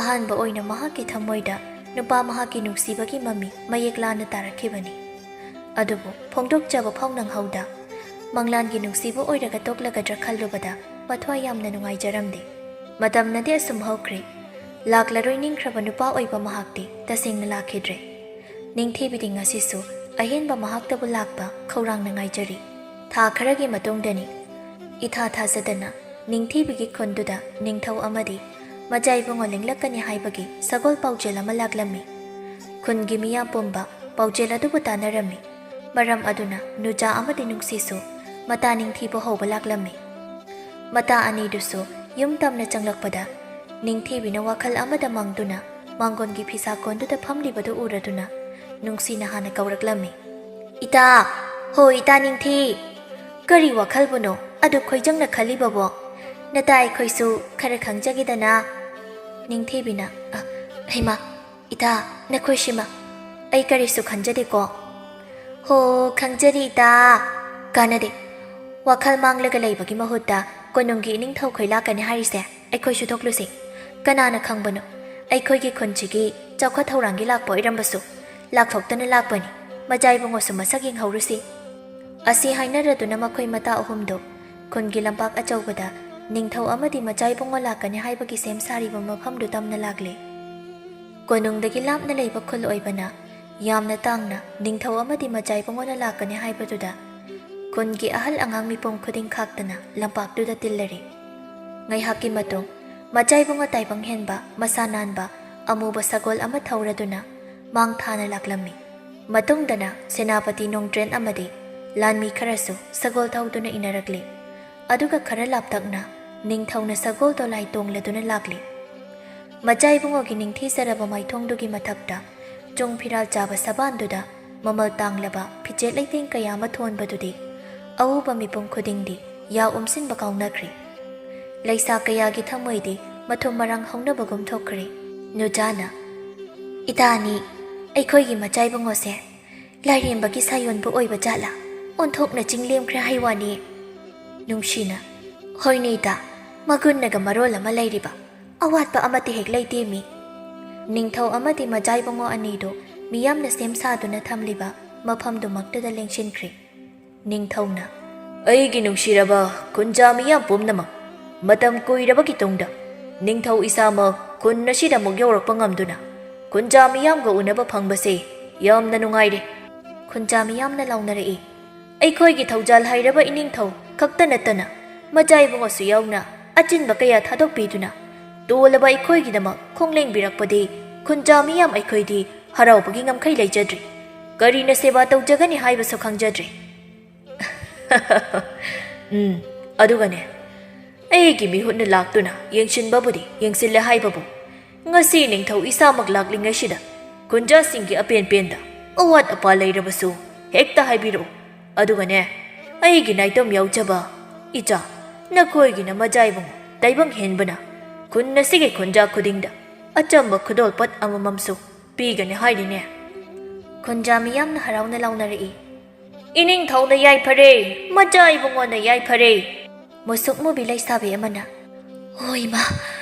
ꯑꯍꯥꯟꯕ ꯑꯣꯏꯅ ꯃꯍꯥꯛꯀꯤ ꯊꯃꯣꯏꯗ ꯅꯨꯄꯥ ꯃꯍꯥꯛꯀꯤ ꯅꯨꯡꯁꯤꯕꯒꯤ ꯃꯃꯤ ꯃꯌꯦꯛ ꯂꯥꯅ ꯇꯥꯔꯛꯈꯤꯕꯅꯤ꯫ ꯑꯗꯨꯕꯨ ꯐꯣꯡꯗꯣꯛꯆꯕ ꯐꯥꯎ ꯅꯪꯍꯧꯗ ꯃꯪꯂꯥꯟꯒꯤ ꯅꯨꯡꯁꯤꯕ ꯑꯣꯏꯔꯒ ꯇꯣꯛꯂꯒꯗ꯭ꯔꯥ ꯈꯜꯂꯨꯕꯗ ꯃꯊ꯭ꯋꯥꯏ ꯌꯥꯝꯅ ꯅꯨꯡꯉꯥꯏꯖꯔꯝꯗꯦ꯫ ꯃꯇꯝꯅꯗꯤ ꯑꯁꯨꯝ ꯍꯧꯈ꯭ꯔꯦ꯫ ꯂꯥꯛꯂꯔꯣꯏ ꯅꯤꯡꯈ꯭ꯔꯕ ꯅꯨꯄꯥ ꯑꯣꯏꯕ ꯃꯍꯥꯛꯇꯤ ꯇꯁꯦꯡꯅ ꯂꯥꯛꯈꯤꯗ꯭ꯔꯦ꯫ ꯅꯤꯡꯊꯤꯕꯤꯗꯤ ꯉꯁꯤꯁꯨ ꯑꯍꯦꯟꯕ ꯃꯍꯥꯛꯇꯕꯨ ꯂꯥꯛꯄ ꯈꯧꯔꯥꯡꯅ ꯉꯥꯏꯖꯔꯤ꯫ ꯊꯥ ꯈꯔꯒꯤ ꯃꯇꯨꯡꯗꯅꯤ꯫ ꯏꯊꯥ ꯊꯥꯖꯗꯅ ꯅꯤꯡꯊꯤꯕꯤꯒꯤ ꯈꯨꯟꯗꯨꯗ ꯅꯤꯡꯊꯧ ꯑꯃꯗꯤ ꯃꯆꯥ ꯏꯕꯨꯡꯉꯣ ꯂꯤꯡꯂꯛꯀꯅꯤ ꯍꯥꯏꯕꯒꯤ ꯁꯒꯣꯜ ꯄꯥꯎꯖꯦꯜ ꯑꯃ ꯂꯥꯛꯂꯝꯃꯤ꯫ ꯈꯨꯟꯒꯤ ꯃꯤꯌꯥꯝ ꯄꯨꯝꯕ ꯄꯥꯎꯖꯦꯜ ꯑꯗꯨꯕꯨ ꯇꯥꯟꯅꯔꯝꯃꯤ꯫ ꯃꯔꯝ ꯑꯗꯨꯅ ꯅꯨꯖꯥ ꯑꯃꯗꯤ ꯅꯨꯡꯁꯤꯁꯨ ꯃꯇꯥ ꯅꯤꯡꯊꯤꯕ ꯍꯧꯕ ꯂꯥꯛꯂꯝꯃꯤ꯫ ꯃꯇꯥ ꯑꯅꯤꯗꯨꯁꯨ ꯌꯨꯝ ꯇꯝꯅ ꯆꯪꯂꯛꯄꯗ ꯅꯤꯡꯊꯤꯕꯤꯅ ꯋꯥꯈꯜ ꯑꯃꯗ ꯃꯪꯗꯨꯅ ꯃꯥꯡꯒꯣꯟꯒꯤ ꯐꯤꯁꯥ ꯀꯣꯟꯗꯨꯗ ꯐꯝꯂꯤꯕꯗꯨ ꯎꯔꯗꯨꯅ ꯅꯨꯡꯁꯤꯅ ꯍꯥꯟꯅ ꯀꯧꯔꯛꯂꯝꯃꯤ꯫ "ꯏꯇꯥ! ꯍꯣ ꯏꯇꯥ ꯅꯤꯡꯊꯤ! ꯀꯔꯤ ꯋꯥꯈꯜꯕꯨꯅꯣ ꯑꯗꯨ ꯈꯣꯏꯖꯪꯅ ꯈꯜꯂꯤꯕꯕꯣ? ꯅꯇꯥ ꯑꯩꯈꯣꯏꯁꯨ ꯈꯔ ꯈꯪꯖꯒꯦꯗꯅ?" ꯅꯤꯡꯊꯤꯕꯤꯅ, "ꯑ, ꯍꯩꯃꯥ, ꯏꯇꯥ, ꯅꯈꯣꯏꯁꯤꯃ ꯑꯩ ꯀꯔꯤꯁꯨ ꯈꯟꯖꯗꯦꯀꯣ꯫" "ꯍꯣ, ꯈꯪꯖꯔꯤ ꯏꯇꯥ꯫ ꯀꯥꯟꯅꯗꯦ꯫ ꯋꯥꯈꯜ ꯃꯥꯡꯂꯒ ꯂꯩꯕꯒꯤ ꯃꯍꯨꯠꯇ ꯀꯣꯅꯨꯡꯒꯤ ꯏꯅꯤꯡꯊꯧꯈꯣꯏ ꯂꯥꯛꯀꯅꯤ ꯍꯥꯏꯔꯤꯁꯦ ꯑꯩꯈꯣꯏꯁꯨ ꯊꯣꯛꯂꯨꯁꯤ꯫ ꯀꯅꯥꯅ ꯈꯪꯕꯅꯣ? ꯑꯩꯈꯣꯏꯒꯤ ꯈꯨꯟꯁꯤꯒꯤ ꯆꯥꯎꯈꯠ ꯊꯧꯔꯥꯡꯒꯤ ꯂꯥꯛꯄ ꯑꯣꯏꯔꯝꯕꯁꯨ꯫ ꯂꯥꯛꯊꯣꯛꯇꯅ ꯂꯥꯛꯄꯅꯤ꯫ ꯃꯆꯥ ꯏꯕꯨꯡꯉꯣꯁꯨ ꯃꯁꯛ ꯌꯦꯡꯍꯧꯔꯨꯁꯤ꯫" ꯑꯁꯤ ꯍꯥꯏꯅꯔꯗꯨꯅ ꯃꯈꯣꯏ ꯃꯇꯥ ꯑꯍꯨꯝꯗꯨ ꯈꯨꯟꯒꯤ ꯂꯝꯄꯥꯛ ꯑꯆꯧꯕꯗ ꯅꯤꯡꯊꯧ ꯑꯃꯗꯤ ꯃꯆꯥ ꯏꯕꯨꯡꯉꯣ ꯂꯥꯛꯀꯅꯤ ꯍꯥꯏꯕꯒꯤ ꯁꯦꯝ ꯁꯥꯔꯤꯕ ꯃꯐꯝꯗꯨ ꯇꯝꯅ ꯂꯥꯛꯂꯦ꯫ ꯀꯣꯅꯨꯡꯗꯒꯤ ꯂꯥꯞꯅ ꯂꯩꯕ ꯈꯨꯜ ꯑꯣꯏꯕꯅ ꯌꯥꯝꯅ ꯇꯥꯡꯅ ꯅꯤꯡꯊꯧ ꯑꯃꯗꯤ ꯃꯆꯥ ꯏꯕꯨꯡꯉꯣꯅ ꯂꯥꯛꯀꯅꯤ ꯍꯥꯏꯕꯗꯨꯗ ꯈꯨꯟꯒꯤ ꯑꯍꯜ ꯑꯉꯥꯡ ꯃꯤꯄꯨꯝ ꯈꯨꯗꯤꯡ ꯈꯥꯛꯇꯅ ꯂꯝꯄꯥꯛꯇꯨꯗ ꯇꯤꯜꯂꯔꯦ꯫ ꯉꯥꯏꯍꯥꯛꯀꯤ ꯃꯇꯨꯡ ꯃꯆꯥ ꯏꯕꯨꯡꯉꯣ ꯇꯥꯏꯕꯪ ꯍꯦꯟꯕ, ꯃꯁꯥ ꯅꯥꯟꯕ, ꯑꯃꯨꯕ ꯁꯒꯣꯜ ꯑꯃ ꯊꯧꯔꯗꯨꯅ ꯃꯥꯡ ꯊꯥꯅ ꯂꯥꯛꯂꯝꯃꯤ꯫ ꯃꯇꯨꯡꯗꯅ ꯁꯦꯅꯥꯄꯇꯤ ꯅꯣꯡꯗ꯭ꯔꯦꯟ ꯑꯃꯗꯤ ꯂꯥꯟꯃꯤ ꯈꯔꯁꯨ ꯁꯒꯣꯜ ꯊꯧꯗꯨꯅ ꯏꯟꯅꯔꯛꯂꯦ꯫ ꯑꯗꯨꯒ ꯈꯔ ꯂꯥꯞꯇꯛꯅ ꯅꯤꯡꯊꯧꯅ ꯁꯒꯣꯜ ꯗꯣꯂꯥꯏ ꯇꯣꯡꯂꯗꯨꯅ ꯂꯥꯛꯂꯦ꯫ ꯃꯆꯥ ꯏꯕꯨꯡꯉꯣꯒꯤ ꯅꯤꯡꯊꯤꯖꯔꯕ ꯃꯥꯏꯊꯣꯡꯗꯨꯒꯤ ꯃꯊꯛꯇ ꯆꯨꯡ ꯐꯤꯔꯥꯜ ꯆꯥꯕ ꯁꯕꯥꯟꯗꯨꯗ ꯃꯃꯜ ꯇꯥꯡꯂꯕ ꯐꯤꯖꯦꯠ ꯂꯩꯇꯦꯡ ꯀꯌꯥ ꯑꯃ ꯊꯣꯟꯕꯗꯨꯗꯤ ꯑꯎꯕ ꯃꯤꯄꯨꯝ ꯈꯨꯗꯤꯡꯗꯤ ꯌꯥ ꯎꯝꯁꯤꯟꯕ ꯀꯥꯎꯅꯈ꯭ꯔꯦ꯫ ꯂꯩꯁꯥ ꯀꯌꯥꯒꯤ ꯊꯃꯣꯏꯗꯤ ꯃꯊꯨꯝ ꯃꯔꯥꯡ ꯍꯧꯅꯕꯒꯨꯝ ꯊꯣꯛꯈ꯭ꯔꯦ꯫ ꯅꯨꯖꯥꯅ, "ꯏꯇꯥꯅꯤ, ꯑꯩꯈꯣꯏꯒꯤ ꯃꯆꯥ ꯏꯕꯨꯡꯉꯣꯁꯦ ꯂꯥꯏꯔꯦꯝꯕꯒꯤ ꯁꯥꯌꯣꯟꯕꯨ ꯑꯣꯏꯕ ꯖꯥꯠꯂꯥ? ꯑꯣꯟꯊꯣꯛꯅ ꯆꯤꯡꯂꯦꯝꯈ꯭ꯔꯦ ꯍꯥꯏ ꯋꯥꯅꯤ꯫" ꯅꯨꯡꯁꯤꯅ, "ꯍꯣꯏꯅꯦ ꯏꯇꯥ, ꯃꯒꯨꯟꯅꯒ ꯃꯔꯣꯜ ꯑꯃ ꯂꯩꯔꯤꯕ, ꯑꯋꯥꯠꯄ ꯑꯃꯠꯇ ꯍꯦꯛ ꯂꯩꯇꯦ ꯃꯤ꯫" ꯅꯤꯡꯊꯧ ꯑꯃꯗꯤ ꯃꯆꯥ ꯏꯕꯨꯡꯉꯣ ꯑꯅꯤꯗꯨ ꯃꯤꯌꯥꯝꯅ ꯁꯦꯝ ꯁꯥꯗꯨꯅ ꯊꯝꯂꯤꯕ ꯃꯐꯝꯗꯨꯃꯛꯇꯗ ꯂꯦꯡꯁꯤꯟꯈ꯭ꯔꯦ꯫ ꯅꯤꯡꯊꯧꯅ, "ꯑꯩꯒꯤ ꯅꯨꯡꯁꯤꯔꯕ ꯈꯨꯟꯖꯥ ꯃꯤꯌꯥꯝ ꯄꯨꯝꯅꯃꯛ, ꯃꯇꯝ ꯀꯨꯏꯔꯕꯒꯤ ꯇꯨꯡꯗ ꯅꯤꯡꯊꯧ ꯏꯁꯥꯃꯛ ꯈꯨꯟ ꯑꯁꯤꯗ ꯑꯃꯨꯛ ꯌꯧꯔꯛꯄ ꯉꯝꯗꯨꯅ ꯈꯨꯟꯖꯥ ꯃꯤꯌꯥꯝꯒ ꯎꯅꯕ ꯐꯪꯕꯁꯦ ꯌꯥꯝꯅ ꯅꯨꯡꯉꯥꯏꯔꯦ꯫" ꯈꯨꯟꯖꯥ ꯃꯤꯌꯥꯝꯅ ꯂꯥꯎꯅꯔꯛꯏ, "ꯑꯩꯈꯣꯏꯒꯤ ꯊꯧꯖꯥꯜ ꯍꯩꯔꯕ ꯏꯅꯤꯡꯊꯧ ꯈꯛꯇ ꯅꯠꯇꯅ ꯃꯆꯥ ꯏꯕꯨꯡꯉꯣꯁꯨ ꯌꯥꯎꯅ ꯑꯆꯤꯟꯕ ꯀꯌꯥ ꯊꯥꯗꯣꯛꯄꯤꯗꯨꯅ ꯇꯣꯜꯂꯕ ꯑꯩꯈꯣꯏꯒꯤꯗꯃꯛ ꯈꯣꯡꯂꯦꯡꯕꯤꯔꯛꯄꯗꯤ ꯈꯨꯟꯖꯥ ꯃꯤꯌꯥꯝ ꯑꯩꯈꯣꯏꯗꯤ ꯍꯔꯥꯎꯕꯒꯤ ꯉꯝꯈꯩ ꯂꯩꯖꯗ꯭ꯔꯦ꯫ ꯀꯔꯤꯅ ꯁꯦꯕꯥ ꯇꯧꯖꯒꯅꯤ ꯍꯥꯏꯕꯁꯨ ꯈꯪꯖꯗ꯭ꯔꯦ꯫" "ꯎꯝ, ꯑꯗꯨꯒꯅꯦ, ꯑꯩꯒꯤ ꯃꯤꯍꯨꯠꯅ ꯂꯥꯛꯇꯨꯅ ꯌꯦꯡꯁꯤꯟꯕꯕꯨꯗꯤ ꯌꯦꯡꯁꯤꯜꯂꯦ ꯍꯥꯏꯕꯕꯨ, ꯉꯁꯤ ꯅꯤꯡꯊꯧ ꯏꯁꯥꯃꯛ ꯂꯥꯛꯂꯤꯉꯩꯁꯤꯗ ꯈꯨꯟꯖꯥꯁꯤꯡꯒꯤ ꯑꯄꯦꯟ ꯄꯦꯟꯗ ꯑꯋꯥꯠ ꯑꯄꯥ ꯂꯩꯔꯕꯁꯨ ꯍꯦꯛꯇ ꯍꯥꯏꯕꯤꯔꯛꯎ꯫ ꯑꯗꯨꯒꯅꯦ, ꯑꯩꯒꯤ ꯅꯥꯏꯇꯣꯝ ꯌꯥꯎꯖꯕ ꯏꯆꯥ, ꯅꯈꯣꯏꯒꯤꯅ ꯃꯆꯥ ꯏꯕꯨꯡꯉꯣ ꯇꯥꯏꯕꯪ ꯍꯦꯟꯕꯅ ꯈꯨꯟ ꯑꯁꯤꯒꯤ ꯈꯨꯟꯖꯥ ꯈꯨꯗꯤꯡꯗ ꯑꯆꯝꯕ ꯈꯨꯗꯣꯜꯄꯣꯠ ꯑꯃꯃꯝꯁꯨ ꯄꯤꯒꯅꯤ ꯍꯥꯏꯔꯤꯅꯦ꯫" ꯈꯨꯟꯖꯥ ꯃꯤꯌꯥꯝꯅ ꯍꯔꯥꯎꯅ ꯂꯥꯎꯅꯔꯛꯏ, "ꯏꯅꯤꯡꯊꯧꯅ ꯌꯥꯏꯐꯔꯦ, ꯃꯆꯥ ꯏꯕꯨꯡꯉꯣꯅ ꯌꯥꯏꯐꯔꯦ꯫" ꯃꯨꯁꯨꯛ ꯃꯨꯕꯤ ꯂꯩꯁꯥꯕꯤ ꯑꯃꯅ, "ꯍꯣꯏ ꯏꯃꯥ,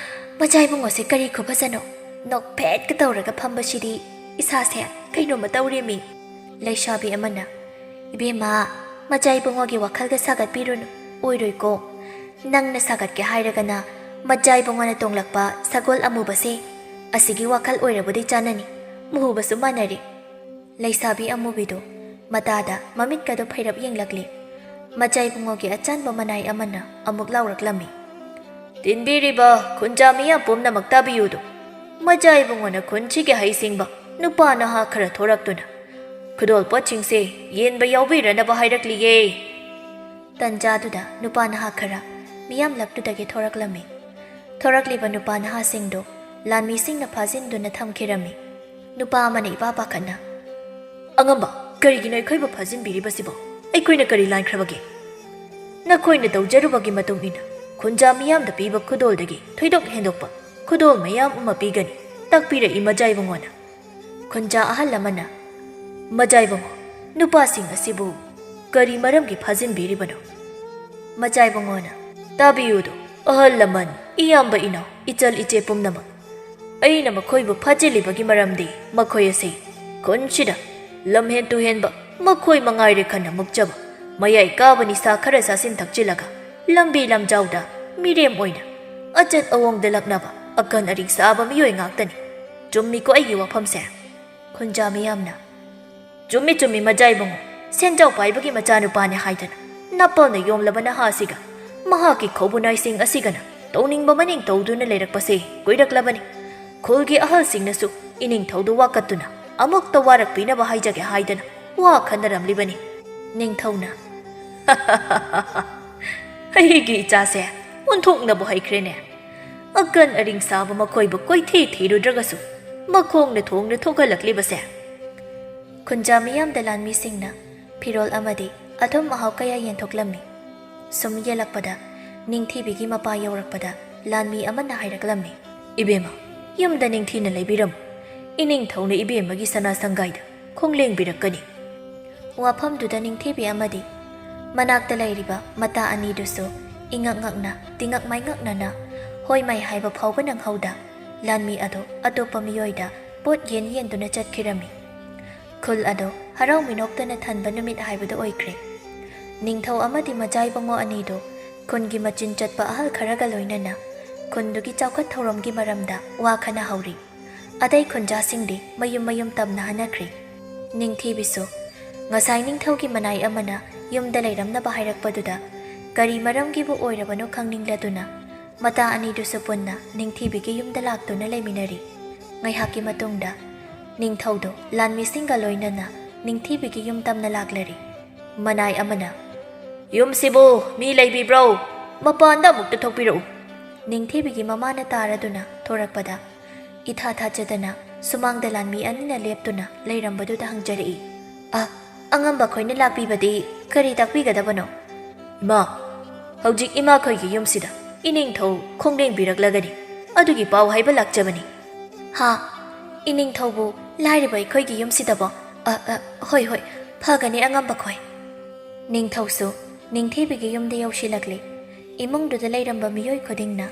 ꯃꯆꯥ ꯏꯕꯨꯡꯉꯣꯁꯦ ꯀꯔꯤ ꯈꯨꯐꯖꯅꯣ, ꯅꯣꯛꯐꯦꯠꯀ ꯇꯧꯔꯒ ꯐꯝꯕꯁꯤꯗꯤ ꯏꯁꯥꯁꯦ ꯀꯩꯅꯣꯝꯃ ꯇꯧꯔꯦꯃꯤ꯫" ꯂꯩꯁꯥꯕꯤ ꯑꯃꯅ, "ꯏꯕꯦꯝꯃ, ꯃꯆꯥ ꯏꯕꯨꯡꯉꯣꯒꯤ ꯋꯥꯈꯜꯒ ꯁꯥꯒꯠꯄꯤꯔꯨꯅꯨ, ꯑꯣꯏꯔꯣꯏꯀꯣ꯫ ꯅꯪꯅ ꯁꯥꯒꯠꯀꯦ ꯍꯥꯏꯔꯒꯅ ꯃꯆꯥ ꯏꯕꯨꯡꯉꯣꯅ ꯇꯣꯡꯂꯛꯄ ꯁꯒꯣꯜ ꯑꯃꯨꯕꯁꯦ, ꯑꯁꯤꯒꯤ ꯋꯥꯈꯜ ꯑꯣꯏꯔꯕꯨꯗꯤ ꯆꯥꯟꯅꯅꯤ, ꯃꯨꯕꯁꯨ ꯃꯥꯟꯅꯔꯦ꯫" ꯂꯩꯁꯥꯕꯤ ꯑꯃꯨꯕꯤꯗꯨ ꯃꯇꯥꯗ ꯃꯃꯤꯠꯀꯗꯨ ꯐꯩꯔꯞ ꯌꯦꯡꯂꯛꯂꯤ꯫ ꯃꯆꯥ ꯏꯕꯨꯡꯉꯣꯒꯤ ꯑꯆꯥꯟꯕ ꯃꯅꯥꯏ ꯑꯃꯅ ꯑꯃꯨꯛ ꯂꯥꯎꯔꯛꯂꯝꯃꯤ, "ꯇꯤꯟꯕꯤꯔꯤꯕ ꯈꯨꯟꯖꯥ ꯃꯤꯌꯥꯝ ꯄꯨꯝꯅꯃꯛ ꯇꯥꯕꯤꯌꯨꯗꯣ, ꯃꯆꯥ ꯏꯕꯨꯡꯉꯣꯅ ꯈꯨꯟꯁꯤꯒꯤ ꯍꯩꯁꯤꯡꯕ ꯅꯨꯄꯥ ꯅꯍꯥ ꯈꯔ ꯊꯣꯔꯛꯇꯨꯅ ꯈꯨꯗꯣꯜꯄꯣꯠꯁꯤꯡꯁꯦ ꯌꯦꯟꯕ ꯌꯥꯎꯕꯤꯔꯅꯕ ꯍꯥꯏꯔꯛꯂꯤꯌꯦ꯫" ꯇꯟꯖꯥꯗꯨꯗ ꯅꯨꯄꯥ ꯅꯍꯥ ꯈꯔ ꯃꯤꯌꯥꯝꯂꯛꯇꯨꯗꯒꯤ ꯊꯣꯔꯛꯂꯝꯃꯤ꯫ ꯊꯣꯔꯛꯂꯤꯕ ꯅꯨꯄꯥ ꯅꯍꯥꯁꯤꯡꯗꯨ ꯂꯥꯟꯃꯤꯁꯤꯡꯅ ꯐꯥꯖꯤꯟꯗꯨꯅ ꯊꯝꯈꯤꯔꯝꯃꯤ꯫ ꯅꯨꯄꯥ ꯑꯃꯅ ꯏꯄꯥ ꯄꯥꯈꯠꯅ, "ꯑꯉꯝꯕ, ꯀꯔꯤꯒꯤꯅꯣ ꯑꯩꯈꯣꯏꯕꯨ ꯐꯥꯖꯤꯟꯕꯤꯔꯤꯕꯁꯤꯕꯣ? ꯑꯩꯈꯣꯏꯅ ꯀꯔꯤ ꯂꯥꯟꯈ꯭ꯔꯕꯒꯦ? ꯅꯈꯣꯏꯅ ꯇꯧꯖꯔꯨꯕꯒꯤ ꯃꯇꯨꯡ ꯏꯟꯅ ꯈꯨꯟꯖꯥ ꯃꯤꯌꯥꯝꯗ ꯄꯤꯕ ꯈꯨꯗꯣꯜꯗꯒꯤ ꯊꯣꯏꯗꯣꯛ ꯍꯦꯟꯗꯣꯛꯄ ꯈꯨꯗꯣꯜ ꯃꯌꯥꯝ ꯑꯃ ꯄꯤꯒꯅꯤ, ꯇꯥꯛꯄꯤꯔꯛꯏ ꯃꯖꯥ ꯏꯕꯨꯡꯉꯣꯅ꯫ ꯈꯨꯟꯖꯥ ꯑꯍꯜ ꯑꯃꯅ, "ꯃꯖꯥ ꯏꯕꯨꯡꯉꯣ, ꯅꯨꯄꯥꯁꯤꯡ ꯑꯁꯤꯕꯨ ꯀꯔꯤ ꯃꯔꯝꯒꯤ ꯐꯥꯖꯤꯟꯕꯤꯔꯤꯕꯅꯣ?" ꯃꯖꯥ ꯏꯕꯨꯡꯉꯣꯅ, "ꯇꯥꯕꯤꯌꯨꯗꯣ, ꯑꯍꯜ ꯂꯃꯟ, ꯏꯌꯥꯝꯕ ꯏꯅꯥꯎ, ꯏꯆꯜ ꯏꯆꯦ ꯄꯨꯝꯅꯃꯛ, ꯑꯩꯅ ꯃꯈꯣꯏꯕꯨ ꯐꯥꯖꯤꯜꯂꯤꯕꯒꯤ ꯃꯔꯝꯗꯤ ꯃꯈꯣꯏ ꯑꯁꯤ ꯈꯨꯟꯁꯤꯗ ꯂꯝꯍꯦꯟ ꯇꯨꯍꯦꯟꯕ, ꯃꯈꯣꯏ ꯃꯉꯥꯏꯔꯦ ꯈꯟꯅ ꯃꯨꯛꯆꯕ, ꯃꯌꯥꯏ ꯀꯥꯕ ꯅꯤꯁꯥ ꯈꯔ ꯆꯥꯁꯤꯟ ꯊꯛꯆꯤꯜꯂꯒ ꯂꯝꯕꯤ ꯂꯝꯖꯥꯎꯗ ꯃꯤꯔꯦꯝ ꯑꯣꯏꯅ ꯑꯆꯠ ꯑꯋꯣꯡꯗ ꯂꯛꯅꯕ ꯑꯀꯟ ꯑꯔꯤꯡ ꯁꯥꯕ ꯃꯤꯑꯣꯏ ꯉꯥꯛꯇꯅꯤ꯫ ꯆꯨꯝꯃꯤꯀꯣ ꯑꯩꯒꯤ ꯋꯥꯐꯝꯁꯦ?" ꯈꯨꯟꯖꯥ ꯃꯤꯌꯥꯝꯅ, "ꯆꯨꯝꯃꯤ, ꯆꯨꯝꯃꯤ, ꯃꯖꯥ ꯏꯕꯨꯡꯉꯣ꯫ ꯁꯦꯟꯖꯥꯎ ꯄꯥꯏꯕꯒꯤ ꯃꯆꯥꯅꯨꯄꯥꯅꯦ ꯍꯥꯏꯗꯅ ꯅꯥꯄꯜꯅ ꯌꯣꯝꯂꯕ ꯅꯍꯥ ꯑꯁꯤꯒ ꯃꯍꯥꯛꯀꯤ ꯈꯧꯕꯨ ꯅꯥꯏꯁꯤꯡ ꯑꯁꯤꯒꯅ ꯇꯧꯅꯤꯡꯕ ꯃꯅꯤꯡ ꯇꯧꯗꯨꯅ ꯂꯩꯔꯛꯄꯁꯦ ꯀꯨꯏꯔꯛꯂꯕꯅꯤ꯫ ꯈꯨꯜꯒꯤ ꯑꯍꯜꯁꯤꯡꯅꯁꯨ ꯏꯅꯤꯡꯊꯧꯗꯨ ꯋꯥꯀꯠꯇꯨꯅ ꯑꯃꯨꯛꯇ ꯋꯥꯔꯛꯄꯤꯅꯕ ꯍꯥꯏꯖꯒꯦ ꯍꯥꯏꯗꯅ ꯋꯥ ꯈꯟꯅꯔꯝꯂꯤꯕꯅꯤ꯫" ꯅꯤꯡꯊꯧꯅ, "ꯑꯩꯒꯤ ꯏꯆꯥꯁꯦ ꯑꯣꯟꯊꯣꯛꯅꯕꯨ ꯍꯩꯈ꯭ꯔꯦꯅꯦ꯫ ꯑꯀꯟ ꯑꯔꯤꯡ ꯁꯥꯕ ꯃꯈꯣꯏꯕꯨ ꯀꯣꯏꯊꯤ ꯊꯤꯔꯨꯗ꯭ꯔꯒꯁꯨ ꯃꯈꯣꯡꯅ ꯊꯣꯡꯅ ꯊꯣꯛꯍꯜꯂꯛꯂꯤꯕꯁꯦ꯫" ꯈꯨꯟꯖꯥ ꯃꯤꯌꯥꯝꯗ ꯂꯥꯟꯃꯤꯁꯤꯡꯅ ꯐꯤꯔꯣꯜ ꯑꯃꯗꯤ ꯑꯊꯨꯝ ꯑꯍꯥꯎ ꯀꯌꯥ ꯌꯦꯟꯊꯣꯛꯂꯝꯃꯤ꯫ ꯁꯨꯝ ꯌꯦꯜꯂꯛꯄꯗ ꯅꯤꯡꯊꯤꯕꯤꯒꯤ ꯃꯄꯥ ꯌꯧꯔꯛꯄꯗ ꯂꯥꯟꯃꯤ ꯑꯃꯅ ꯍꯥꯏꯔꯛꯂꯝꯃꯤ, "ꯏꯕꯦꯝꯃ, ꯌꯨꯝꯗ ꯅꯤꯡꯊꯤꯅ ꯂꯩꯕꯤꯔꯝꯃꯨ꯫ ꯏꯅꯤꯡꯊꯧꯅ ꯏꯕꯦꯝꯃꯒꯤ ꯁꯅꯥ ꯁꯪꯒꯥꯏꯗ ꯈꯣꯡꯂꯦꯡꯕꯤꯔꯛꯀꯅꯤ꯫" ꯋꯥꯐꯝꯗꯨꯗ ꯅꯤꯡꯊꯤꯕꯤ ꯑꯃꯗꯤ ꯃꯅꯥꯛꯇ ꯂꯩꯔꯤꯕ ꯃꯇꯥ ꯑꯅꯤꯗꯨꯁꯨ ꯏꯉꯛ ꯉꯛꯅ, ꯇꯤꯉꯛ ꯃꯥꯏꯉꯛꯅꯅ ꯍꯣꯏ ꯃꯥꯏ ꯍꯥꯏꯕ ꯐꯥꯎꯕ ꯅꯪꯍꯧꯗ ꯂꯥꯟꯃꯤ ꯑꯗꯨ ꯑꯇꯣꯞꯄ ꯃꯤꯑꯣꯏꯗ ꯄꯣꯠ ꯌꯦꯟ ꯌꯦꯟꯗꯨꯅ ꯆꯠꯈꯤꯔꯝꯃꯤ꯫ ꯈꯨꯜ ꯑꯗꯨ ꯍꯔꯥꯎ ꯃꯤꯅꯣꯛꯇꯅ ꯊꯟꯕ ꯅꯨꯃꯤꯠ ꯍꯥꯏꯕꯗꯨ ꯑꯣꯏꯈ꯭ꯔꯦ꯫ ꯅꯤꯡꯊꯧ ꯑꯃꯗꯤ ꯃꯖꯥꯏꯕꯨꯡꯉꯣ ꯑꯅꯤꯗꯨ ꯈꯨꯟꯒꯤ ꯃꯆꯤꯟ ꯆꯠꯄ ꯑꯍꯜ ꯈꯔꯒ ꯂꯣꯏꯅꯅ ꯈꯨꯟꯗꯨꯒꯤ ꯆꯥꯎꯈꯠ ꯊꯧꯔꯝꯒꯤ ꯃꯔꯝꯗ ꯋꯥ ꯈꯟꯅꯍꯧꯔꯤ꯫ ꯑꯇꯩ ꯈꯨꯟꯖꯥꯁꯤꯡꯗꯤ ꯃꯌꯨꯝ ꯃꯌꯨꯝ ꯇꯝꯅ ꯍꯟꯅꯈ꯭ꯔꯦ꯫ ꯅꯤꯡꯊꯤꯕꯤꯁꯨ ꯉꯁꯥꯏ ꯅꯤꯡꯊꯧꯒꯤ ꯃꯅꯥꯏ ꯑꯃꯅ ꯌꯨꯝꯗ ꯂꯩꯔꯝꯅꯕ ꯍꯥꯏꯔꯛꯄꯗꯨꯗ ꯀꯔꯤ ꯃꯔꯝꯒꯤꯕꯨ ꯑꯣꯏꯔꯕꯅꯣ ꯈꯪꯅꯤꯡꯂꯗꯨꯅ ꯃꯇꯥ ꯑꯅꯤꯗꯨꯁꯨ ꯄꯨꯟꯅ ꯅꯤꯡꯊꯤꯕꯤꯒꯤ ꯌꯨꯝꯗ ꯂꯥꯛꯇꯨꯅ ꯂꯩꯃꯤꯟꯅꯔꯤ꯫ ꯉꯥꯏꯍꯥꯛꯀꯤ ꯃꯇꯨꯡꯗ ꯅꯤꯡꯊꯧꯗꯣ ꯂꯥꯟꯃꯤꯁꯤꯡꯒ ꯂꯣꯏꯅꯅ ꯅꯤꯡꯊꯤꯕꯤꯒꯤ ꯌꯨꯝ ꯇꯝꯅ ꯂꯥꯛꯂꯔꯤ꯫ ꯃꯅꯥꯏ ꯑꯃꯅ, "ꯌꯨꯝꯁꯤꯕꯨ ꯃꯤ ꯂꯩꯕꯤꯕ꯭ꯔꯣ? ꯃꯄꯥꯟꯗ ꯑꯃꯨꯛꯇ ꯊꯣꯛꯄꯤꯔꯛꯎ꯫" ꯅꯤꯡꯊꯤꯕꯤꯒꯤ ꯃꯃꯥꯅ ꯇꯥꯔꯗꯨꯅ ꯊꯣꯔꯛꯄꯗ ꯏꯊꯥ ꯊꯥꯖꯗꯅ ꯁꯨꯃꯥꯡꯗ ꯂꯥꯟꯃꯤ ꯑꯅꯤꯅ ꯂꯦꯞꯇꯨꯅ ꯂꯩꯔꯝꯕꯗꯨꯗ ꯍꯪꯖꯔꯛꯏ, "ꯑ, ꯑꯉꯝꯕ ꯈꯣꯏꯅ ꯂꯥꯛꯄꯤꯕꯗꯤ ꯀꯔꯤ ꯇꯥꯛꯄꯤꯒꯗꯕꯅꯣ?" "ꯏꯃꯥ, ꯍꯧꯖꯤꯛ ꯏꯃꯥꯈꯣꯏꯒꯤ ꯌꯨꯝꯁꯤꯗ ꯏꯅꯤꯡꯊꯧ ꯈꯣꯡꯂꯦꯡꯕꯤꯔꯛꯂꯒꯅꯤ꯫ ꯑꯗꯨꯒꯤ ꯄꯥꯎ ꯍꯥꯏꯕ ꯂꯥꯛꯆꯕꯅꯤ꯫ ꯍꯥ? ꯏꯅꯤꯡꯊꯧꯕꯨ ꯂꯥꯏꯔꯕ ꯑꯩꯈꯣꯏꯒꯤ ꯌꯨꯝꯁꯤꯗꯕꯣ? ꯑ, ꯑ, ꯍꯣꯏ, ꯍꯣꯏ, ꯐꯒꯅꯤ ꯑꯉꯝꯕ ꯈꯣꯏ꯫ ꯅꯤꯡꯊꯧꯁꯨ ꯅꯤꯡꯊꯤꯕꯤꯒꯤ ꯌꯨꯝꯗ ꯌꯧꯁꯤꯜꯂꯛꯂꯦ꯫ ꯏꯃꯨꯡꯗꯨꯗ ꯂꯩꯔꯝꯕ ꯃꯤꯑꯣꯏ ꯈꯨꯗꯤꯡꯅ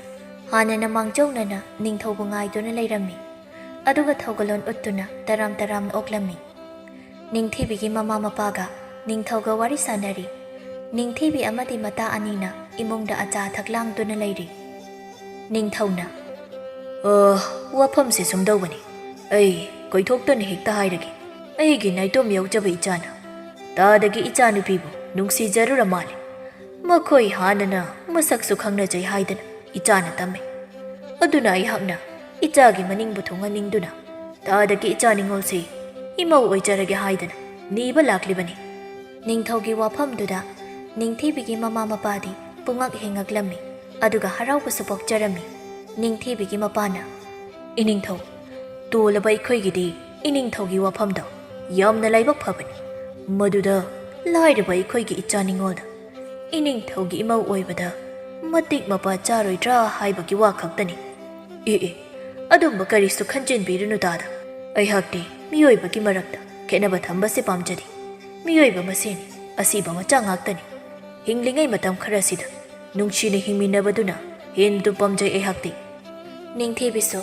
ꯍꯥꯟꯅꯅ ꯃꯥꯡꯖꯧꯅꯅ ꯅꯤꯡꯊꯧꯕꯨ ꯉꯥꯏꯗꯨꯅ ꯂꯩꯔꯝꯃꯤ꯫ ꯑꯗꯨꯒ ꯊꯧꯒꯜꯂꯣꯟ ꯎꯠꯇꯨꯅ ꯇꯔꯥꯝ ꯇꯔꯥꯝꯅ ꯑꯣꯛꯂꯝꯃꯤ꯫ ꯅꯤꯡꯊꯤꯕꯤꯒꯤ ꯃꯃꯥ ꯃꯄꯥꯒ ꯅꯤꯡꯊꯧꯒ ꯋꯥꯔꯤ ꯁꯥꯅꯔꯤ꯫ ꯅꯤꯡꯊꯤꯕꯤ ꯑꯃꯗꯤ ꯃꯇꯥ ꯑꯅꯤꯅ ꯏꯃꯨꯡꯗ ꯑꯆꯥ ꯑꯊꯛ ꯂꯥꯡꯗꯨꯅ ꯂꯩꯔꯤ꯫ ꯅꯤꯡꯊꯧꯅ, "ꯑ, ꯋꯥꯐꯝꯁꯦ ꯁꯨꯝꯗꯧꯕꯅꯤ꯫ ꯑꯩ ꯀꯣꯏꯊꯣꯛꯇꯨꯅ ꯍꯦꯛꯇ ꯍꯥꯏꯔꯒꯦ꯫ ꯑꯩꯒꯤ ꯅꯥꯏꯇꯣꯝ ꯌꯥꯎꯖꯕ ꯏꯆꯥꯅ ꯇꯥꯗꯒꯤ ꯏꯆꯥꯅꯨꯄꯤꯕꯨ ꯅꯨꯡꯁꯤꯖꯔꯨꯔ ꯃꯥꯜꯂꯦ꯫ ꯃꯈꯣꯏ ꯍꯥꯟꯅꯅ ꯃꯁꯛꯁꯨ ꯈꯪꯅꯖꯩ ꯍꯥꯏꯗꯅ ꯏꯆꯥꯅ ꯇꯝꯃꯤ꯫ ꯑꯗꯨꯅ ꯑꯩꯍꯥꯛꯅ ꯏꯆꯥꯒꯤ ꯃꯅꯤꯡꯕꯨ ꯊꯨꯡꯍꯟꯅꯤꯡꯗꯨꯅ ꯇꯥꯗꯒꯤ ꯏꯆꯥ ꯅꯤꯡꯉꯣꯜꯁꯤ ꯏꯃꯧ ꯑꯣꯏꯖꯔꯒꯦ ꯍꯥꯏꯗꯅ ꯅꯤꯕ ꯂꯥꯛꯂꯤꯕꯅꯤ꯫" ꯅꯤꯡꯊꯧꯒꯤ ꯋꯥꯐꯝꯗꯨꯗ ꯅꯤꯡꯊꯤꯕꯤꯒꯤ ꯃꯃꯥ ꯃꯄꯥꯗꯤ ꯄꯨꯡꯉꯛ ꯍꯦꯡꯉꯛꯂꯝꯃꯤ, ꯑꯗꯨꯒ ꯍꯔꯥꯎꯕꯁꯨ ꯄꯣꯛꯆꯔꯝꯃꯤ꯫ ꯅꯤꯡꯊꯤꯕꯤꯒꯤ ꯃꯄꯥꯅ, "ꯏꯅꯤꯡꯊꯧ, ꯇꯣꯜꯂꯕ ꯑꯩꯈꯣꯏꯒꯤꯗꯤ ꯏꯅꯤꯡꯊꯧꯒꯤ ꯋꯥꯐꯝꯗꯣ ꯌꯥꯝꯅ ꯂꯥꯏꯕꯛ ꯐꯕꯅꯤ꯫ ꯃꯗꯨꯗ ꯂꯥꯏꯔꯕ ꯑꯩꯈꯣꯏꯒꯤ ꯏꯆꯥ ꯅꯤꯡꯉꯣꯜꯗ ꯏꯅꯤꯡꯊꯧꯒꯤ ꯏꯃꯧ ꯑꯣꯏꯕꯗ ꯃꯇꯤꯛ ꯃꯄꯥ ꯆꯥꯔꯣꯏꯗ꯭ꯔꯥ ꯍꯥꯏꯕꯒꯤ ꯋꯥ ꯈꯛꯇꯅꯤ꯫" "ꯑꯦ, ꯑꯦ, ꯑꯗꯨꯝꯕ ꯀꯔꯤꯁꯨ ꯈꯟꯖꯤꯟꯕꯤꯔꯨꯅꯨ ꯇꯥꯗ꯫ ꯑꯩꯍꯥꯛꯇꯤ ꯃꯤꯑꯣꯏꯕꯒꯤ ꯃꯔꯛꯇ ꯈꯦꯠꯅꯕ ꯊꯝꯕꯁꯦ ꯄꯥꯝꯖꯗꯦ꯫ ꯃꯤꯑꯣꯏꯕ ꯃꯁꯦꯟ ꯑꯁꯤꯕ ꯃꯆꯥ ꯉꯥꯛꯇꯅꯤ꯫ ꯍꯤꯡꯂꯤꯉꯩ ꯃꯇꯝ ꯈꯔꯁꯤꯗ ꯅꯨꯡꯁꯤꯅ ꯍꯤꯡꯃꯤꯟꯅꯕꯗꯨꯅ ꯍꯦꯟꯅ ꯄꯥꯝꯖꯩ ꯑꯩꯍꯥꯛꯇꯤ꯫" ꯅꯤꯡꯊꯤꯕꯤꯁꯨ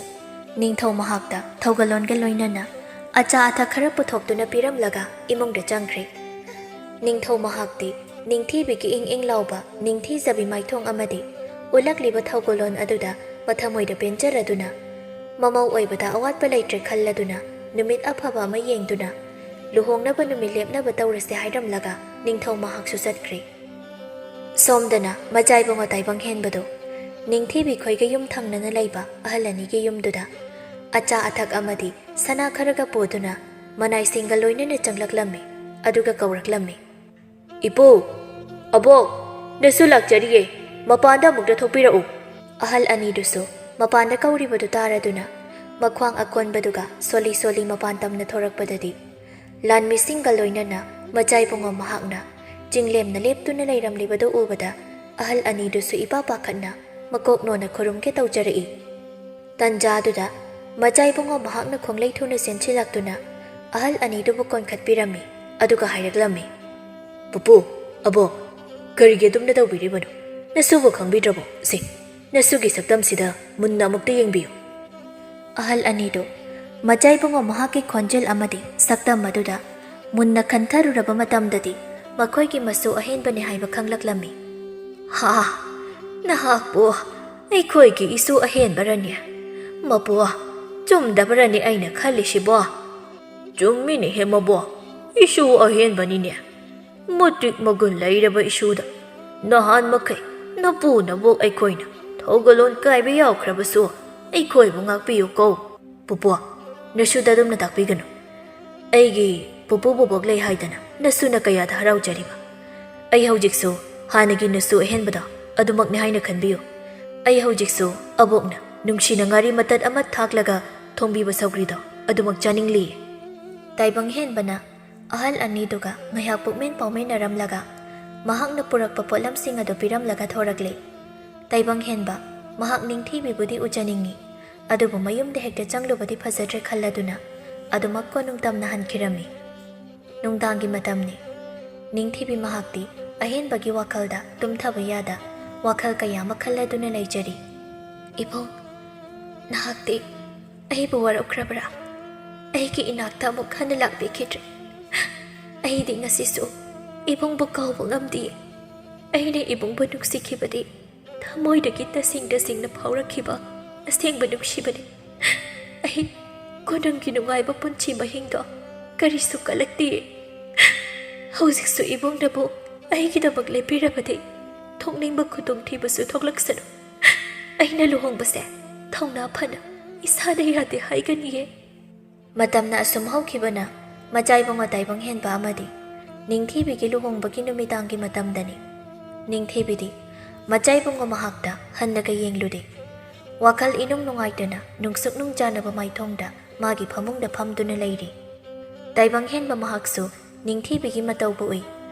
ꯅꯤꯡꯊꯧ ꯃꯍꯥꯛꯇ ꯊꯧꯒꯜꯂꯣꯟꯒ ꯂꯣꯏꯅꯅ ꯑꯆꯥ ꯑꯊꯛ ꯈꯔ ꯄꯨꯊꯣꯛꯇꯨꯅ ꯄꯤꯔꯝꯂꯒ ꯏꯃꯨꯡꯗ ꯆꯪꯈ꯭ꯔꯦ꯫ ꯅꯤꯡꯊꯧ ꯃꯍꯥꯛꯇꯤ ꯅꯤꯡꯊꯤꯕꯤꯒꯤ ꯏꯪ ꯏꯪ ꯂꯥꯎꯕ ꯅꯤꯡꯊꯤꯖꯕꯤ ꯃꯥꯏꯊꯣꯡ ꯑꯃꯗꯤ ꯎꯠꯂꯛꯂꯤꯕ ꯊꯧꯒꯜꯂꯣꯟ ꯑꯗꯨꯗ ꯃꯊꯃꯣꯏꯗ ꯄꯦꯟꯖꯔꯗꯨꯅ ꯃꯃꯧ ꯑꯣꯏꯕꯗ ꯑꯋꯥꯠꯄ ꯂꯩꯇ꯭ꯔꯦ ꯈꯜꯂꯗꯨꯅ ꯅꯨꯃꯤꯠ ꯑꯐꯕ ꯑꯃ ꯌꯦꯡꯗꯨꯅ ꯂꯨꯍꯣꯡꯅꯕ ꯅꯨꯃꯤꯠ ꯂꯦꯞꯅꯕ ꯇꯧꯔꯁꯦ ꯍꯥꯏꯔꯝꯂꯒ ꯅꯤꯡꯊꯧ ꯃꯍꯥꯛꯁꯨ ꯆꯠꯈ꯭ꯔꯦ꯫ ꯁꯣꯝꯗꯅ ꯃꯆꯥꯏꯕꯨꯡ ꯑꯇꯥꯏꯕꯪ ꯍꯦꯟꯕꯗꯨ ꯅꯤꯡꯊꯤꯕꯤ ꯈꯣꯏꯒ ꯌꯨꯝ ꯊꯪꯅꯅ ꯂꯩꯕ ꯑꯍꯜ ꯑꯅꯤꯒꯤ ꯌꯨꯝꯗꯨꯗ ꯑꯆꯥ ꯑꯊꯛ ꯑꯃꯗꯤ ꯁꯅꯥ ꯈꯔꯒ ꯄꯨꯗꯨꯅ ꯃꯅꯥꯏꯁꯤꯡꯒ ꯂꯣꯏꯅꯅ ꯆꯪꯂꯛꯂꯝꯃꯤ꯫ ꯑꯗꯨꯒ ꯀꯧꯔꯛꯂꯝꯃꯤ, "ꯏꯄꯨ, ꯑꯕꯣꯛ, ꯅꯁꯨ ꯂꯥꯛꯆꯔꯤꯌꯦ, ꯃꯄꯥꯟꯗ ꯑꯃꯨꯛꯇ ꯊꯣꯛꯄꯤꯔꯛꯎ꯫" ꯑꯍꯜ ꯑꯅꯤꯗꯨꯁꯨ ꯃꯄꯥꯟꯗ ꯀꯧꯔꯤꯕꯗꯨ ꯇꯥꯔꯗꯨꯅ ꯃꯈ꯭ꯋꯥꯡ ꯑꯀꯣꯟꯕꯗꯨꯒ ꯁꯣꯜꯂꯤ ꯁꯣꯜꯂꯤ ꯃꯄꯥꯟ ꯇꯝꯅ ꯊꯣꯔꯛꯄꯗꯗꯤ ꯂꯥꯟꯃꯤꯁꯤꯡꯒ ꯂꯣꯏꯅꯅ ꯃꯆꯥꯏꯕꯨꯡꯉꯣ ꯃꯍꯥꯛꯅ ꯆꯤꯡꯂꯦꯝꯅ ꯂꯦꯞꯇꯨꯅ ꯂꯩꯔꯝꯂꯤꯕꯗꯨ ꯎꯕꯗ ꯑꯍꯜ ꯑꯅꯤꯗꯨꯁꯨ ꯏꯄꯥ ꯄꯥꯈꯠꯅ ꯃꯀꯣꯛ ꯅꯣꯟꯅ ꯈꯨꯔꯨꯝꯒꯦ ꯇꯧꯖꯔꯛꯏ꯫ ꯇꯟꯖꯥꯗꯨꯗ ꯃꯆꯥ ꯏꯕꯨꯡꯉꯣ ꯃꯍꯥꯛꯅ ꯈꯣꯡꯂꯩ ꯊꯨꯅ ꯆꯦꯟꯁꯤꯜꯂꯛꯇꯨꯅ ꯑꯍꯜ ꯑꯅꯤꯗꯨꯕꯨ ꯀꯣꯟꯈꯠꯄꯤꯔꯝꯃꯤ꯫ ꯑꯗꯨꯒ ꯍꯥꯏꯔꯛꯂꯝꯃꯤ, "ꯄꯨꯄꯨ, ꯑꯕꯣꯛ, ꯀꯔꯤꯒꯤ ꯑꯗꯨꯝꯅ ꯇꯧꯕꯤꯔꯤꯕꯅꯣ? ꯅꯁꯨꯕꯨ ꯈꯪꯕꯤꯗ꯭ꯔꯕꯣ? ꯁꯦ, ꯅꯁꯨꯒꯤ ꯁꯛꯇꯝꯁꯤꯗ ꯃꯨꯟꯅ ꯑꯃꯨꯛꯇ ꯌꯦꯡꯕꯤꯌꯨ꯫" ꯑꯍꯜ ꯑꯅꯤꯗꯨ ꯃꯆꯥ ꯏꯕꯨꯡꯉꯣ ꯃꯍꯥꯛꯀꯤ ꯈꯣꯟꯖꯦꯜ ꯑꯃꯗꯤ ꯁꯛꯇꯝ ꯑꯗꯨꯗ ꯃꯨꯟꯅ ꯈꯟꯊꯔꯨꯔꯕ ꯃꯇꯝꯗꯗꯤ ꯃꯈꯣꯏꯒꯤ ꯃꯁꯨ ꯑꯍꯦꯟꯕꯅꯤ ꯍꯥꯏꯕ ꯈꯪꯂꯛꯂꯝꯃꯤ꯫ "ꯍꯥ, ꯅꯍꯥꯛꯄꯨ ꯑꯩꯈꯣꯏꯒꯤ ꯏꯁꯨ ꯑꯍꯦꯟꯕꯔꯅꯤ? ꯃꯄꯨ, ꯆꯨꯝꯗꯕꯔꯅꯤ ꯑꯩꯅ ꯈꯜꯂꯤꯁꯤꯕꯣ?" "ꯆꯨꯝꯃꯤꯅꯦꯍꯦ ꯃꯕꯣ, ꯏꯁꯨ ꯑꯍꯦꯟꯕꯅꯤꯅꯦ꯫ ꯃꯇꯤꯛ ꯃꯒꯨꯟ ꯂꯩꯔꯕ ꯏꯁꯨꯗ ꯅꯍꯥꯟ ꯃꯈꯩ ꯅꯄꯨ ꯅꯕꯣꯛ ꯑꯩꯈꯣꯏꯅ ꯊꯧꯒꯜꯂꯣꯟ ꯀꯥꯏꯕ ꯌꯥꯎꯈ꯭ꯔꯕꯁꯨ ꯑꯩꯈꯣꯏꯕꯨ ꯉꯥꯛꯄꯤꯌꯨ ꯀꯧ꯫" "ꯄꯨꯄꯨ, ꯅꯁꯨꯗ ꯑꯗꯨꯝꯅ ꯇꯥꯛꯄꯤꯒꯅꯨ꯫ ꯑꯩꯒꯤ ꯄꯨꯄꯨ ꯕꯣꯕꯣꯛ ꯂꯩ ꯍꯥꯏꯗꯅ ꯅꯁꯨꯅ ꯀꯌꯥꯗ ꯍꯔꯥꯎꯖꯔꯤꯕ꯫ ꯑꯩ ꯍꯧꯖꯤꯛꯁꯨ ꯍꯥꯟꯅꯒꯤ ꯅꯁꯨ ꯑꯍꯦꯟꯕꯗꯣ ꯑꯗꯨꯃꯛꯅꯤ ꯍꯥꯏꯅ ꯈꯟꯕꯤꯌꯨ꯫ ꯑꯩ ꯍꯧꯖꯤꯛꯁꯨ ꯑꯕꯣꯛꯅ ꯅꯨꯡꯁꯤꯅ ꯉꯥꯔꯤ ꯃꯇꯠ ꯑꯃ ꯊꯥꯛꯂꯒ ꯊꯣꯡꯕꯤꯕ ꯁꯧꯒ꯭ꯔꯤꯗꯣ ꯑꯗꯨꯃꯛ ꯆꯥꯅꯤꯡꯂꯤꯌꯦ꯫" ꯇꯥꯏꯕꯪ ꯍꯦꯟꯕꯅ ꯑꯍꯜ ꯑꯅꯤꯗꯨꯒ ꯉꯥꯏꯍꯥꯛ ꯄꯨꯛꯃꯦꯟ ꯄꯥꯎꯃꯦꯟꯅꯔꯝꯂꯒ ꯃꯍꯥꯛꯅ ꯄꯨꯔꯛꯄ ꯄꯣꯠꯂꯝꯁꯤꯡ ꯑꯗꯨ ꯄꯤꯔꯝꯂꯒ ꯊꯣꯔꯛꯂꯦ꯫ ꯇꯥꯏꯕꯪ ꯍꯦꯟꯕ ꯃꯍꯥꯛ ꯅꯤꯡꯊꯤꯕꯤꯕꯨꯗꯤ ꯎꯖꯅꯤꯡꯏ, ꯑꯗꯨꯕꯨ ꯃꯌꯨꯝꯗ ꯍꯦꯛꯇ ꯆꯪꯂꯨꯕꯗꯤ ꯐꯖꯗ꯭ꯔꯦ ꯈꯜꯂꯗꯨꯅ ꯑꯗꯨꯃꯛ ꯀꯣꯅꯨꯡ ꯇꯝꯅ ꯍꯟꯈꯤꯔꯝꯃꯤ꯫ ꯅꯨꯡꯗꯥꯡꯒꯤ ꯃꯇꯝꯅꯤ꯫ ꯅꯤꯡꯊꯤꯕꯤ ꯃꯍꯥꯛꯇꯤ ꯑꯍꯦꯟꯕꯒꯤ ꯋꯥꯈꯜꯗ ꯇꯨꯝꯊꯕ ꯌꯥꯗ ꯋꯥꯈꯜ ꯀꯌꯥ ꯑꯃ ꯈꯜꯂꯗꯨꯅ ꯂꯩꯖꯔꯤ꯫ "ꯏꯕꯨꯡ, ꯅꯍꯥꯛꯇꯤ ꯑꯩꯕꯨ ꯋꯥꯔꯧꯈ꯭ꯔꯕ꯭ꯔꯥ? ꯑꯩꯒꯤ ꯏꯅꯥꯛꯇ ꯑꯃꯨꯛ ꯍꯟꯅ ꯂꯥꯛꯄꯤꯈꯤꯗ꯭ꯔꯦ꯫ ꯑꯩꯗꯤ ꯉꯁꯤꯁꯨ ꯏꯕꯨꯡꯕꯨ ꯀꯥꯎꯕ ꯉꯝꯗꯤꯌꯦ꯫ ꯑꯩꯅ ꯏꯕꯨꯡꯕꯨ ꯅꯨꯡꯁꯤꯈꯤꯕꯗꯤ ꯊꯃꯣꯏꯗꯒꯤ ꯇꯁꯦꯡ ꯇꯁꯦꯡꯅ ꯐꯥꯎꯔꯛꯈꯤꯕ ꯑꯁꯦꯡꯕ ꯅꯨꯡꯁꯤꯕꯅꯤ꯫ ꯑꯩ ꯀꯣꯅꯨꯡꯒꯤ ꯅꯨꯡꯉꯥꯏꯕ ꯄꯨꯟꯁꯤ ꯃꯍꯤꯡꯗꯣ ꯀꯔꯤꯁꯨ ꯀꯜꯂꯛꯇꯤꯌꯦ꯫ ꯍꯧꯖꯤꯛꯁꯨ ꯏꯕꯨꯡꯅꯕꯨ ꯑꯩꯒꯤꯗꯃꯛ ꯂꯦꯞꯄꯤꯔꯕꯗꯤ ꯊꯣꯛꯅꯤꯡꯕ ꯈꯨꯗꯣꯡꯊꯤꯕꯁꯨ ꯊꯣꯛꯂꯛꯁꯅꯨ꯫ ꯑꯩꯅ ꯂꯨꯍꯣꯡꯕꯁꯦ ꯊꯧꯅꯥ ꯐꯅ ꯏꯁꯥꯅ ꯌꯥꯗꯦ ꯍꯥꯏꯒꯅꯤꯌꯦ꯫" ꯃꯇꯝꯅ ꯑꯁꯨꯝ ꯍꯧꯈꯤꯕꯅ ꯃꯆꯥꯏꯕꯨꯡ ꯑꯇꯥꯏꯕꯪ ꯍꯦꯟꯕ ꯑꯃꯗꯤ ꯅꯤꯡꯊꯤꯕꯤꯒꯤ ꯂꯨꯍꯣꯡꯕꯒꯤ ꯅꯨꯃꯤꯗꯥꯡꯒꯤ ꯃꯇꯝꯗꯅꯤ꯫ ꯅꯤꯡꯊꯤꯕꯤꯗꯤ ꯃꯆꯥꯏꯕꯨꯡ ꯃꯍꯥꯛꯇ ꯍꯟꯅꯒ ꯌꯦꯡꯂꯨꯗꯦ꯫ ꯋꯥꯈꯜ ꯏꯅꯨꯡ ꯅꯨꯡꯉꯥꯏꯇꯅ ꯅꯨꯡꯁꯨꯛ ꯅꯨꯡꯖꯥꯅꯕ ꯃꯥꯏꯊꯣꯡꯗ ꯃꯥꯒꯤ ꯐꯃꯨꯡꯗ ꯐꯝꯗꯨꯅ ꯂꯩꯔꯤ꯫ ꯇꯥꯏꯕꯪ ꯍꯦꯟꯕ ꯃꯍꯥꯛꯁꯨ ꯅꯤꯡꯊꯤꯕꯤꯒꯤ ꯃꯇꯧꯕꯨ ꯎꯏ,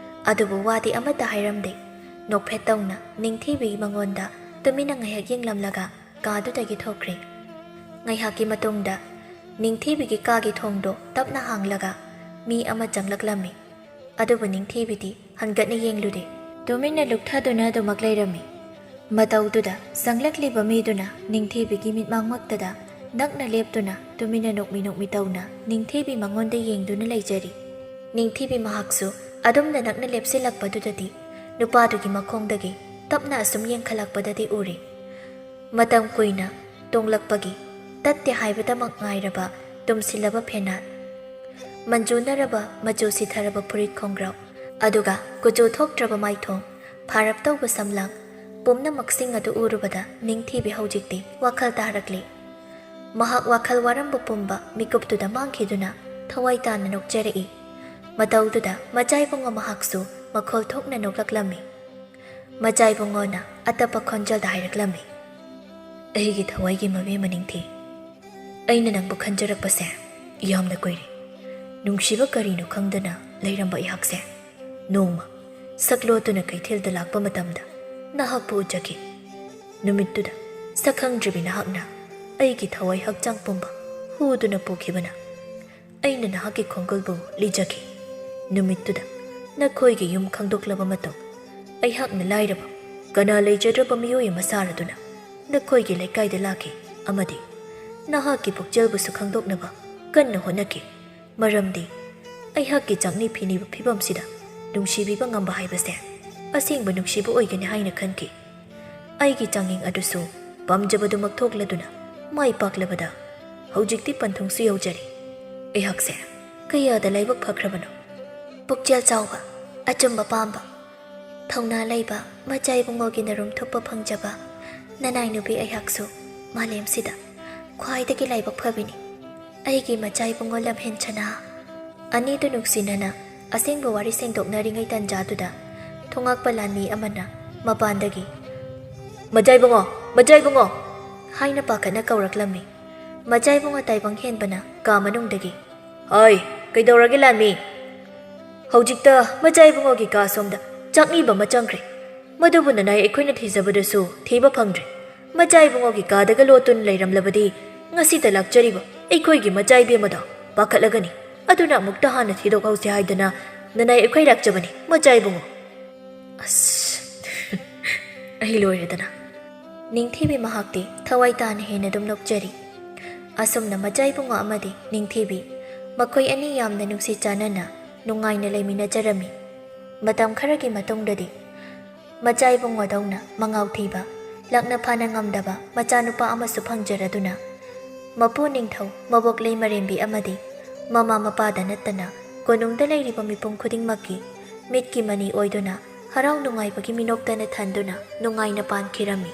ꯑꯗꯨꯕꯨ ꯋꯥꯗꯤ ꯑꯃꯠꯇ ꯍꯥꯏꯔꯝꯗꯦ꯫ ꯅꯣꯛꯐꯦꯠ ꯇꯧꯅ ꯅꯤꯡꯊꯤꯕꯤ ꯃꯉꯣꯟꯗ ꯇꯨꯃꯤꯟꯅ ꯉꯥꯏꯍꯥꯛ ꯌꯦꯡꯂꯝꯂꯒ ꯀꯥꯗꯨꯗꯒꯤ ꯊꯣꯛꯈ꯭ꯔꯦ꯫ ꯉꯥꯏꯍꯥꯛꯀꯤ ꯃꯇꯨꯡꯗ ꯅꯤꯡꯊꯤꯕꯤꯒꯤ ꯀꯥꯒꯤ ꯊꯣꯡꯗꯣ ꯇꯞꯅ ꯍꯥꯡꯂꯒ ꯃꯤ ꯑꯃ ꯆꯪꯂꯛꯂꯝꯃꯤ꯫ ꯑꯗꯨꯕꯨ ꯅꯤꯡꯊꯤꯕꯤꯗꯤ ꯍꯟꯒꯠꯅ ꯌꯦꯡꯂꯨꯗꯦ꯫ ꯇꯨꯃꯤꯟꯅ ꯂꯨꯞꯊꯗꯨꯅ ꯑꯗꯨꯃꯛ ꯂꯩꯔꯝꯃꯤ꯫ ꯃꯇꯧꯗꯨꯗ ꯆꯪꯂꯛꯂꯤꯕ ꯃꯤꯗꯨꯅ ꯅꯤꯡꯊꯤꯕꯤꯒꯤ ꯃꯤꯠꯃꯥꯡꯃꯛꯇꯗ ꯅꯛꯅ ꯂꯦꯞꯇꯨꯅ ꯇꯨꯃꯤꯟꯅ ꯅꯣꯛꯃꯤ ꯅꯣꯛꯃꯤ ꯇꯧꯅ ꯅꯤꯡꯊꯤꯕꯤ ꯃꯉꯣꯟꯗ ꯌꯦꯡꯗꯨꯅ ꯂꯩꯖꯔꯤ꯫ ꯅꯤꯡꯊꯤꯕꯤ ꯃꯍꯥꯛꯁꯨ ꯑꯗꯨꯝꯅ ꯅꯛꯅ ꯂꯦꯞꯁꯤꯜꯂꯛꯄꯗꯨꯗꯗꯤ ꯅꯨꯄꯥꯗꯨꯒꯤ ꯃꯈꯣꯡꯗꯒꯤ ꯇꯞꯅ ꯑꯁꯨꯝ ꯌꯦꯡꯈꯠꯂꯛꯄꯗꯗꯤ ꯎꯔꯦ꯫ ꯃꯇꯝ ꯀꯨꯏꯅ ꯇꯣꯡꯂꯛꯄꯒꯤ ꯇꯠꯇꯦ ꯍꯥꯏꯕꯗꯃꯛ ꯉꯥꯏꯔꯕ ꯇꯨꯝꯁꯤꯜꯂꯕ ꯐꯦꯅꯥꯠ, ꯃꯟꯖꯨꯅꯔꯕ ꯃꯆꯨ ꯁꯤꯊꯔꯕ ꯐꯨꯔꯤꯠ ꯈꯣꯡꯒ꯭ꯔꯥꯎ, ꯑꯗꯨꯒ ꯀꯨꯆꯨ ꯊꯣꯛꯇ꯭ꯔꯕ ꯃꯥꯏꯊꯣꯡ, ꯐꯥꯔꯞ ꯇꯧꯕ ꯁꯝꯂꯥꯡ, ꯄꯨꯝꯅꯃꯛꯁꯤꯡ ꯑꯗꯨ ꯎꯔꯨꯕꯗ ꯅꯤꯡꯊꯤꯕꯤ ꯍꯧꯖꯤꯛꯇꯤ ꯋꯥꯈꯜ ꯇꯥꯔꯛꯂꯤ꯫ ꯃꯍꯥꯛ ꯋꯥꯈꯜ ꯋꯥꯔꯝꯕ ꯄꯨꯝꯕ ꯃꯤꯀꯨꯞꯇꯨꯗ ꯃꯥꯡꯈꯤꯗꯨꯅ ꯊꯋꯥꯏ ꯇꯥꯅ ꯅꯣꯛꯆꯔꯛꯏ꯫ ꯃꯇꯧꯗꯨꯗ ꯃꯆꯥꯏꯕꯨꯡꯉꯣ ꯃꯍꯥꯛꯁꯨ ꯃꯈꯣꯜ ꯊꯣꯛꯅ ꯅꯣꯛꯂꯛꯂꯝꯃꯤ꯫ ꯃꯆꯥꯏꯕꯨꯡꯉꯣꯅ ꯑꯇꯞꯄ ꯈꯣꯟꯖꯦꯜꯗ ꯍꯥꯏꯔꯛꯂꯝꯃꯤ, "ꯑꯩꯒꯤ ꯊꯋꯥꯏꯒꯤ ꯃꯕꯦꯝꯃ ꯅꯤꯡꯊꯤ, ꯑꯩꯅ ꯅꯪꯕꯨ ꯈꯟꯖꯔꯛꯄꯁꯦ ꯌꯥꯝꯅ ꯀꯨꯏꯔꯦ꯫ ꯅꯨꯡꯁꯤꯕ ꯀꯔꯤꯅꯣ ꯈꯪꯗꯅ ꯂꯩꯔꯝꯕ ꯑꯩꯍꯥꯛꯁꯦ ꯅꯣꯡꯃ ꯁꯛꯂꯣꯠꯇꯨꯅ ꯀꯩꯊꯦꯜꯗ ꯂꯥꯛꯄ ꯃꯇꯝꯗ ꯅꯍꯥꯛꯄꯨ ꯎꯖꯈꯤ꯫ ꯅꯨꯃꯤꯠꯇꯨꯗ ꯁꯛꯈꯪꯗ꯭ꯔꯤꯕꯤ ꯅꯍꯥꯛꯅ ꯑꯩꯒꯤ ꯊꯋꯥꯏ ꯍꯛꯆꯥꯡ ꯄꯨꯝꯕ ꯍꯨꯗꯨꯅ ꯄꯨꯈꯤꯕꯅ ꯑꯩꯅ ꯅꯍꯥꯛꯀꯤ ꯈꯣꯡꯒꯨꯜꯕꯨ ꯂꯤꯖꯈꯤ꯫ ꯅꯨꯃꯤꯠꯇꯨꯗ ꯅꯈꯣꯏꯒꯤ ꯌꯨꯝ ꯈꯪꯗꯣꯛꯂꯕ ꯃꯇꯨꯡ ꯑꯩꯍꯥꯛꯅ ꯂꯥꯏꯔꯕ, ꯀꯅꯥ ꯂꯩꯖꯗ꯭ꯔꯕ ꯃꯤꯑꯣꯏ ꯑꯃ ꯁꯥꯔꯗꯨꯅ ꯅꯈꯣꯏꯒꯤ ꯂꯩꯀꯥꯏꯗ ꯂꯥꯛꯈꯤ ꯑꯃꯗꯤ ꯅꯍꯥꯛꯀꯤ ꯄꯨꯛꯆꯦꯜꯕꯨꯁꯨ ꯈꯪꯗꯣꯛꯅꯕ ꯀꯟꯅ ꯍꯣꯠꯅꯈꯤ꯫ ꯃꯔꯝꯗꯤ ꯑꯩꯍꯥꯛꯀꯤ ꯆꯥꯛꯅꯤ ꯐꯤꯅꯤꯕ ꯐꯤꯕꯝꯁꯤꯗ ꯅꯨꯡꯁꯤꯕꯤꯕ ꯉꯝꯕ ꯍꯥꯏꯕꯁꯦ ꯑꯁꯦꯡꯕ ꯅꯨꯡꯁꯤꯕ ꯑꯣꯏꯒꯅꯤ ꯍꯥꯏꯅ ꯈꯟꯈꯤ꯫ ꯑꯩꯒꯤ ꯆꯥꯡꯌꯦꯡ ꯑꯗꯨꯁꯨ ꯄꯥꯝꯖꯕꯗꯨꯃꯛ ꯊꯣꯛꯂꯗꯨꯅ ꯃꯥꯏ ꯄꯥꯛꯂꯕꯗ ꯍꯧꯖꯤꯛꯇꯤ ꯄꯟꯊꯨꯡꯁꯨ ꯌꯧꯖꯔꯦ꯫ ꯑꯩꯍꯥꯛꯁꯦ ꯀꯌꯥꯗ ꯂꯥꯏꯕꯛ ꯐꯈ꯭ꯔꯕꯅꯣ!" ꯄꯨꯛꯆꯦꯜ ꯆꯥꯎꯕ, ꯑꯆꯨꯝꯕ ꯄꯥꯝꯕ, ꯊꯧꯅꯥ ꯂꯩꯕ ꯃꯆꯥ ꯏꯕꯨꯡꯉꯣꯒꯤ ꯅꯔꯨꯝ ꯊꯨꯞꯄ ꯐꯪꯖꯕ ꯅꯅꯥꯏ ꯅꯨꯄꯤ ꯑꯩꯍꯥꯛꯁꯨ ꯃꯥꯂꯦꯝꯁꯤꯗ ꯈ꯭ꯋꯥꯏꯗꯒꯤ ꯂꯥꯏꯕꯛ ꯐꯕꯤꯅꯤ꯫ ꯑꯩꯒꯤ ꯃꯆꯥ ꯏꯕꯨꯡꯉꯣ ꯂꯝꯍꯦꯟ ꯁꯅꯥ꯫ ꯑꯅꯤꯗꯨ ꯅꯨꯡꯁꯤꯅꯅ ꯑꯁꯦꯡꯕ ꯋꯥꯔꯤ ꯁꯦꯡꯗꯣꯛꯅꯔꯤꯉꯩ ꯇꯟꯖꯥꯗꯨꯗ ꯊꯣꯉꯥꯛꯄ ꯂꯥꯟꯃꯤ ꯑꯃꯅ ꯃꯄꯥꯟꯗꯒꯤ, "ꯃꯆꯥ ꯏꯕꯨꯡꯉꯣ, ꯃꯆꯥ ꯏꯕꯨꯡꯉꯣ!" ꯍꯥꯏꯅ ꯄꯥꯈꯠꯅ ꯀꯧꯔꯛꯂꯝꯃꯤ꯫ ꯃꯆꯥ ꯏꯕꯨꯡꯉꯣ ꯇꯥꯏꯕꯪ ꯍꯦꯟꯕꯅ ꯀꯥ ꯃꯅꯨꯡꯗꯒꯤ, "ꯍꯣꯏ, ꯀꯩꯗꯧꯔꯒꯦ ꯂꯥꯟꯃꯤ?" "ꯍꯧꯖꯤꯛꯇ ꯃꯆꯥ ꯏꯕꯨꯡꯉꯣꯒꯤ ꯀꯥ ꯁꯣꯝꯗ ꯆꯥꯛꯅꯤꯕ ꯑꯃ ꯆꯪꯈ꯭ꯔꯦ꯫ ꯃꯗꯨꯕꯨ ꯅꯅꯥꯏ ꯑꯩꯈꯣꯏꯅ ꯊꯤꯖꯕꯗꯁꯨ ꯊꯤꯕ ꯐꯪꯗ꯭ꯔꯦ꯫ ꯃꯆꯥ ꯏꯕꯨꯡꯉꯣꯒꯤ ꯀꯥꯗꯒ ꯂꯣꯠꯇꯨꯅ ꯂꯩꯔꯝꯂꯕꯗꯤ ꯉꯁꯤꯗ ꯂꯥꯛꯆꯔꯤꯕ ꯑꯩꯈꯣꯏꯒꯤ ꯃꯆꯥ ꯏꯕꯦꯝꯃꯗꯣ ꯄꯥꯈꯠꯂꯒꯅꯤ꯫ ꯑꯗꯨꯅ ꯑꯃꯨꯛꯇ ꯍꯥꯟꯅ ꯊꯤꯗꯣꯛꯍꯧꯁꯤ ꯍꯥꯏꯗꯅ ꯅꯅꯥꯏ ꯑꯩꯈꯣꯏ ꯂꯥꯛꯆꯕꯅꯤ, ꯃꯆꯥ ꯏꯕꯨꯡꯉꯣ꯫ ꯑꯁ, ꯑꯩ ꯂꯣꯏꯔꯦꯗꯅ꯫ ꯅꯤꯡꯊꯤꯕꯤ ꯃꯍꯥꯛꯇꯤ ꯊꯋꯥꯏ ꯇꯥꯅ ꯍꯦꯟꯅ ꯑꯗꯨꯝ ꯅꯣꯛꯆꯔꯤ꯫ ꯑꯁꯨꯝꯅ ꯃꯆꯥ ꯏꯕꯨꯡꯉꯣ ꯑꯃꯗꯤ ꯅꯤꯡꯊꯤꯕꯤ ꯃꯈꯣꯏ ꯑꯅꯤ ꯌꯥꯝꯅ ꯅꯨꯡꯁꯤ ꯆꯥꯟꯅꯅ ꯅꯨꯡꯉꯥꯏꯅ ꯂꯩꯃꯤꯟꯅꯖꯔꯝꯃꯤ꯫ ꯃꯇꯝ ꯈꯔꯒꯤ ꯃꯇꯨꯡꯗꯗꯤ ꯃꯆꯥ ꯏꯕꯨꯡꯉꯣꯗꯧꯅ ꯃꯉꯥꯎ ꯊꯤꯕ, ꯂꯛꯅ ꯐꯥꯅ ꯉꯝꯗꯕ ꯃꯆꯥꯅꯨꯄꯥ ꯑꯃꯁꯨ ꯐꯪꯖꯔꯗꯨꯅ, ꯃꯄꯨ ꯅꯤꯡꯊꯧ, ꯃꯕꯣꯛ ꯂꯩꯃꯔꯦꯝꯕꯤ ꯑꯃꯗꯤ ꯃꯃꯥ ꯃꯄꯥꯗ ꯅꯠꯇꯅ ꯀꯣꯅꯨꯡꯗ ꯂꯩꯔꯤꯕ ꯃꯤꯄꯨꯝ ꯈꯨꯗꯤꯡꯃꯛꯀꯤ ꯃꯤꯠꯀꯤ ꯃꯅꯤ ꯑꯣꯏꯗꯨꯅ, ꯍꯔꯥꯎ ꯅꯨꯡꯉꯥꯏꯕꯒꯤ ꯃꯤꯅꯣꯛꯇꯅ ꯊꯟꯗꯨꯅ ꯅꯨꯡꯉꯥꯏꯅ ꯄꯥꯟꯈꯤꯔꯝꯃꯤ꯫